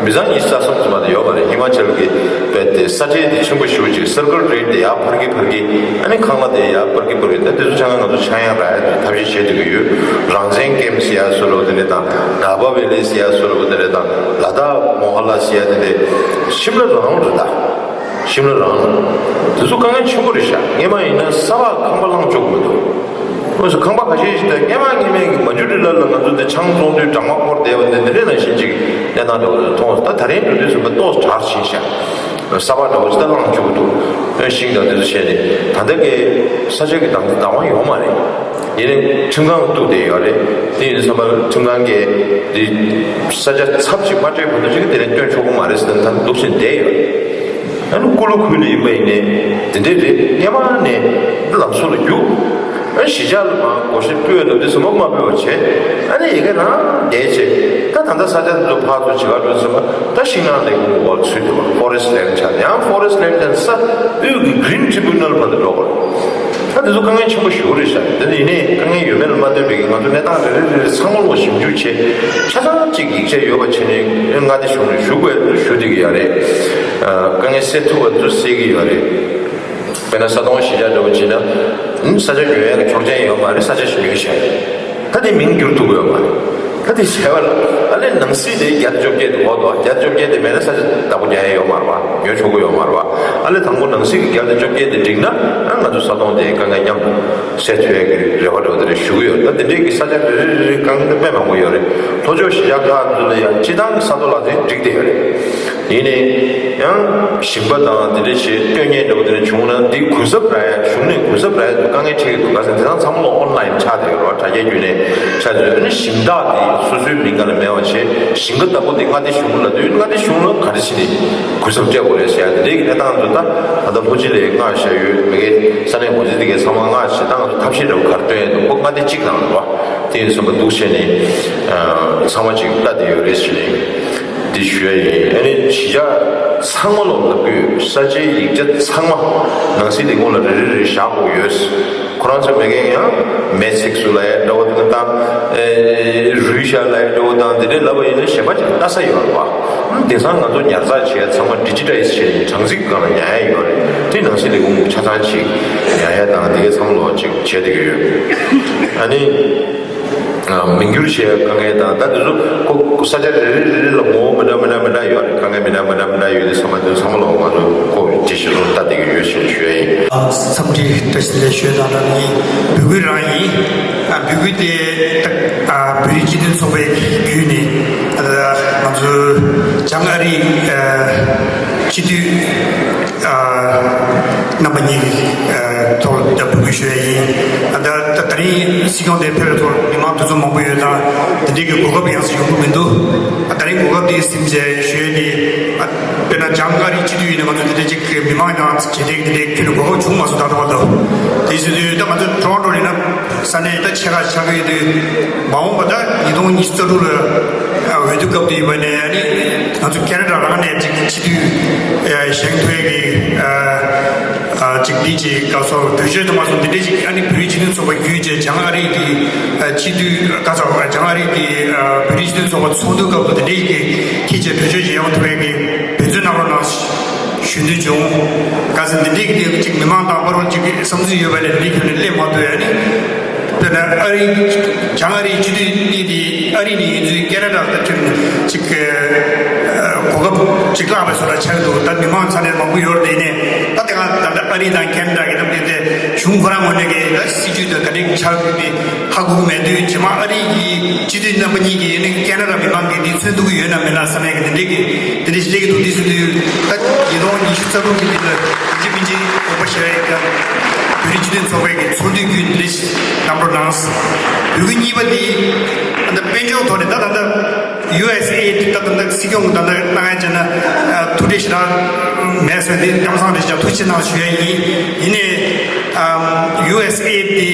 མི་ཚང་ཉི་ཤུ་རྩ་གསུམ་ཙམ་མ་གཏོགས་ཡོད་མ་རེད། ཧི་མ་ཅལ་གྱི་བལ་དེ་ས་ཁྲལ་དེ་ཆེན་པོ་ཞེ་པོ་ཅིག་སར་ཀལ་རེ་ཊི་དེ་ཡར་འཕར་གི་འཕར་གི། ཨ་ནི་ཁང་གླ་དེ་ཡར་འཕར་གི་འཕར་གི། ད་དེ་ཚོ་ཆ་ཚང་ང་ཚོ་ཆག་ཡང་རག་ཡ་ཐབས་ཤེས་བྱེད་བསྡད་ཀྱི་ཡོད། རང་བཙན་ཀེམ་ཟེར་ཡ་སུ་ལོ་དེ་འདྲ་དང་། ཌ་བ་ཝེ་ལི་ཟེར་ཡ་སུ་ལོ་དེ་འདྲ་དང་། ལ་དྭགས་མོ་ཧ་ལ་ཟེར་ཡ་དེ་འདྲ། ཤིམ་ལ་རང་རེད་ད། ཤིམ་ལ་རང་། དེ་ཚོ་དཀའ་ངལ་ཆེན་པོ་རེད་ཤག་སྔས་མ་ཡིན་ན་ས་ཕག་ཁང་པ་བླངས་ཆོག་གི་མི་འདུག་དངོས་སུ་ཁང་པ་ཁ་ཤས་ཤིག་དང་སྔས་མ་སྔས་མའི་གི་མ་ཇུ་ལི་ལ་ལ་ང་ཚོ་དེ་ཆང་བཙོང་དུས་གྲང་མ་བསྐོར་བསྡད་པ་དེ་འདི་འདྲའི་ནང་བཞིན་ཅིག་གནས་སྟངས་འདྲ་བོ་དེ་མཐོང་སོང་། ད་ད་རིང་འགྲོ་དུས་ཙམ་པ་ཏོག་ཙམ་དྲག་ཕྱིན་ཤག་ས་ཕག་འདྲ་བོ་ཅིག་ད་བླངས་ཆོག་གི་འདུག་ཤིང་དང་དེ་ཚོ་བྱས་ནས། ད་ལྟ་གི་ས་ཆ་གི་བདག་འཛིན་བདག་དབང་ཡོད་མ་རེད། ཡིན་ནའི་ཁྲིམས་ཁང་གཏུགས་བསྡད་ཡོད་རེད། དེ་ཡིན་དུས་ཙམ་པ་ཁྲིམས་ཁང་གིས་དེ་ས་ཆ་ཚབ་ཅིག་མ་སྤྲད་བར་དུ་ཅིག་དེ་ནས་སྟོན་ཆོག་གི་མ་རེད་ཟེར་ནས་ད་འདུག་སེ་བསྡད་ཡོད་རེད། ཨ་ནི་ཀུ་ལུ་ཁུལ་ལ་ཡིན་པ་ཡིན་ནའི་དེ་འདྲས་རེད། སྔས་མ་ནས་ལམ་སང་ལ་རྒྱུགས། ཨ་གཞིས་ཆགས་ལ་མར་བགོ་བཤའ་སྤྲོད་ཡོད་དུས་ཙམ་པ་མ་སྤྲོད་པ་བྱས། ཨ་ནི་ཡ་གི་རང་བསྡད་བྱས། ད་ད་ལྟ་ས་ཆ་དེ་ཚོ་ཕར་ཚུར་བྱེད་ག་འགྲོ་དུས་ཙམ་པ་ད་ཤིང་ནགས་ལས་ཁུངས་འོག་ཚུད་འདུག་བ། ཕོ་རེ་སི་ཊི་ལེན་ཌི་ཆགས། ཡང་ཕོ་རེ་སི་ཊི་ལེན་ཌི་ཆགས་ས་དབུས་ཀྱི་གི་རིན་ཊི་རི་བིའུ་ནལ་བར་དུ་འགྲོ་དགོས་རེད། ད་དེ་ཚོ་དཀའ་ངལ་ཆེན་པོ་ཞེ་པོ་རེད་ཤག་དེ་ནི་ཡིན་ནའི་དཀའ་ངལ་ཡོད་མེད་ལ་མ་ལྟོས་པའི་གི་ང་ཚོ་གནས་སྟངས་རེ་རེ་རེ་རེ་ཚང་མ་ལོག་ཞིབ་འཇུག་བྱས། ཆ་ཚང་གཅིག་ཡིག་ཆ་ཡོད་པ་བྱས་ནས་མངའ་སྡེ་གཞུང་ལ་ཞུ་དགོས་ཞུ་བསྡད་ཀྱི་ཡོད་རེད། དཀའ་ངལ་སེལ་ཐུབ་པ་ཚོ་སེལ་གྱི་ཡོད་རེད། དཔེར་ན་ས་དོང་གཞིས་ཆགས་འདྲ་བོ་བྱས་ན། ས་ཆ་ཉོ་ཡ་གི་ཆོག་མཆན་ཡོད་མ་རེད། ས་ཆ་ཞིག་ཉོས་བྱས། ད་དེ་མིང་བསྒྱུར་ཐུབ་ཀྱི་ཡོད་མ་རེད། ད་དེ་བྱས་པ་ལ་ཨ་ལས་ནང་སྲིད་དེ་བརྒྱ་དང་བཅོ་བརྒྱད་དེ་འོག་ཏུ་བརྒྱ་དང་བཅོ་བརྒྱད་དེ་མེད་ན་ས་ཆ་བདག་པོ་རྒྱག་ཡ་ཡོད་མ་རེད་བ། ཉོ་ཆོག་གི་ཡོད་མ་རེད་བ། ཨ་ལས་དང་པོ་ནང་སྲིད་ཀྱི་བརྒྱ་དང་བཅོ་བརྒྱད་དེ་འགྲིག་ན། ཨ་ང་ཚོ་ས་དོང་དེ་དཀའ་ངལ་མཉམ་དུ་སེལ་ཐུབ་ཡ་གི་རེ་བ་འདྲ་བོ་དེ་རེ་ཞུ་གི་ཡོད། ད་དེ་འདྲའི་གི་ས་ཆ་རེ་རེ་རེ་དཀའ་ངལ་དེ་དཔེ་མང་པོ་ཡོད་རེད། ལྷོ་ཕྱོགས་གཞིས་ཆགས་ཁག་ཚོ་ལ་ཡང་སྤྱི་བཏང་གི་ས་དོང་ལག་རྩལ་འགྲིག་བསྡད་ཡོད་རེད། ཡིན་ནའི་ཡང་ཞིང་པ་དང་དེ་འདྲ་བྱེད་སྟོན་མཁན་འདྲ་བོ་དེ་འདྲ་བྱུང་ན། འདི་གུན་གསབ་རག་ཡ། གཞུང་ནས་གུན་གསབ་རག་ཡ་དེ་དཀའ་ངལ་འཕྲད་ཀྱི་འདུག་ག་ཟེར། དེ་དག་ཚང་མ་ལ་ཨོན་ལའིན་ཆགས་བསྡད་ཡོད་རེད་བ། དྲ་རྒྱའི་བརྒྱུད་ནས་ཆགས་བསྡད་ཡོད། ཨ་ནི་ཞིང་བདག་དེ་སོ་སོའི་མིང་ག་ལ་མེད་པ་བྱས། ཞིང་ཁ་བདག་པོ་དེ་མངའ་སྡེ་གཞུང་ལ་འདུག་མངའ་སྡེ་གཞུང་ལ་ག་རེ་བྱས་ནས་གུན་གསབ་སྤྲད་དགོས་རེད་ཟེར་ཡ་དེ་འདྲའི་གི་གནས་སྟངས་ཚོ། ད་ད་ལྟ་ལྷོ་སྤྱི་ལ་མངགས་བཞག་ཡོད། མ་གི་ས་གནས་འགོ་འཛིན་དེ་གའི་ཚང་མ་མངགས་བྱས། ད་ང་ཚོ་ཐབས་ཤེས་འདྲ་བོ་ག་རེ་སྟོན་ཡ་འདུག་ཁོ་མངའ་སྡེ་གཅིག་ནང་རེད་བ། དེ་ཡིན་སོང་པ་འདུག་བྱས་ནས་ཚང་མ་ཅིག་ལྟ་བསྡད་ཡོད་རེད་ཟེར་ནས། འདི་ཞུ་ཡ་ཡིན། ཨ་ནི་གཞིས་ཆགས་ཚང་མ་ལོག་ལབ་དུས་ས་ཆའི་ཡིག་ཆ་ཚང་མ་ནང་སྲིད་ལས་ཁུངས་ལ་རེ་རེ་རེ་བཞག་དགོས་ཡོད། ཁོ་རང་ཚོའི་མ་གི་ཡང་མེ་ཚིགས་སུ་ལབ་ཡ་འདྲ་བོ་དང་། ཨེ་རུས་ཤ་ལབ་ཡ་འདྲ་བོ་དང་། དེ་འདྲའི་ལབ་པ་ཡིན་ན་གཞན་པ་ཅིག་ལྟ་ས་ཡོད་རེད་བ། དེང་སང་ང་ཚོ་ཉར་ཚགས་བྱས་ཚང་མ་ཌི་ཇི་ཊའི་ཛི་བྱས་ནས་གྲངས་རྩིས་སྒང་ལ་ཉར་ཡ་ཡོད་རེད། དེ་ནང་སྲིད་ལས་ཁུངས་ཆ་ཚང་ཅིག་ཉར་ཡ་དང་དེ་གའི་ཚང་མ་ལོག་ཅིག་བྱས་བསྡད་ཀྱི་ཡོད། ཨ་ནི། མིང་བསྒྱུར་བྱེད་དཀའ་ངལ་དང་། ད་དེ་ཚོ་ཁོ་ས་ཆ་རེ་རེ་རེ་རེ་ལ་ངོ་བོ་མི་འདྲ་མི་འདྲ་མི་འདྲ་ཡོད་རེད། དཀའ་ངལ་མི་འདྲ་མི་འདྲ་མི་འདྲ་ཡོད་དེ། ཚང་མ་དེ་ཚང་མ་ལ་ང་ཚོ་ཁོ་དེ་བཞིན་དུ་ལྟ་བསྡད་ཀྱི་ཡོད་ཞེས་ཞུ་ཡ་ཡིན། འཚམས་འདྲི་བཀྲ་ཤིས་བདེ་ལེགས་ཞུ་ཡ་དང་སྦྲགས་ནས་འབོད་སྐུལ་རང་ཡིན། འབོད་སྐུལ་དེ་བོད་རིགས་སྤྱི་མཐུན་ཚོགས་པའི་བརྒྱུད་ནས་ང་ཚོ་བྱང་ཨ་རིའི་སྤྱི་འཐུས། རྣམ་པ་གཉིས་ཀྱི་ཐོག་ལ་འབོད་སྐུལ་ཞུ་ཡ་ཡིན། ད་ད་རིང་སྲིད་སྐྱོང་དེ་ཕེབས་པའི་ཐོག་མི་མང་འདུ་འཛོམས་མང་པོ་ཡོད་ཙང་། དེ་འདྲའི་གི་གོ་སྐབས་ཡོང་ས་ཡོང་གི་མི་འདུག་ད་རིང་གོ་སྐབས་དེ་ཟིན་བྱས་ཞུ་ཡ་དེ། དཔེར་ན་བྱང་ཨ་རིའི་སྤྱི་འཐུས་ཡིན་ན་ང་ཚོ་དེ་འདྲ་ཅིག་མི་མང་ནང་བྱེད་གཏད་དེ་འདྲའི་ཁྱོན་ནས་གོ་སྐབས་བྱུང་མ་སོང་ད་ལྟ་བར་དུ། དེ་བྱེད་དུས་ད་ང་ཚོ་ཊོ་རོན་ཊོ་ཡིན་ན་ས་གནས་ད་ཆེ་ཁག་ཆགས་ཀྱི་ཡོད་དུས། མ་འོངས་པ་ད་ཉིས་སྟོང་ཉི་ཤུ་རྩ་དྲུག་ལ་འོས་བསྡུ་སྐབས་དུ་ཡིན་པ་ནས། ཨ་ནི་ང་ཚོ་ཁེ་ན་ཌ་རང་ནས་ཅིག་སྤྱི་འཐུས་བཞེངས་ཐུབ་ཡས་ཀྱི་ཅིག་འདི་ཅིག་ག་སོ་གྲོས་ཆོད་དུ་མ་སོང་། འདི་འདྲ་ཅིག་ཨ་ནི་བོད་རིགས་སྤྱི་མཐུན་ཚོགས་པ་བརྒྱུད་བྱས་བྱང་ཨ་རི་གི་སྤྱི་འཐུས་ག་ཚོད་བྱང་ཨ་རི་གི་བོད་རིགས་སྤྱི་མཐུན་ཚོགས་པ་ཚོགས་འདུ་སྐབས་དུ་འདི་འདྲ་ཅིག་གི་ཁྱེད་ཀྱིས་གྲོས་ཆོད་ཅིག་ཡོང་ཐུབ་ཡས་ཀྱི་འབད་བརྩོན་གནང་རོགས་གནང་ཞུ་འདོད་བྱུང་། ག་ཚོད་འདི་འདྲ་ཅིག་མི་མང་དང་པར་ཅིག་བསམ་ཚུལ་ཡོད་པ་ལས་འདི་ཁྱོན་ནས་སླེབས་མ་ཐུབ་ཡ་ནི། དཔེར་ན་ཨ་རི། བྱང་ཨ་རིའི་སྤྱི་འཐུས་གཉིས་དེ་ཨ་རི་ནས་ཡིན་ཚུལ་ཁེ་ན་ཌ་ལྟ་ཁྱོད་ཅིག་གོ་སྐབས་ཅིག་བརླག་པའི་བཟོ་འདྲ་ཆགས་འདུག་ད་མི་མང་ཚང་མས་མང་པོ་ཡོད་རེད་དེ། ནས་ད་དེ་སྔ་ད་ལྟ་ཨ་རི་དང་ཁེ་ན་ཌ་གི་ནང་དེ་དེ་གཞུང་ཁོ་རང་ངོས་ནས་གི་ད་སྲིད་ཇུས་དང་ག་འདྲ་ཆགས་ཡོད་མེད་ཧ་གོ་གི་མེད་དུས། རྗེས་མ་ཨ་རི་གི་སྤྱི་འཐུས་རྣམ་པ་གཉིས་ཀྱིས་ནི་ཁེ་ན་ཌ་མི་མང་གིས་འདི་མཚོན་ཐུབ་ཀྱི་ཡོད་ན་མེད་ན་བསམ་ཡས་ཀྱི་དེ་འདྲའི་གི་དེ་འདྲའི་ཞིག་གི་འདུག་དེ་སྲིད་དུས་ད་ཉིས་སྟོང་ཉི་ཤུ་རྩ་དྲུག་གི་དུས་ལ་ཡིན་གཅིག་མིན་གཅིག་དགོངས་པ་བཞེས་ཡས་ཀྱང་བོད་རིགས་སྤྱི་མཐུན་ཚོགས་པའི་གི་ཚོགས་འདུའི་བརྒྱུད་འདི་འདྲ་ཞིག་གནང་རོགས་གནང་། འབོད་སྐུལ་གཉིས་པ་འདི་ད་ལྟ་དཔལ་འབྱོར་ཐོག་ནས་ད་ད་ལྟ་ཡུ་ཨེས་ཨེ་ཌི་ད་ད་ལྟ་སྲིད་སྐྱོང་ད་ལྟ་གནང་ཡ་བྱས་ན་ཐུགས་ཁྲལ་ཞེ་དྲག་མེད་ཟེར། འདི་གཏམ་བཟང་རེད་ཤག་ཐུགས་རྗེ་གནང་ཞུ་ཡ་ཡིན། ཡིན་ནའི་ཡུ་ཨེས་ཨེ་ཌི་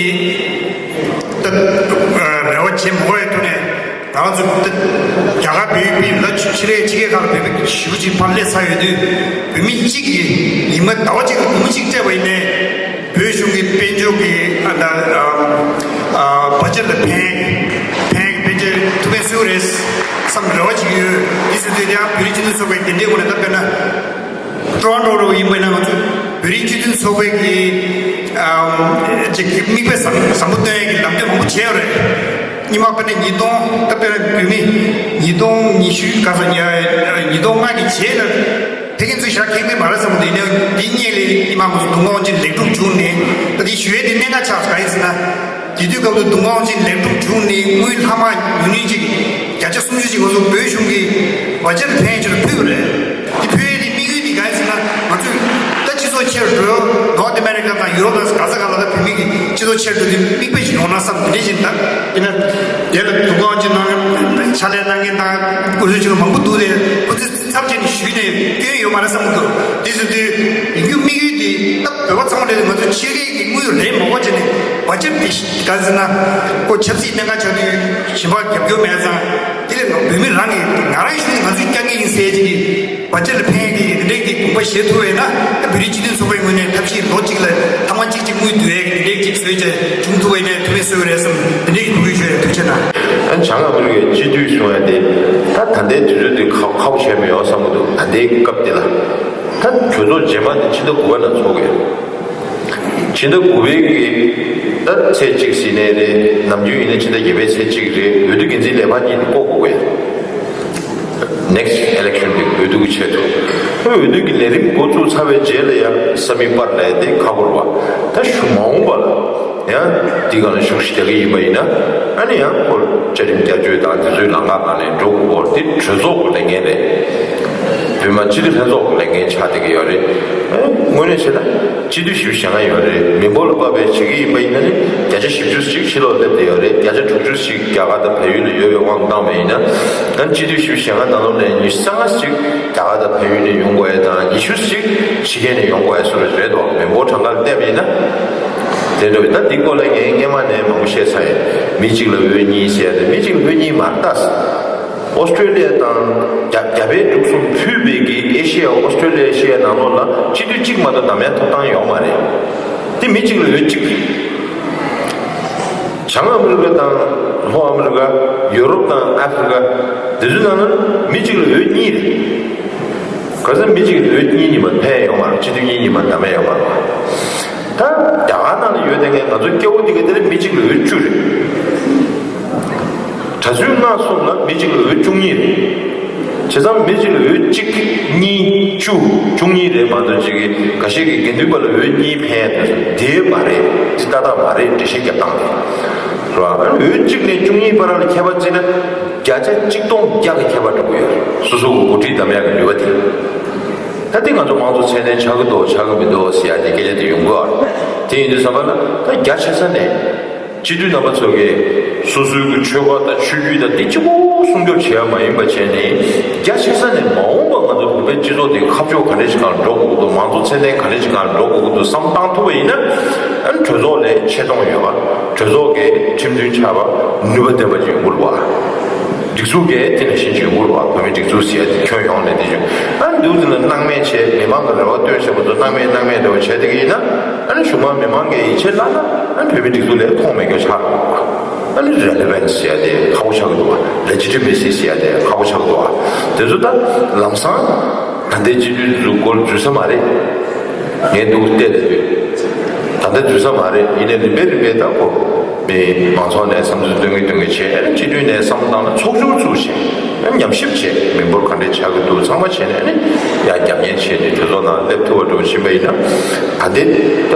ད་རེ་བ་བྱེད་མ་དགོས་ཡ་ཐོག་ནས། ང་ཚོ་རྒྱ་གར་བོད་པའི་ལ་ཕྱི་རྒྱལ་ཕྱི་རྒྱལ་ཁག་ལ་བོད་པ་ཞེ་པོ་ཅིག་ཕར་སླེབས་ཚར་ཡོད་དུས། བོད་མི་གཅིག་གིས་ཉི་མ་ཟླ་བ་གཅིག་ལ་སྒོར་མོ་གཅིག་སྤྲད་པ་ཡིན་ནའི། བོད་གཞུང་གི་དཔལ་འབྱོར་གྱི་ བོད་རིགས་སྤྱི་མཐུན་ཚོགས་པའི་གི་ཨམ་ཅིག་གི་མིག་དཔེ་བཟང་བཟང་པོ་སྟོན་ཡས་ཀྱི་ལམ་སྟོན་མང་པོ་བྱས་ཡོད་རེད། སྔོན་མ་དཔེར་ན་ཉིས་སྟོང་ད་དཔེར་ན་བོད་མི་ཉིས་སྟོང་ཉི་ཤུ་ག་ས་ཉི་ཉིས་སྟོང་ལྔ་གི་རྗེས་ལ་ཕ་གི་ཚོས་ཞེ་དྲག་མཁྱེན་གྱི་མ་རེད་བསམ་གྱི་འདུག་ཡིན་ནའི་འདི་སྔོན་ལ་སྔོན་མ་ང་ཚོ་མདུན་གོང་ཅིག་ལེགས་གྲུབ་བྱུང་ནས་ད་འདི་ཞུ་ཡས་དེ་གནད་འགག་ཆགས་སོང་། གང་ཡིན་ཟེར་ན། དེ་དུས་སྐབས་སུ་མདུན་གོང་ཅིག་ལེགས་གྲུབ་བྱུང་ནས་དངུལ་ལྷག་མ་ཉུང་ཉུང་ཅིག་བརྒྱ་ཆ་སུམ་ཅུ་ཅིག་ང་ཚོ་བོད་གཞུང་གིས་བ་ཇེཊ་ཕན་ཆེད་དུ་ཕུལ་བ་རེད། དེ་ཕུལ་ཡས་དེ་དམིགས་ཡུལ་དེ་གང་ཡིན་ཟེར་ན། ང་ཚོས་ད་སྤྱི་ཚོགས་ཆེར་འགྲོ། ནོར་ཐི་ཨ་མེ་རི་ཀ་དང་ཡུ་རོབ་དང་ག་ས་ག་ལ་ད་བོད་མི་གི་སྤྱི་ཚོགས་ཆེར་འགྲོ་དུས་མིག་དཔེ་ཞིག་ཡོང་ན་བསམ། དེ་འདྲ་ཞིག་ད་དེ་ན་དེ་ལ་མདུན་གོང་ཅིག་གནང་ཕྱག་ལས་གནང་མཁན་དང་སྐུ་གཟུགས་ཅིག་མང་པོ་འདུག་སྟེ་ཁོ་ཚོས་ཚབ་བྱས་ནས་ཞུས་ནས་སྐྱོན་ཡོད་མ་རེད་བསམ་གྱི་འདུག་དེ་ཟེར་དུས་ཡིན་རྒྱུ་དམིགས་ཡུལ་དེ་ད་བོད་པ་ཚང་མ་རེད། ང་ཚོ་ཕྱི་རྒྱལ་གྱི་དངུལ་ལེན་མ་དགོས་བྱས་ནས་བ་ཇེཊ་དེ་ག་ཟེར་ན་ཁོ་ཆབ་སྲིད་གནད་འགག་ཆགས་དུས་གཞན་པ་རྒྱབ་སྐྱོར་མེད་ཙང་། དེ་ལས་ང་བོད་མི་རང་གིས་ང་རང་གཞུང་ནས་ང་ཚོས་རྒྱག་གི་ཡིན་ཟེར་གྱི་བ་ཇེཊ་ལ་ཕན་གྱི་དེ་འདྲའི་གི་དགོངས་པ་བཞེས་ཐུབ་པ་ཡིན་ན། ད་བོད་རིགས་སྤྱི་མཐུན་ཚོགས་པའི་ངོས་ནས་ཐབས་ཤེས་ལོ་གཅིག་ལ་ཐེངས་མ་གཅིག་གཅིག་དངུལ་བསྡུ་ཡས་ཀྱི་དེ་འདྲའི་གཅིག་བཟོས་བྱས་བྱུང་ཐུབ་པ་ཡིན་ན་ཐུགས་ཕན་གསོས་ཀྱི་རེད་བསམ། དེ་འདྲའི་གི་ཐུགས་ཁུར་ཞུ་ཡས། ཐུགས་རྗེ་གནང་། ཨ་ནི་བྱང་ཨ་མི་རི་ཀའི་སྤྱི་འཐུས་གསུང་ཡ་དེ་ད་ད་ལྟའི་དུས་ཚོད་དེ་ཁག་ཁག་པོ་བྱས་མི་ཡོང་བསམ་གྱི་འདུག་ད་ལྟའི་སྐབས་དེ་ལ། ད་གྲོས་ཚོགས་རྗེས་མ་དེ་ཕྱི་ཟླ་དགུ་པ་ལ་ཚོགས་དགོས། ཕྱི་ཟླ་དགུ་པའི་གི་ད་ཚེས་གཅིག་ཟིན་ནའི་རེད། ནམ་རྒྱུན་ཡིན་ན་ཕྱི་ཟླ་བརྒྱད་པའི་ཚེས་གཅིག་རེད། འོས་བསྡུ་འགན་འཛིན་ལས་འཕར་གཉིས་དེ་བསྐོ་དགོས་ཀྱི་རེད། ནེག་སི་ཊི་ཨི་ལེག་ཤན་དེ་འོས་བསྡུ་གི་ཆེད་དུ། འོས་བསྡུ་གི་ལས་རིམ་འགོ་བཙུགས་ཚར་བའི་རྗེས་ལ་ཡང་ས་མིག་པར་ལས་དེ་ཁག་པོ་རེད་པ། ད་ཞུ་མ་འོངས་པ་ལ་ཡང་འདི་ག་ལ་ཞུགས་ཞིག་རྒྱག་གི་ཡིན་པ་ཡིན་ན། ཨ་ནི་ཡང་ཁོ་བཅའ་ཁྲིམས་བསྐྱར་བཅོས་དང་དེ་ཚོའི་ལམ་ཁ་སྒང་ནས་འགྲོ་དགོས་སྐོར་དེ་གྲོས་ཚོགས་ཀྱི་ལས་འགན་རེད། བོད་མི་སྤྱི་འཐུས་ལྷན་ཚོགས་ཀྱི་ལས་འགན་ཆགས་བསྡད་ཀྱི་ཡོད་རེད། ཨེ། དངོས་གནས་བྱས་ན་སྤྱི་འཐུས་བཞི་བཅུ་ཞེ་ལྔ་ཡོད་རེད། མི་འབོར་ལ་དཔག་པའི་བྱེད་ཀྱི་ཡིན་པ་ཡིན་ན་ནི་བརྒྱ་ཆ་བཞི་བཅུ་ཞིག་ཕྱི་ལོགས་སླེབས་བསྡད་ཡོད་རེད། བརྒྱ་ཆ་དྲུག་ཅུ་ཞིག་རྒྱ་གར་དང་བལ་ཡུལ་ལ་ཡོད་པའི་དབང་དུ་བཏང་བ་ཡིན་ན། ཨ་ནི་སྤྱི་འཐུས་བཞི་བཅུ་ཞེ་ལྔ་ནང་ལོགས་ནས་ཉི་ཤུ་རྩ་ལྔ་ཞིག་རྒྱ་གར་དང་བལ་ཡུལ་ནས་ཡོང་དགོས་ཡ་དང་། ཉི་ཤུ་ཞིག་ཕྱི་རྒྱལ་ནས་ཡོང་དགོས་ཡ་སུ་རེད་རེད་དོ། མི་འབོར་གྲངས་ཀ་ལ་བལྟས་པ་ཡིན་ན། དེ་འདྲ་བའི་ད་འདི་སྐོར་ལ་ངས་སྔས་མ་ནས་མང་པོ་བཤད་ཚར་ཡིན། མི་གཅིག་ལ་འོས་གཉིས་ཟེར་ཡ་དེ་མི་གཅིག་ལ་འོས་གཉིས་མ་རེད་ད། ཨོ་སི་ཀྲོ་ལི་ཡ་དང་རྒྱ་རྒྱ་བལ་འབྲུག་གསུམ་ཕུད་པའི་གི་ཨེ་ཤེ་ཡ་ཨོ་སི་ཀྲོ་ལི་ཡ་ཨེ་ཤེ་ཡ་ནང་ལོགས་ལ་སྤྱི་འཐུས་གཅིག་མ་གཏོགས་བདམས་ཡ་ཐོབ་ཐང་ཡོད་མ་རེད། དེ་མི་གཅིག་ལ་འོས་གཅིག་རེད། བྱང་ཨ་མི་རི་ཀ་དང་ལྷོ་ཨ་མི་རི་ཀ། ཡོ་རོབ་དང་ཨ་ཧྥེ་རི་ཀ། དེ་ཚོའི་ནང་ལ་མི་གཅིག་ལ་འོས་གཉིས་རེད། ག་ས་མི་གཅིག་ལ་འོས་གཉིས་གཉིས་མ་ཕན་ཡོད་མ་རེད། སྤྱི་འཐུས་གཉིས་གཉིས་མ་བདམས་ཡ་ཡོད་མ་རེད། ད་རྒྱ་གར་ནང་ལ་ཡོད་དེ་ངས་ང་ཚོ་སྐྱ་བོ་འདི་ག་དེ་ལ་མི་གཅིག་ལ་འོས་བཅུ་རེད། གྲྭ་བཙུན་མངའ་གསུམ་ལ་མི་གཅིག་ལ་འོས་བཅུ་གཉིས་རེད། བྱས་ཙང་མི་གཅིག་ལ་འོས་གཅིག་གཉིས་བཅུ་བཅུ་གཉིས་རེད་མ་གཏོགས་ཅིག་གི་འགའ་ཤས་ཀྱི་དགེ་འདུན་པ་ལ་འོས་གཉིས་ཕན་ཡ་དེ་ཚོ་དེ་མ་རེད། དེ་ཏག་ཏག་མ་རེད། འགྲེལ་བཤད་རྒྱབ་སྟངས་དེ་རེད་བ། འོས་གཅིག་ནས་བཅུ་གཉིས་བར་ལ་ཁྱད་པར་བརྩིས་ན་བརྒྱ་ཆ་གཅིག་སྟོང་བརྒྱ་གི་ཁྱད་པར་འགྲོ་གི་ཡོད་རེད། སོ་སོ་གི་འགོ་ཁྲིད་བདམས་ཡག་གི་ནུས་པ་དེ། ད་དེ་ང་ཚོ་དམངས་གཙོ་ཚད་ལྡན་ཆགས་ཀྱི་འདུག་ཆགས་ཀྱི་མི་འདུག་ཟེར་ཡ་དེ་སྐད་ཆ་དེ་ཡོང་གི་ཡོད་རེད། དེ་ཡིན་དུས་ཙམ་པ་ལ་ད་རྒྱ་ཆེ་ས་ནས། སྤྱི་འཐུས་རྣམ་པ་ཚོ་གིས་སོ་སོའི་གི་ཆོལ་ཁ་དང་ཆོས་བརྒྱུད་དང་དེ་གཅིག་པོ་སྲུང་སྐྱོབ་བྱེད་ཡ་མ་ཡིན་པ་བྱས་ནས། རྒྱ་ཆེ་ས་ནས་མ་འོངས་པ་ང་ཚོ་བོད་པའི་སྤྱི་ཚོགས་དེ་ཁ་ཕྱོགས་ག་འདྲ་ཞིག་སྒང་འགྲོ་དགོས་ཀྱི་འདུག་དམངས་གཙོ་ཚད་ལྡན་ག་འདྲ་ཞིག་སྒང་འགྲོ་དགོས་ཀྱི་འདུག་བསམ་བཏང་ཐུབ་པ་ཡིན་ན། ཨ་ནི་གྲོས་ཚོགས་ལ་ཆེ་མཐོང་ཡོད་པ། གྲོས་ཚོགས་ཀྱི་ཁྲིམས་མཐུན་ཆགས་པ་ནུས་པ་ལྡན་པ་ཅིག་ཡོང་གི་རེད་བ། སྒྲིག་འཛུགས་ཀྱི་དེ་ནང་བཞིན་ཅིག་ཡོང་གི་རེད་བ། བོད་མིའི་སྒྲིག་འཛུགས་ཟེར་ཡ་དེ་ཁྱོན་ཡོངས་ནས་དེ་བཞིན། ཨ་ནི་འདུག་དེ་ལ་སྣང་མེད་བྱས། མི་མང་གི་རེ་བ་བཏོན་བཞག་པ་ཚོ་སྣང་མེད་སྣང་མེད་འདྲ་བོ་བྱས་བསྡད་ཀྱི་ཡིན་ན། ཨ་ནི་གཞུག་མ་མི་མང་གིས་ཡིད་ཆེས་བརླག་ན། ཨ་ནི་བོད་མིའི་སྒྲིག་འཛུགས་ལ་མཐོང་མེད་རྒྱུ་ཆགས་འགྲོ་གི་རེད་བ། ཨ་ནི་རེ་ལི་ཝན་སི་ཟེར་ཡ་དེ་ཁག་པོ་ཆགས་ཀྱི་འདུག་བ། ལེ་ཇི་ཊི་མེ་སི་ཟེར་ཡ་དེ་ཁག་པོ་ཆགས་ཀྱི་འདུག་བ། དེ་ཚོ་ད་ལམ་སང་ད་ལྟའི་སྤྱི་འཐུས་ཚོའི་སྐོར་འཛུལ་ས་མ་རེད། ངས་འདུག་བལྟས་བསྡད་དུས། ད་ལྟ་འཛུལ་ས་མ་རེད། ཡིན་ནའི་རིམ་པས་རིམ་པས་ད་ཁོ་མི་མང་ཚོགས་ནས་བསམ་ཚུལ་སྟོན་གི་སྟོན་གི་བྱས། ཨ་ནི་སྤྱི་འཐུས་ནས་བསམ་བློ་བཏང་ན་ཚོགས་ཆུང་བཙུགས་བྱས། ཨ་ནི་ཉམས་ཞིབ་བྱས། མི་འབོར་ག་འདྲས་ཆགས་ཀྱི་འདུག་ཚང་མ་བྱས་ནས། ཨ་ནི་ཡར་རྒྱབ་གཉེར་བྱས་ནས་གྲོས་ཚོགས་ནང་སླེབས་ཐུབ་པ་འགྲོ་བཞིན་པ་ཡིན་ན། ད་ལྟའི་ད་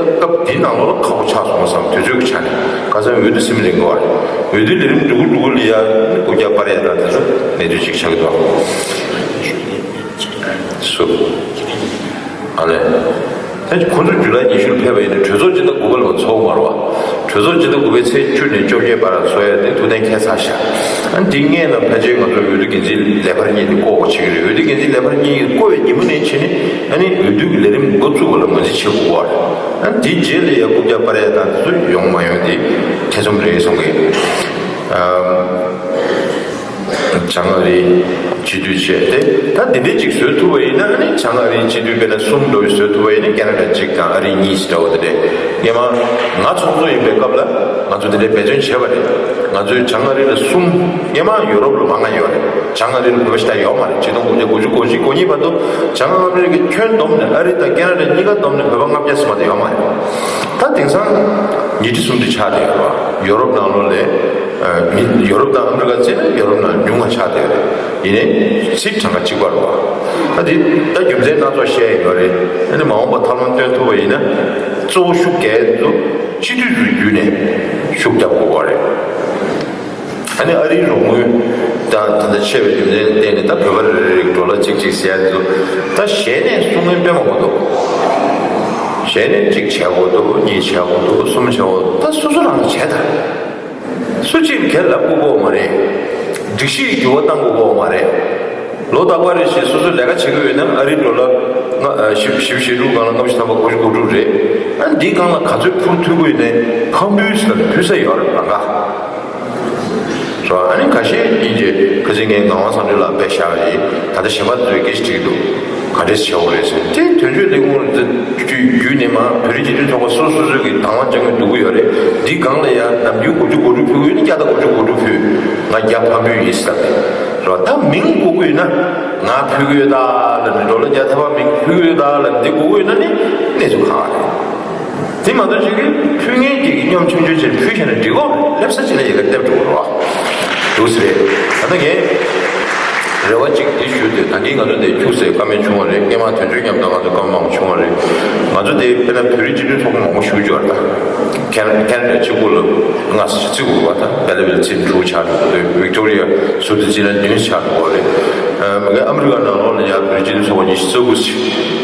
སྐབས་འདི་ནང་ལོགས་ལ་ཁག་པོ་ཆགས་སོང་བསམ། དུས་ཚོད་ཀྱི་ཆ་ནས་ག་ཚོད་འོས་བསྡུ་ཟིན་རན་གི་བ་རེད། འོས་བསྡུ་ལས་རིམ་འགྲོ་གི་འགྲོ་གི་ལ་ཡ་རྐུབ་བཀྱག་སྤར་ཡ་དང་དེ་ཚོ་གནས་ཚུལ་ཅིག་ཆགས་ཀྱི་འདུག་སོ། ཨ་ལས། ད་ཁོ་ཚོ་ཇུ་ལའི་ཉི་ཤུ་ལ་ཕེབས་པ་ཡིན་ན་གྲོས་ཚོགས་སྤྱི་ཟླ་དགུ་པ་ལ་ཚོགས་མ་རེད་བ། གྲོས་ཚོགས་སྤྱི་ཟླ་དགུ་པའི་ཚེས་བཅུ་ནས་བཅོ་བརྒྱད་བར་ཚོགས་ཡ་དེ་ཐུགས་གཏན་འཁེལ་ཚར་ཤག་ཨ་ནི་དེ་སྔོན་ལ་ཕལ་ཆེར་ང་ཚོ་འོས་བསྡུ་འགན་འཛིན་ལས་འཕར་གཉིས་དེ་བསྐོ་དགོས་བྱེད་ཀྱི་རེད། འོས་བསྡུ་འགན་འཛིན་ལས་འཕར་གཉིས་བསྐོ་བའི་ཉིན་མོ་ནས་བྱས་ནས། ཨ་ནི་འོས་བསྡུ་གི་ལས་རིམ་འགོ་བཙུགས་པ་ལ་ངོས་འཛིན་བྱེད་དགོས་པ་རེད། ཨ་ནི་དེའི་རྗེས་ལ་ཡ་རྐུབ་བཀྱག་སྤར་ཡ་དང་དེ་ཚོ་ཡོང་མ་ཡོང་དེ་ཐེ་ཚོམ་རེད་གསུང་གི། ཨམ། བྱང་ཨ་རིའི་སྤྱི་འཐུས་བྱས་ཏེ། ད་འདི་འདྲའི་ཅིག་བཟོ་ཐུབ་པ་ཡིན་ན། ཨ་ནི་བྱང་ཨ་རིའི་སྤྱི་འཐུས་དཔེར་ན་གསུམ་འདྲ་བོ་བཟོ་ཐུབ་པ་ཡིན་ན། ཁེ་ན་ཌ་གཅིག་དང་ཨ་རི་གཉིས་འདྲ་བོ་དེ་འདྲས། སྔོན་མ་ང་ཚོགས་གཙོ་ཡིན་པའི་སྐབས་ལ་ ང་ཚོ་དེ་འདྲའི་འབད་བརྩོན་བྱས་པ་རེད། ང་ཚོའི་བྱང་ཨ་རི་ལ་གསུམ། སྔོན་མ་ཡོ་རོབ་ལ་མང་ང་ཡོད་རེད། བྱང་ཨ་རི་ལ་བོད་པ་ཞེ་དྲག་ཡོད་མ་རེད། ཆིག་སྟོང་དགུ་བརྒྱ་དགུ་བཅུ་གོ་གཅིག་གོ་གཉིས་བར་དུ་བྱང་ཨ་མི་རི་ཀའི་ཁྱོན་བསྡོམས་ནས་ཨ་རི་དང་ཁེ་ན་ཌ་གཉིས་ཀ་བསྡོམས་ནས་བོད་པ་ལྔ་བརྒྱ་ཙམ་མ་གཏོགས་ཡོད་མ་རེད། ད་དེང་སང་ཉིས་ཁྲི་སུམ་ཁྲི་ཆགས་བསྡད་ཡོད་རེད་བ། ཡོ་རོབ་ནང་ལོགས་ལ། ཨ། མི་ཡོ་རོབ་དང་ཨ་མི་རི་ཀ་བརྩིས་ན་ཡོ་རོབ་ནང་ཉུང་བ་ཆགས་བསྡད་ཡོད་རེད། ཡིན་ནའི་ཚིག་གྲངས་ཀ་གཅིག་པ་རེད་བ། ད་དེ་ད་རྒྱུ་མཚན་སྣ་ཚོགས་བཤད་ཡོད་རེད། ཨ་ནི་མ་འོངས་པ་ཐབས་ལམ་སྟོན་ཐུབ་པ་ཡིན་ན། གཙོ་བོ་ཤུགས་རྒྱག་ཡ་དེ་ཚོ་སྤྱི་འཐུས་ཚོ་བརྒྱུད་ནས་ཤུགས་རྒྱབ་དགོས་པ་རེད། ཨ་ནི་ཨ་རིའི་རོགས་དངུལ་དང་ད་ལྟ་ཆད་པའི་རྒྱུ་མཚན་བརྟེན་ནས། ད་བོད་པ་རེ་རེ་རེ་ཌོ་ལར་གཅིག་གཅིག་ཟེར་ཡ་དེ་ཚོ་ད་ཞལ་ནས་གསུང་མཁན་དཔེ་མང་པོ་འདུག། ཞལ་ནས་གཅིག་བྱས་དགོས་འདུག། གཉིས་བྱས་དགོས་འདུག། གསུམ་བྱས་དགོས་འདུག། ད་སོ་སོ་རང་ལ་བྱས་ད། སུ་གཅིག་གིས་ལབ་དགོས་ཀྱི་མ་རེད། སྒྲིག་གཞི་ཡི་འགྱུར་བ་གཏང་དགོས་ཀྱི་མ་རེད། ལོ་རྟག་པར་རེ་བཞིན་སོ་སོས་ལས་ཀ་བྱེད་ཀྱི་ཡོད་ན། ཨ་རིའི་ཌོ་ལར་ལྔ་ཨ་བཞི་བཞི་བཅུ་ཞེ་དྲུག་སྒང་ལ་ལྔ་བཅུ་ཐམ་པ་དགུ་བཅུ་གོ་དྲུག་རེད། ཨ་འདིའི་སྒང་ལ་ག་ཚོད་འཕུར་ཐུབ་ཀྱི་ཡོད་ནའི་ཕམ་འབུལ་ཟེར་ནས་ཕུལ་ས་ཡོད་རེད་ལམ་ཁ། སོ། ཨ་ནི་ཁ་ཤས་ཉིད་ཀྱིས་ཁ་སང་ངས་ངག་དབང་བསམ་གྲུབ་ལགས་དཔེ་བཞག་པ་ཡིན། ད་ལྟ་གཞན་པ་ཚོས་སྐད་ཆ་དྲིས་འདུག། ག་འདྲས་བྱེད་དགོས་རེད་ཟེར། དེ་དོན་གཅོད་ལས་ཁུངས་བརྒྱུད་ནས་མར་བོད་རིགས་སྤྱི་མཐུན་ཚོགས་པ་སོ་སོ་སོ་སོ་གིས་དང་བླངས་བྱ་དགོས་འདུག་གི་ཡོད་རེད། འདི་སྒང་ལ་ཡང་ནམ་རྒྱུན་དགུ་བཅུ་གོ་དྲུག་ཕུལ་གྱི་ཡོད་ན། བརྒྱ་དང་དགུ་བཅུ་གོ་དྲུག་ཕུལ། ང་བརྒྱ་ཕམ་འབུལ་ཡིན་ཟེར་ཏེ། རེད་བ། ད་མིང་དགོས་ཀྱི་ཡོད་ན། ང་ཕུལ་གྱི་ཡོད་ད་ལབ་ནས། ཌོ་ལར་བརྒྱ་ཐམ་པ་མིང་ཕུལ་གྱི་ཡོད་ད་ལབ་ནས། འདི་དགོས་ཀྱི་ཡོད་ན་ནི་གནས་ཚུལ་ཁག་རེད། དེ་མ་གཏོགས་ཅིག་གིས་ཕུལ་མཁན་གྱི་སྙོམ་ཆུང་ཆུང་ཅིག་ཕུལ་བྱས་ན་འགྲིག་གོ། སླེབས་ས་ཅིག་ལ་ཡི་གེ་སླེབས་འགྲོ་གི་རེད་བ། འདུག་སེ་རེད། ད་ལྟ་ངས་རེ་བ་ཅིག་དེ་ཞུས་ཏེ། ད་གིན་ང་ཚོ་འདིར་ཁྱུག་ཙམ་བཀའ་མོལ་བྱུང་བ་རེད། སྔོན་མ་དོན་གཅོད་མཉམ་དུ་ང་ཚོ་བཀའ་མོལ་མང་པོ་བྱུང་བ་རེད། ང་ཚོ་འདིར་དཔེར་ན་བོད་རིགས་སྤྱི་མཐུན་ཚོགས་པ་མང་པོ་ཞུགས་ཡོད་རེད། ད་ཁེ་ཁེ་ན་ཌ་གཅིག་པུ་ལ་ལྔ་ཙམ་བརྩི་དགོས་པ། ད་བེ་ལ་ཝིལ་ཚེས་དྲུག་ཆགས་འགྲོ་གི་འདུག། ཝིག་ཊོ་རི་ཡ་ཟུར་དུ་བརྩིས་ན་བདུན་ཆགས་འགྲོ་གི་རེད། ཨ་མ་གི་ཨ་མི་རི་ཀ་ནང་ལོགས་ལ་ཡང་བོད་རིགས་སྤྱི་མཐུན་ཚོགས་པ་ཉི་ཤུ་རྩ་དགུ་ཅིག་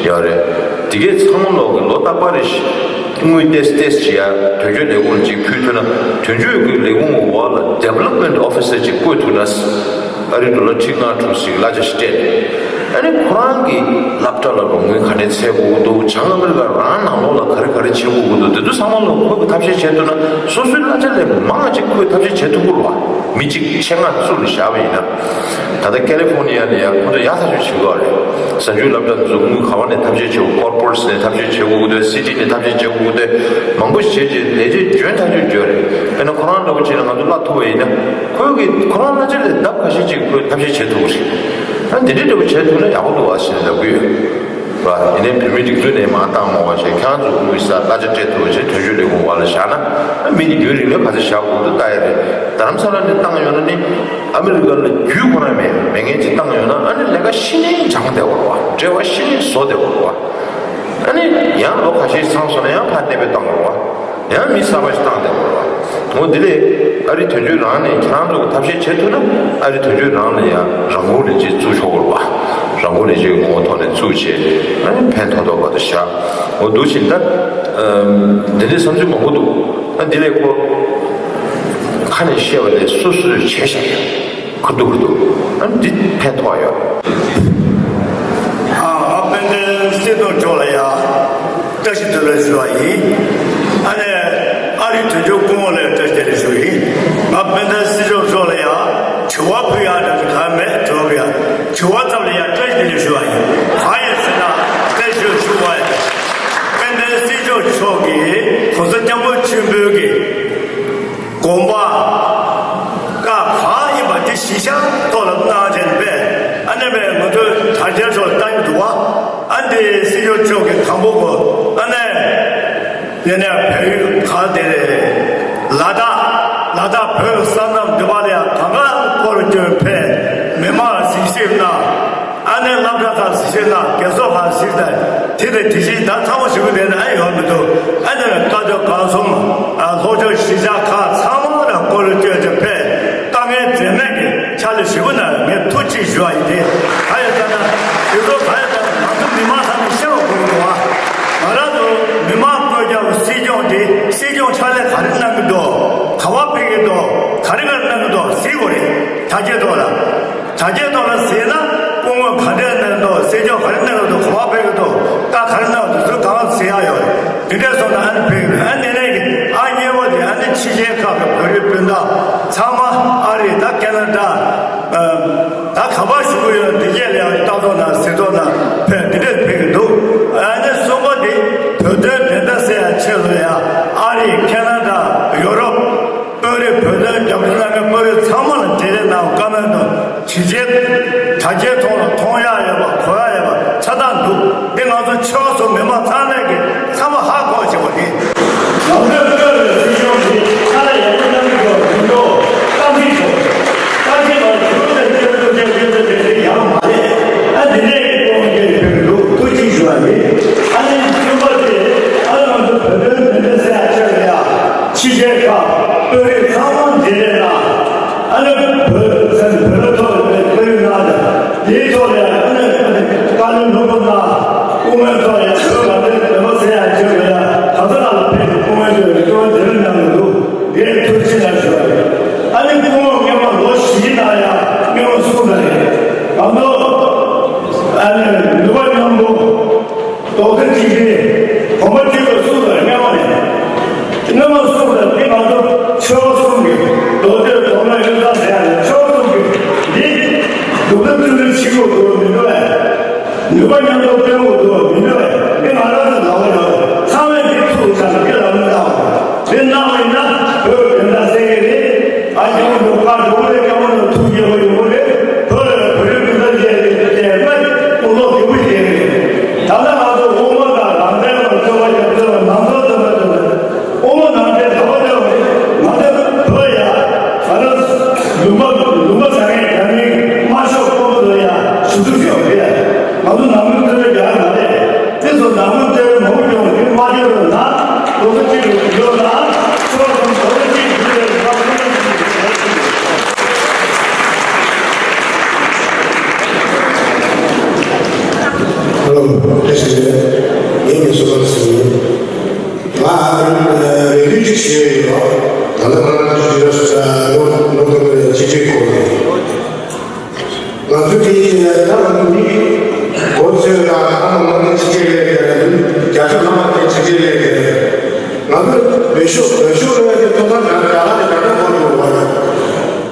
ཡོད་རེད། དེ་གས་ཚང་མ་ལོག་གི་ལོ་རྟག་པར་རེ་བཞིན་དངུལ་ཏོག་ཙམ་ཏོག་ཙམ་ཅིག་ཡར་དོན་གཅོད་ལས་ཁུངས་ལ་ཅིག་ཕུལ་ཐུབ་ན། དོན་གཅོད་ཀྱི་ལས་ཁུངས་འོག་ལ་ཌི་ཝེ་ལོབ་མེན་ཊི་ཨོ་ཕི་སར་ཅིག་བསྐོས་ཐུབ་ན། ཨ་རི་ཌོ་ལར་ཁྲི་ལྔ་དྲུག་ཅིག་གླ་ཆ་ཞིག་སྤྲད། ཨ་ནི་ཁོ་རང་གི་སློབ་གྲྭ་ལ་རོགས་དངུལ་ག་འདྲས་འཚོལ་དགོས་ཀྱི་འདུག། བྱང་ཨ་མི་རི་ཀ་རང་ནང་ལོགས་ལ་ག་རེ་ག་རེ་བྱེད་དགོས་ཀྱི་འདུག། དེ་ཚོ་ཚང་མ་ལོག་ཁོས་ཀྱིས་ཐབས་ཤེས་བྱེད་ཐུབ་ན། སོ་སོའི་གླ་ཆ་ལས་མང་ང་ཅིག་ཁོས་ཐབས་ཤེས་བྱེད་ཐུབ་ཀྱི་རེད་བ། མི་གཅིག་ཆེད་མངགས་ཚུར་ལ་བཞག་པ་ཡིན་ན། ད་ལྟ་ཀེ་ལི་ཧྥོར་ནི་ཡ་ལ་ཡང་ཁོ་ཚོ་ཡག་ཐག་ཆོད་བྱེད་དགོས་རེད། གཟའ་མཇུག་སློབ་གྲྭ་འཛུགས་དངུལ་ག་བ་ནས་ཐབས་ཤེས་བྱེད་དགོས། ཀོར་པོ་རེ་ཊི་ནས་ཐབས་ཤེས་བྱེད་དགོས་ཀྱི་འདུག། སི་ཊི་ནས་ཐབས་ཤེས་བྱེད་དགོས་ཀྱི་འདུག། མང་པོ་བྱས་རྗེས་ལས་བྱེད་འཇོན་ཐག་ཆོད་འཇོན་རེད། དཔེར་ན་ཁོ་རང་འདྲ་བོ་བྱས་ན་ང་ཚོ་གླ་ཐུབ་པ་ཡིན་ན། ཁོས་ཀྱིས་ཁོ་རང་གླ་ཆ་ལས་ལྡབ་ཁ་ཤས་ཅིག་ཁོས་ཐབས་ཤེས་བྱེད་ཐུབ་ཀྱི་རེད། ཨ་འདི་འདྲའི་འདྲ་བོ་བྱེད་ཐུབ་ན་ཡག་པོ་འདུག་བ་ཟེར་ནས་ལབ་ཀྱི་ཡོད། རེད་བ། ཡིན་ནའི་བོད་མིའི་སྒྲིག་འཛུགས་ནས་མར་བཏང་མ་བ་བྱས། ཁྱེད་རང་ཚོ་དབུས་ས་གླ་ཆ་སྤྲད་ཐུབ་པ་བྱས་དོན་གཅོད་ལས་ཁུངས་འོག་ལ་བཞག་ན། ཨ་མི་དེ་རྒྱུན་རིང་ལ་ག་ཚོད་བཞག་དགོས་འདུག་ལྟ་ཡ་རེད། རྡ་རམ་ས་ལ་ནས་བཏང་ཡོད་ན་ནི། ཨ་མི་རི་ཀ་ལ་རྒྱུས་ཁོ་རང་མེད་མེད་མཁན་ཅིག་བཏང་ཡོད་ན། ཨ་ནི་ལས་ཀ་ཤི་ནས་སྦྱངས་བསྡད་པ་རེད་བ། འབྲེལ་བ་ཤི་ནས་བཟོ་བསྡད་པ་རེད་བ། ཨ་ནི་ཡང་ལོ་ཁ་ཤས་ཚང་སོང་ན་ཡང་ཕར་གནས་སྤོས་བཏང་དགོས་རེད་བ། ཡང་མི་གསར་པ་ཞིག་བཏང་བསྡད་པ་རེད་བ། འོ་དེ་ལས་ཨ་རི་དོན་གཅོད་རང་ནས་ཁྱེད་རང་ཚོ་གི་ཐབས་ཤེས་བྱེད་ཐུབ་ན། ཨ་རི་དོན་གཅོད་རང་ནས་ཡང་རང་འགུལ་ལས་བྱེད་བཙུགས་ཆོག་གི་རེད་བ། རང་འགུལ་ལས་བྱེད་ཀྱི་ངོ་བོ་ཐོག་ནས་བཙུགས་བྱས། ཨ་ནི་ཕན་ཐོགས་ཐོགས་པ་དང་བཞག། འོ་འདུག་བཞིན་ད། ཨམ། འདི་འདྲའི་བསམ་ཚུལ་མང་པོ་འདུག། ཨ་འདི་ལས་ཁོ་ཁ་ནས་བཤད་པ་ལས་སོ་སོས་བྱས་བཞག་ཡ། ཁུར་དུ་ཁུར་དུ། ཨ་འདི་ཕན་ཐོགས་ཡོད། ཨ། དཔལ་ལྡན་སྲིད་སྐྱོང་མཆོག་ལ་ཡང་བཀྲ་ཤིས་བདེ་ལེགས་ཞུ་བ་ཡིན། ཨ་ནི་ཨ་རིའི་དོན་གཅོད་སྐུ་ངོ་ལ་བཀྲ་ཤིས་བདེ་ལེགས་ཞུ་བ་ཡིན། ང་དཔལ་ལྡན་སྲིད་སྐྱོང་མཆོག་ལ་ཡང་དྲི་བ་ཕུལ་ཡག་འདྲ་ཞིག་གང་མེད། དྲི་བ་ཕུལ་ཡག་དྲི་བ་ཙམ་ལ་ཡང་བཀྲ་ཤིས་བདེ་ལེགས་ཞུ་བ་ཡིན། གང་ཡིན་ཟེར་ན། བཀྲ་ཤིས་ཞུ་བ་ཡིན། དཔལ་ལྡན་སྲིད་སྐྱོང་མཆོག་གིས་༸གོང་ས་༸སྐྱབས་མགོན་ཆེན་པོའི་གི་དགོངས་པ་བཀའ་གང་ཡིན་པ་དེ་གཞི་བཞག་ཐོག་ལ་གནང་བྱས་པས། ཨ་ནི་བས་ང་ཚོའི་དྲ་རྒྱའི་ཕྱོགས་ལ་ལྟ་རྒྱུ་འདུག་བ། ཨ་འདི་སྲིད་སྐྱོང་མཆོག་གིས་དང་པོ་གོ། ཨ་ནི་ཡིན་ནའི་བལ་ཡུལ་ག་དེ་རེད། ལ་དྭགས། ལ་དྭགས་བོད་ཀྱི་ས་མཚམས་འདི་པ་ལ་ཡང་གང་ག་སྐོར་སྐྱོད་ཕེབས། མི་མང་ལ་གཟིགས་ཞིབ་གནང་། ཨ་ནི་སློབ་གྲྭ་ཁག་གཟིགས་ཞིབ་གནང་། རྒས་གསོ་ཁག་གཟིགས་དང་། དེ་དང་དེ་བཞིན་ད་ཚང་མ་ཞུ་གི་མེད་ན་ཨ་ཡོང་མི་འདུག། ཨ་ནི་བཀའ་ཆོས་སྒང་གསུམ། ཨ། ལྷོ་ཕྱོགས་གཞིས་ཆགས་ཁག་ཚང་མ་ལ་སྐོར་སྐྱོད་ཅིག་ཕེབས། དཀའ་ངལ་འཛེམས་མེད་ཀྱི་ཕྱག་ལས་ཞུ་གི་ན་ངས་ཐུགས་རྗེ་ཞུ་བ་ཡིན་ཏེ། ག་ཡོད་ལྟ་ན། དེ་ཚོ་ག་ཡོད་ལྟ་ན་ང་ཚོ་མི་མང་ཚང་མས་ཤེས་པ་དགོས་འདུག་བ། ང་རང་ཚོ་མི་མང་བསྐོ་རྒྱུ་སྲིད་སྐྱོང་དེ་སྲིད་སྐྱོང་ཕྱག་ལས་ག་རེ་གནང་གི་འདུག། ག་པར་ཕེབས་ཀྱི་འདུག། ག་རེ་ག་རེ་གནང་གི་འདུག་གཟིགས་དགོས་རེད། དྲ་རྒྱའི་ཐོག་ལ། དྲ་རྒྱའི་ཐོག་ལ་གཟིགས་ན། སྐུ་ངོ་ག་འདྲས་གནང་འདུག། སྲིད་སྐྱོང་ག་རེ་གནང་འདུག། ག་པར་ཕེབས་ཀྱི་འདུག། བཀའ་ག་རེ་གནང་འདུག། ཚུར་གང་གཟིགས་ཡག་ཡོད་རེད། དེ་འདྲས་སོང་ན་ཨ་ནི་ཕེབས་ཀྱི་རེད། ཨ་ནི་ནས་ཀྱི་ཨ་མཉེས་པོ་དེ་ཨ་ནི་ཕྱི་རྒྱལ་ཁག་གི་བོད་རིགས་སྤུན་ཟླ་ཚང་མ། ཨ་རི་དང་ཁེ་ན་ཌ། ཨ། ད་ག་པར་བཞུགས་ཀྱི་ཡོད། འདི་རྗེས་ལ་ཡང་ལྟ་རྟོག་དང་གཟིགས་རྟོག་དང་ཕེབས། འདི་འདྲས་ཕེབས་ཀྱི་འདུག། ཨ་ནི་གསུམ་པ་དེ་བོད་དོན་བདེན་མཐའ་གསལ་ཡག་ཆེད་དུ་ཡང་ཨ་རི། ཁེ་ན་ཌ། ཡོ་རོབ། ཕྱི་རྒྱལ་ཁག་དཔོན་རིགས་ཚང་མ་མཇལ་འཕྲད་གནང་། ཨ་ནི་བོད་ཚན་བོད་ཐོག་ནས་དཔོན་རིགས་གནང་སྟེ། དེའི་ཐོག་ནས་ཨ་ནི་བཀའ་བློན་ལྷུན་པོ་གནང་། སྐུ་ངོའི་ཐོག་ནས་བོད་མ་དེ་བོད་པ་ཟེར་ཡང་བྱེད་དགོས་ཡ། གང་ས་ལ་ཕེབས་ཏེ་སྐུ་ངོ་ཡོད་པའི་སྐུ་ངོ་དེ་རིང་གནང་གི་འདུག། ངས་ཐུགས་རྗེ་ཆེ་ཞུ་བ་རེད། ཨ་ནི་སྐུ་ངོ་སྔོན་མ་ལོ་བཞིའི་ནང་ཡང་སྔོན་མ་གསུངས་པ་རེད། ང་ཚོ་ཨ་ནི་ནུས་པ་མཉམ་སྤུངས། རྡོག་རྩ་གཅིག་སྒྲིལ། གོམ་པ་གཅིག་ཏུ་སྲུང་དགོས། སྔོན་མ་ནས་སྔོན་མ་སྲུང་དགོས། འདི་ང་ཚོ་ཆོལ་ཁ་གསུམ་གྱི་རྡོ་རྗེ་རྡོར་མའི་གཡུལ་ས་ཟེར་ཡ་ནས་ཆོལ་ཁ་གསུམ་གྱི་འདི་སྡུག་ལ་བརྩོན་འགྲུས་བྱེད་དགོས་འདུག་མི་འདུག་ཨེ། ནུས་པ་མཉམ་དུ་སྤེལ་དགོས་འདུག་མི་འདུག་ཨེ། འདི་ང་རང་ཚོ་ལ་འོ་ཡོད། ཚང་མས་འདི་ཐུགས་བཞག་འདི་ལ་མི་བཏང་བ། དེ་གནང་བ་ཡིན་ན་བོད་བདེན་མཐའ་གསལ་གྱི་རེད། ཨ་སྐྱོ་མོ་འདུག་ཁ་འགྲོ་གི་རེད། སྐྱོ་མོ་འདུག་ཐུགས་དགྱེས་པོ་ཡོང་གི་རེད། བོད་ལ་བོད་རིགས་མི་འདྲ་བྱས་ཏེ་བསྟན་པ་དབུ་ལོག་སྐྱོ་པོ་བྱས་ཏེ། ད་ལྟ་ང་ཚོ་དབུ་མ་དང་རང་བཙན་དང་ཆོལ་ཁ་རྒྱབ་ཚོད་ལ་ནང་ཚོགས་ཚོད་པ་ཚོད་པ་དབུ་མ་ནང་བཙན་དྲ་བ་ཚོད་པ་རེད། ང་ཚོ་བོད་ཡ་ང་ཚོ་ལུང་པ་ལུང་པ་ཟ་མཁན་རྒྱ་མིའི་དམར་ཤོག་དཔོན་པོ་ཚོ་ཡ་ཞུ་གཏུག་བྱས་པ་རེད། ང་ཚོ་ནང་མི་ཚོ་རྒྱ་མ་རེད། དེ་ཚོ་ནང་མི་ཚོའི་ངོ་བོ་སྐྱོང་གི་མ་སྐྱོང་རུང་ན། ལོ་ཚོད་གཅིག་ལ་འགྱུར་ལ། ཚོ་ཁྲིམས་ཚོ་གཅིག་འགྱུར་ལ་ང་ཚོ་ཧ་ལོ། བཀྲ་ཤིས་བདེ་ལེགས། ངའི་མིང་བསོད་ནམས་ཟེར་ཡིན། ང་རེ་འདུན་གཅིག་ཞུ་ཡ་ཡོད། ད་ལྟ་ང་རང་ཚོ་ཇི་འདྲ་ཟེར་ན་ནོར་ནོར་དང་ནོར་ཡ་ཅི་ཅིའི་སྐོར་རེད། ང་ཚོ་དེ་ཡིན་ན་ད་ང་ཚོ་མི་གོ་ཚོད་དང་ཨ་མ་མ་ནི་ཅི་ཅི་ལས་ཀྱི་རེད། རྒྱ་ཆ་ལྷ་མ་དེ་ཅི་ཅི་ལས་ཀྱི་རེད། ང་ཚོ་འོས་ཤོག་འོས་ཤོག་ལས་ཀྱི་ཐོབ་ཐང་ག་ག་ལ་དེ་ག་འདྲ་གོ་ཐུབ་པ་རེད།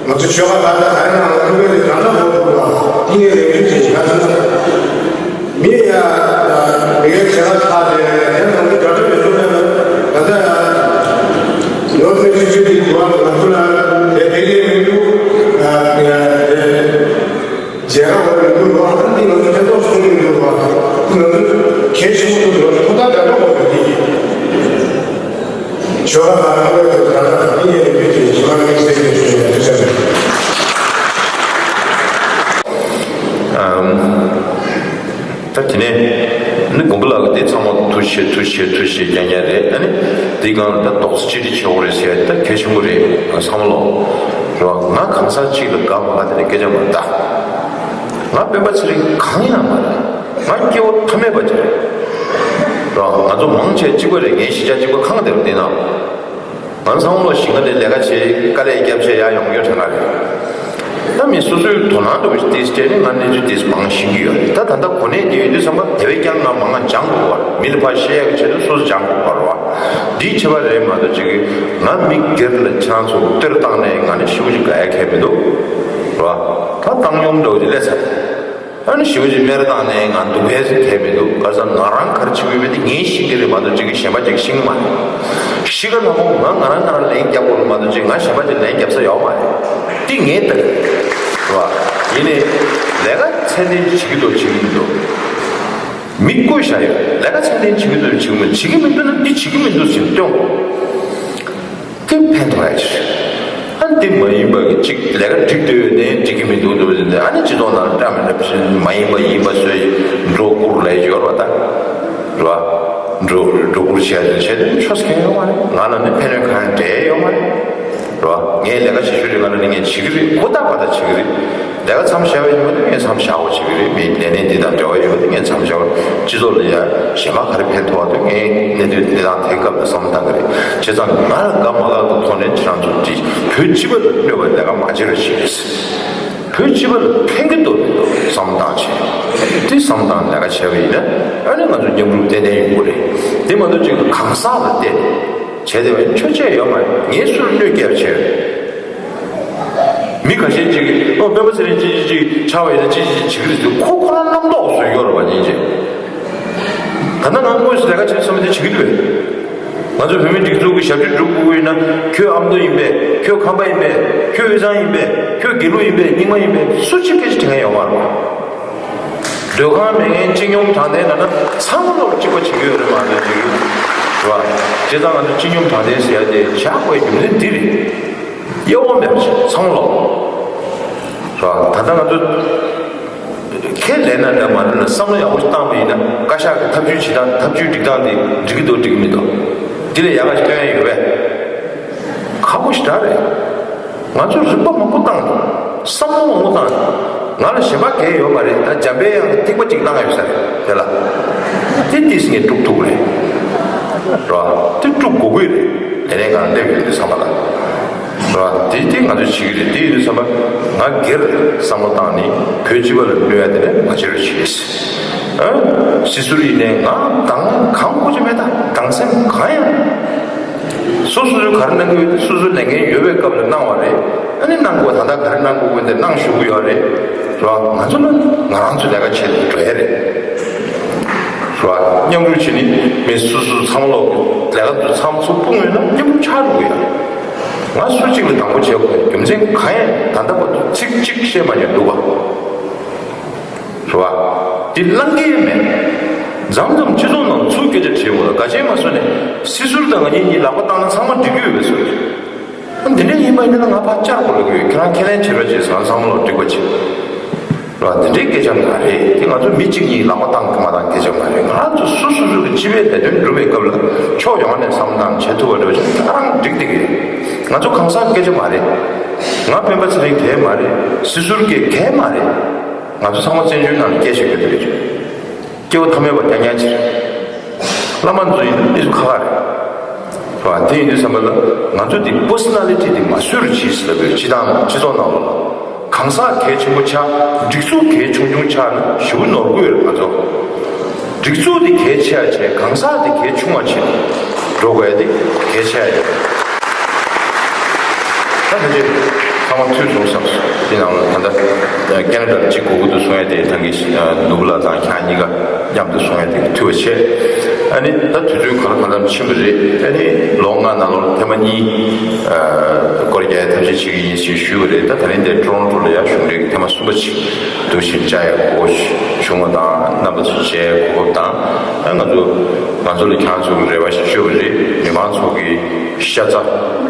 ང་ཚོ་ཆོལ་ཁ་ག་ལ་ག་ཡིན་ན་ང་ཚོ་དེ་ག་འདྲ་གོ་ཐུབ་པ་དེ་ངས་ལས་འགུལ་བྱེད་ཀྱི་ང་ཚོ། མི་ཡ། མི་ཡ་བྱེད་ལ་ཁ་དེ་དེ་ང་ཚོ་འགྲོ་གྲབས་མི་ཐུབ་ན་ད་ལྟ་ཡང་ནོར་ཚེ་ཆུ་ཆུ་དེ་དུ་བ་ང་ཚོ་ལ་དེ་དེ་གའི་མི་འདུག་ཨ། དེ་རྗེས་ར་བ་མི་འདུག་བ་འདི་ང་ཚོ་ཐེ་གཏོགས་གསུང་མི་འདུག་བ་ང་ཚོ་གལ་ཆེན་པོ་འདུག་ཐོག་མཐའ་བར་གསུམ་དགོས་འདུག་འདི། ཆོལ་ཁ་ཁག་ཁག་གི་ད་ལྟ་མི་ཡ་མི་དེ་ཆོལ་ཁ་མི་སེར་གྱི་ཆོལ་ཁ་ཐུགས་རྗེ་ཆེ། ཨམ། ད་དེ་ནས་ནི་དགོན་པ་ལགས་ཀྱི་དེ་ཚང་མ་ཐུགས་རྗེ་ཆེ་ཐུགས་རྗེ་ཆེ་ཐུགས་རྗེ་ཆེ་རྐྱང་རྐྱང་རེད། ཨ་ནི་དེའི་སྒང་ལ་ད་རྡོག་རྩ་གཅིག་སྒྲིལ་བྱེད་དགོས་རེད་ཟེར་ཡ་དེ་ད་གལ་ཆེན་པོ་རེད། ང་བསམ་བློ་རེད་བ། ང་གང་ཟག་གཅིག་ལ་དགའ་མ་དགའ་དེ་ནས་སྐད་ཆ་མ་རེད་ད། ང་སྤེན་པ་ཚེ་རིང་གང་ཡང་མ་རེད། ང་སྐྱེ་བོ་ཐ་མལ་པ་ཅིག་རེད་བ། ང་ཚོ་མང་ཆེ་གཅིག་པ་རེད། ངའི་གཞིས་ཆགས་གཅིག་པ་ཁང་དེར་བསྡད་ན། ང་ཚང་མ་ལོ་ཞིང་ཁ་ནས་ལས་ཀ་བྱེད། དཀའ་ལས་རྒྱབ་བྱེད་ཡར་ཡོང་རྒྱུ་དྲན་ག་རེད། ད་མི་སོ་སོའི་དོ་སྣང་འདྲ་བོ་ཞིག་ཏིས་སྤྲད་ནས་ང་གནས་ཚུལ་ཏིས་མང་ཤེས་ཀྱི་ཡོད་རེད། ད་ད་ལྟ་གོ་གནས་དེ་ཡོད་དུས་ཙམ་པ་དེ་བས་ཀྱང་ང་མང་ང་སྦྱང་དགོས་པ་རེད། མི་ལ་ཕར་བཤད་ཡག་གི་ཆེད་དུ་སོ་སོ་སྦྱང་དགོས་པ་རེད་བ། འདིའི་ཁྱད་པར་རེད་མ་གཏོགས་ཅིག་ང་མི་སྒེར་ལ་ཁྱེད་རང་ཚོ་གཏེར་བཏང་ནས་ང་ནི་ཞེ་པོ་ཅིག་དགའ་ཡ་གང་ཡང་མི་འདུག་རེད་བ། ད་བཏང་སྙོམས་འདྲ་བོ་ཅིག་སླེབས་ཚར། ཨ་ནི་ཞེ་པོ་ཅིག་སྨད་ར་བཏང་ནས་ང་སྡུག་ཁའི་ཟིན་ཐེབས་མི་འདུག་ག་ས་ང་རང་ག་རེ་བྱེད་ཀྱི་ཡོད་མེད་དེ་ངས་ཤེས་ཀྱི་རེད་མ་གཏོགས་ཅིག་གཞན་པ་ཅིག་ཤེས་ཀྱི་མ་རེད། ཤི་ཁ་ལྷ་མོ་ང་ང་རང་ང་རང་ལན་རྒྱབ་དགོས་རེད་མ་གཏོགས་ཅིག་ང་གཞན་པ་ཅིག་ལན་རྒྱབ་ས་ཡོད་མ་རེད། དེ་ངའི་ལྟ་གི་རེད་བ། ཡིན་ནའི་ལས་ཀ་ཚད་ལྡན་བྱེད་ཀྱི་འདུག་བྱེད་ཀྱི་མི་འདུག་མི་བསྐོས་བཞག་ཡོད། ལས་ཀ་ཚད་ལྡན་བྱེད་ཀྱི་འདུག་བྱེད་ཀྱི་མི་འདུག་བྱེད་ཀྱི་མི་འདུག་ན་འདི་བྱེད་ཀྱི་མི་འདུག་ཟེར་སྟོན། དེ་ཕན་ཐོགས་ཡ་ཅིག་ཨ་འདི་མ་ཡིན་པ་གི་ཅིག་ལས་ཀ་འགྲིག་འདོད་ཡོད་ནའི་འགྲིག་གི་མི་འདུག་འདུག་ཟེར་ནས་ཨ་ནི་སྤྱི་ཚོགས་ནང་བཀྲ་མི་འགྲོ་བཞིན་མ་ཡིན་པ་ཡིན་པ་བཟོས་འགྲོ་བསྐུར་ལས་ཡོད་རོགས་ད། རེད་བ། འགྲོ་འགྲོ་བསྐུར་བྱས་ཏེ་བྱས་ཏེ་ཆོས་སྐད་ཡོད་མ་རེད། ང་ལ་ནི་ཕན་ནུས་གང་ཡང་འབྲས་ཡོད་མ་རེད། རེད་བ། ངས་ལས་ཀ་བྱེད་ཤུགས་རེད། ང་ལ་ནི་ངས་བྱེད་ཀྱི་རེད། ཧུར་ཐག་པ་ད་བྱེད་ཀྱི་རེད། ལས་ཀ་མཚམས་བཞག་པ་ཡིན་པ་དེ་ངས་མཚམས་བཞག་པ་བྱེད་ཀྱི་རེད། མི་ལས་གནས་འདི་དང་འབྲེལ་བ་ཡོད་པ་དེ་ངས་མཚམས་བཞག་པ། སྤྱི་ཚོགས་ལ་ཡ་གཞན་པ་ག་རེ་ཕན་ཐོགས་པ་དེ་ངས་གནས་དུས་འདི་དང་དེ་སྐབས་ལ་བསམ་བློ་བཏང་གི་རེད། བྱས་ཙང་ང་ལ་དགའ་མ་དགའ་གི་ཐོག་ནས་ཁྱེད་རང་ཚོ་འདི་བོད་སྤྱི་པ་ལ་གནོད་པ་ལས་ཀ་མ་བྱེད་རོགས་བྱེད་རེད། བོད་སྤྱི་པ་ལ་ཕན་གི་འདུག་མི་འདུག་བསམ་བློ་བཏང་བྱས། དེ་བསམ་བློ་བཏང་ལས་ཀ་བྱས་པ་ཡིན་ན་ཨ་ནི་ང་ཚོ་མཉམ་རུབ་ཏན་ཏན་ཡོང་གི་རེད། དེ་མ་གཏོགས་ཅིག་གང་ཟག་ལ་བལྟས་ནས་བྱས་བསྡད་པ་ཡིན་ཆོས་བྱས་ཡོད་མ་རེད། ངས་སུར་གནོད་སྐྱེལ་བྱས། མི་ཁ་ཤས་ཅིག་གིས་ཨོ་སྤེན་པ་ཚེ་རིང་ཅི་ཅི་ཅིག་ཆགས་པ་ཡིན་ན་ཅི་ཅི་ཅིག་བྱེད་ཀྱི་རེད་ཟེར། ཁོ་ཁོ་རང་རྣམ་རྟོག་བཟོས་ཡོད་རེད་བ། ཉིན་ཅིག་ད་ལྟ་ང་དངོས་སུ་ལས་ཀ་བྱེད་བསམ་པ་དེ་བྱེད་ཀྱི་འདུག་བས། ང་ཚོ་བོད་མིའི་སྒྲིག་འཛུགས་ཀྱི་ཞབས་ཕྱི་སྒྲུབ་དགོས་ཡིན་ན་ཁྱོད་ཨ་མདོ་ཡིན་པས། ཁྱོད་ཁམས་པ་ཡིན་པས། ཁྱོད་དབུས་གཙང་ཡིན་པས། ཁྱོད་དགེ་ལུགས་ཡིན་པས། རྙིང་མ་ཡིན་པས། སུ་གཅིག་སྐད་ཆ་དྲི་མཁན་ཡོད་མ་རེད་བ། སྡོད་ཁང་མེད་མཁན་སྤྱི་སྙོམས་དྲང་བདེན་ལབ་ན་ཚང་མ་ལོག་གཅིག་པ་བྱེད་ཀྱི་ཡོད་རེད་མ་གཏོགས་ཅིག་རེད་བ། བྱས་ཙང་ང་ཚོ་སྤྱི་སྙོམས་དྲང་བདེན་ཟེར་ཡ་དེ་བཞག་དགོས་རྒྱུ་མཚན་འདི་རེད། གཡོ་བ་མེད་པ་བྱེད་ཚང་མ་ལོག་རེད་བ། ད་ལྟ་ང་ཚོ་ཁས་ལེན་ན་འདྲ་མ་འདྲ་ལ་བསམ་བློ་ཡག་པོ་ཞིག་བཏང་བ་ཡིན་ན་བཀའ་ཤག་གི་ཐབས་ཇུས་བྱེད་སྟངས་ཐབས་ཇུས་སྒྲིག་སྟངས་དེ་འགྲིག་གི་འདུག་འགྲིག་གི་མི་འདུག་འདི་ལས་ཡག་ག་ཞིག་སྟོན་ཡ་ཡོད་པས། ཁག་པོ་ཞེ་དྲག་རེད། ང་ཚོ་རིག་པ་མང་པོ་བཏང་། བསམ་བློ་མང་པོ་བཏང་། ང་ལ་གཞན་པ་གང་ཡང་ཡོད་མ་རེད། ད་འཇམ་པའི་དབྱངས་ཐིགས་པ་གཅིག་བཏང་ཡོད་ས་རེད་དེ་ལ། དེ་ཏིས་ངས་དཀྲུག་ཐུབ་རེད། རེད་བ། དེ་དཀྲུག་དགོས་ཀྱི་རེད། ལས་རེས་ང་སླེབས་ཡོད་དུས་ཙམ་པ་ལ། རེད་བ། དེ་དེ་ང་ཚོས་བྱེད་ཀྱི་རེད། དེ་ཡིན་དུས་ཙམ་པ་ང་སྒེར་བསམ་བློ་བཏང་ནས་བོད་སྤྱི་པ་ལ་གནོད་ཡ་དེ་ནས་མ་བྱེད་རོགས་བྱེད། ཨ། སྲིད་ཟུར་ཡིན་ནའི་ང་དང་གང་དགོས་ཀྱི་མེད། ད་དང་སེམས་གང་ཡང་། སོ་སོ་སོས་ག་རེ་གནང་གི་ཡོད་དེ་སོ་སོའི་ལས་འགན་ཡོད་པའི་སྐབས་ལ་གནང་བ་རེད། ཨ་ནི་གནང་དགོས། ད་ལྟ་ག་རེ་གནང་དགོས་ཀྱི་འདི་གནང་བཞུགས་ཀྱི་ཡོད་རེད། རེད་བ། ང་ཚོ་ནི་ང་རང་ཚོའི་ལས་ཀ་བྱེད་དུ་འགྲོ་ཡ་རེད། རེད་བ། མཉམ་རུབ་བྱེད་ནི་མི་སོ་སོ་ཚང་མ་ལོག་ལས་ཀ་དུ་ཚང་མ་ཚུར་སྤུངས་ཡོད་ན་མཉམ་རུབ་ཆགས་འགྲོ་གི་ཡོད་རེད། ང་སུ་གཅིག་ལ་དང་པོ་བྱེད་དགོས། རྒྱུ་མཚན་གང་ཡང་ད་ལྟ་བར་དུ་ཚིག་གཅིག་བཤད་མ་མྱོང་འདུག་བ། རེད་བ། འདི་བླང་གི་མེད། མཚམས་མཚམས་སྤྱི་ཚོགས་ནང་ཚུར་སྐད་ཆ་དྲིས་འོ་ལ་དགའ་ཆེན་མ་བཟོ་ནས་སྲིད་ཟུར་དང་ང་གཉིས་གཉིས་ལག་པ་བཏང་ན་ཚང་མ་འགྲིག་གི་ཡོད་པའི་བཟོ་རེད། འདི་འདྲ་ཡིན་པ་ཡིན་ན་ང་ཕར་བཅར་དགོས་ལ་དགོས། ཁྱེད་རང་ཁས་ལེན་བྱེད་རོགས་བྱེད་ཟེར། ཚང་མ་ལོག་འགྲིག་པ་བྱེད། རེད་བ། འདི་འདྲའི་སྐད་ཆ་མ་རེད། དེ་ང་ཚོ་མི་གཅིག་གཉིས་ལག་པ་བཏང་གི་མ་བཏང་སྐད་ཆ་མ་རེད། ང་རང་ཚོ་སོ་སོ་སོ་གི་སྤྱི་པའི་ལས་དོན་སྒྲུབ་པའི་སྐབས་ལ་ཕྱོགས་ཡོངས་ནས་བསམ་བློ་བཏང་བྱེད་ཐུབ་པ་འགྲོ་ཆོག་ད་རང་འགྲིག་བསྡད་ཀྱི་ཡོད། ང་ཚོ་གང་ཟག་སྐད་ཆ་མ་རེད། ང་སྤེན་པ་ཚེ་རིང་གལ་མ་རེད། སྲིད་ཟུར་གྱི་གལ་མ་རེད། ང་ཚོ་ཚང་མ་བཙན་བྱོལ་ནང་ལ་སྐད་ཆ་བརྗོད་ཀྱི་རེད། སྐྱེ་བོ་ཐ་མལ་པ་རྐྱང་རྐྱང་ཅིག་རེད། བླ་མ་ཚོ་ཡིན་ན་གནས་ཚུལ་ཁག་ཁག་རེད། རེད་བ། དེ་ཡིན་དུས་ཙམ་པ་ལ་ང་ཚོ་འདི་པར་སོ་ན་ལི་ཊི་འདི་མ་བཟོས་རུ་བྱེད་ཟེར་ལབ་ཡོད། སྤྱི་བཏང་སྤྱི་ཚོགས་ནང་ལོགས་ལ་གང་ཟག་གལ་ཆེན་པོ་ཆགས། སྒྲིག་འཛུགས་གལ་ཆུང་ཆུང་ཆགས་ན་ཞེ་པོ་ནོར་འཁྲུལ་ཡོད་རེད། ང་ཚོ་སྒྲིག་འཛུགས་འདི་གལ་ཆེ་བ་བྱས། གང་ཟག་འདི་གལ་ཆུང་བ་བྱེད་འགྲོ་དགོས་ཡ་འདི་གལ་ཆེ་བ་ཡོད། ད་ཕལ་ཆེར་ཚང་མ་ཐོས་སོང་བསམ་སོང་། དེ་ནང་ལ་ད་ལྟ་ཁེ་ན་ཌ་ལ་གཅིག་དགོས་ཀྱི་འདུག་གསུང་ཡ་དེ་ད་གིན་ནོར་བུ་ལགས་དང་ཁྱེད་གཉིས་ཀ་མཉམ་དུ་གསུང་ཡ་དེ་ཐུགས་རྗེ་ཆེ། ཨ་ནི་ད་དུས་ཚོད་གང་ལ་གང་འཚམ་ཕྱིན་པ་རེད། ཨ་ནི་ལོ་ལྔ་ནང་ལོགས་ཐེངས་མ་གཉིས་སྐོར་རྒྱག་ཡ་ཐབས་ཤེས་བྱེད་ཀྱི་ཡིན་ཞེས་ཞུས་པ་རེད། ད་ད་རིང་དེ་ཊོ་རོན་ཊོ་ལ་ཡ་གཞུང་འབྲེལ་གྱི་ཐེངས་མ་གསུམ་པ་ཅིག་འདུག་བཞིན་བཅར་ཡ་གོ་སྐབས་བྱུང་བ་དང་། རྣམ་པ་ཚོ་མཇལ་ཡ་གོ་སྐབས་དང་། ཨ་ང་ཚོ་ང་ཚོ་ལ་ཁྱེད་ཚོ་གི་རེ་བ་ཞིག་བཅོལ་བ་རེད། མི་མང་ཚོ་གི་ཤ་ཚ།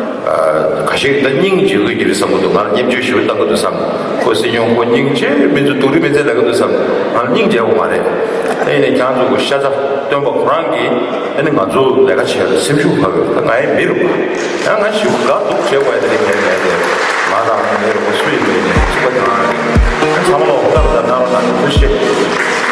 ཁ་ཤས་ད་སྙིང་རྗེ་གི་རེད་བསམ་གི་འདུག་ང་ལ་བརྙས་བཅོས་ཞུ་བཏང་གི་འདུག་བསམ། ཁོ་སྲིད་སྐྱོང་ཁོ་སྙིང་རྗེ། མི་ཚོ་སྡུག་རུས་མི་ཚེ་ལས་ཀ་འདུག་བསམ། ང་ལ་སྙིང་རྗེ་བོ་མ་རེད། ཨ་ནི་ཁྱེད་ཚོ་གི་ཤ་ཚ་སྟོན་པ་ཁོ་རང་གིས་ཨ་ནི་ང་ཚོ་ལས་ཀ་བྱེད་ཡ་ལ་སེམས་ཤུགས་འཕར་བས། ད་ང་ཡི་མི་རུ་ཡང་ང་ཞིག་དགའ་སྡུག་བྱེད་དགོས་ཡ་དེ་རིགས་མེད་མེད་དེ། ང་དང་མི་རུ་སུ་ཡིན་མིན་ནས་གཅིག་པ་དང་ཚང་མ་ལ་འོ་ཀ་ལ་གནང་རོགས་གནང་། ཐུགས་རྗེ་ཆེ།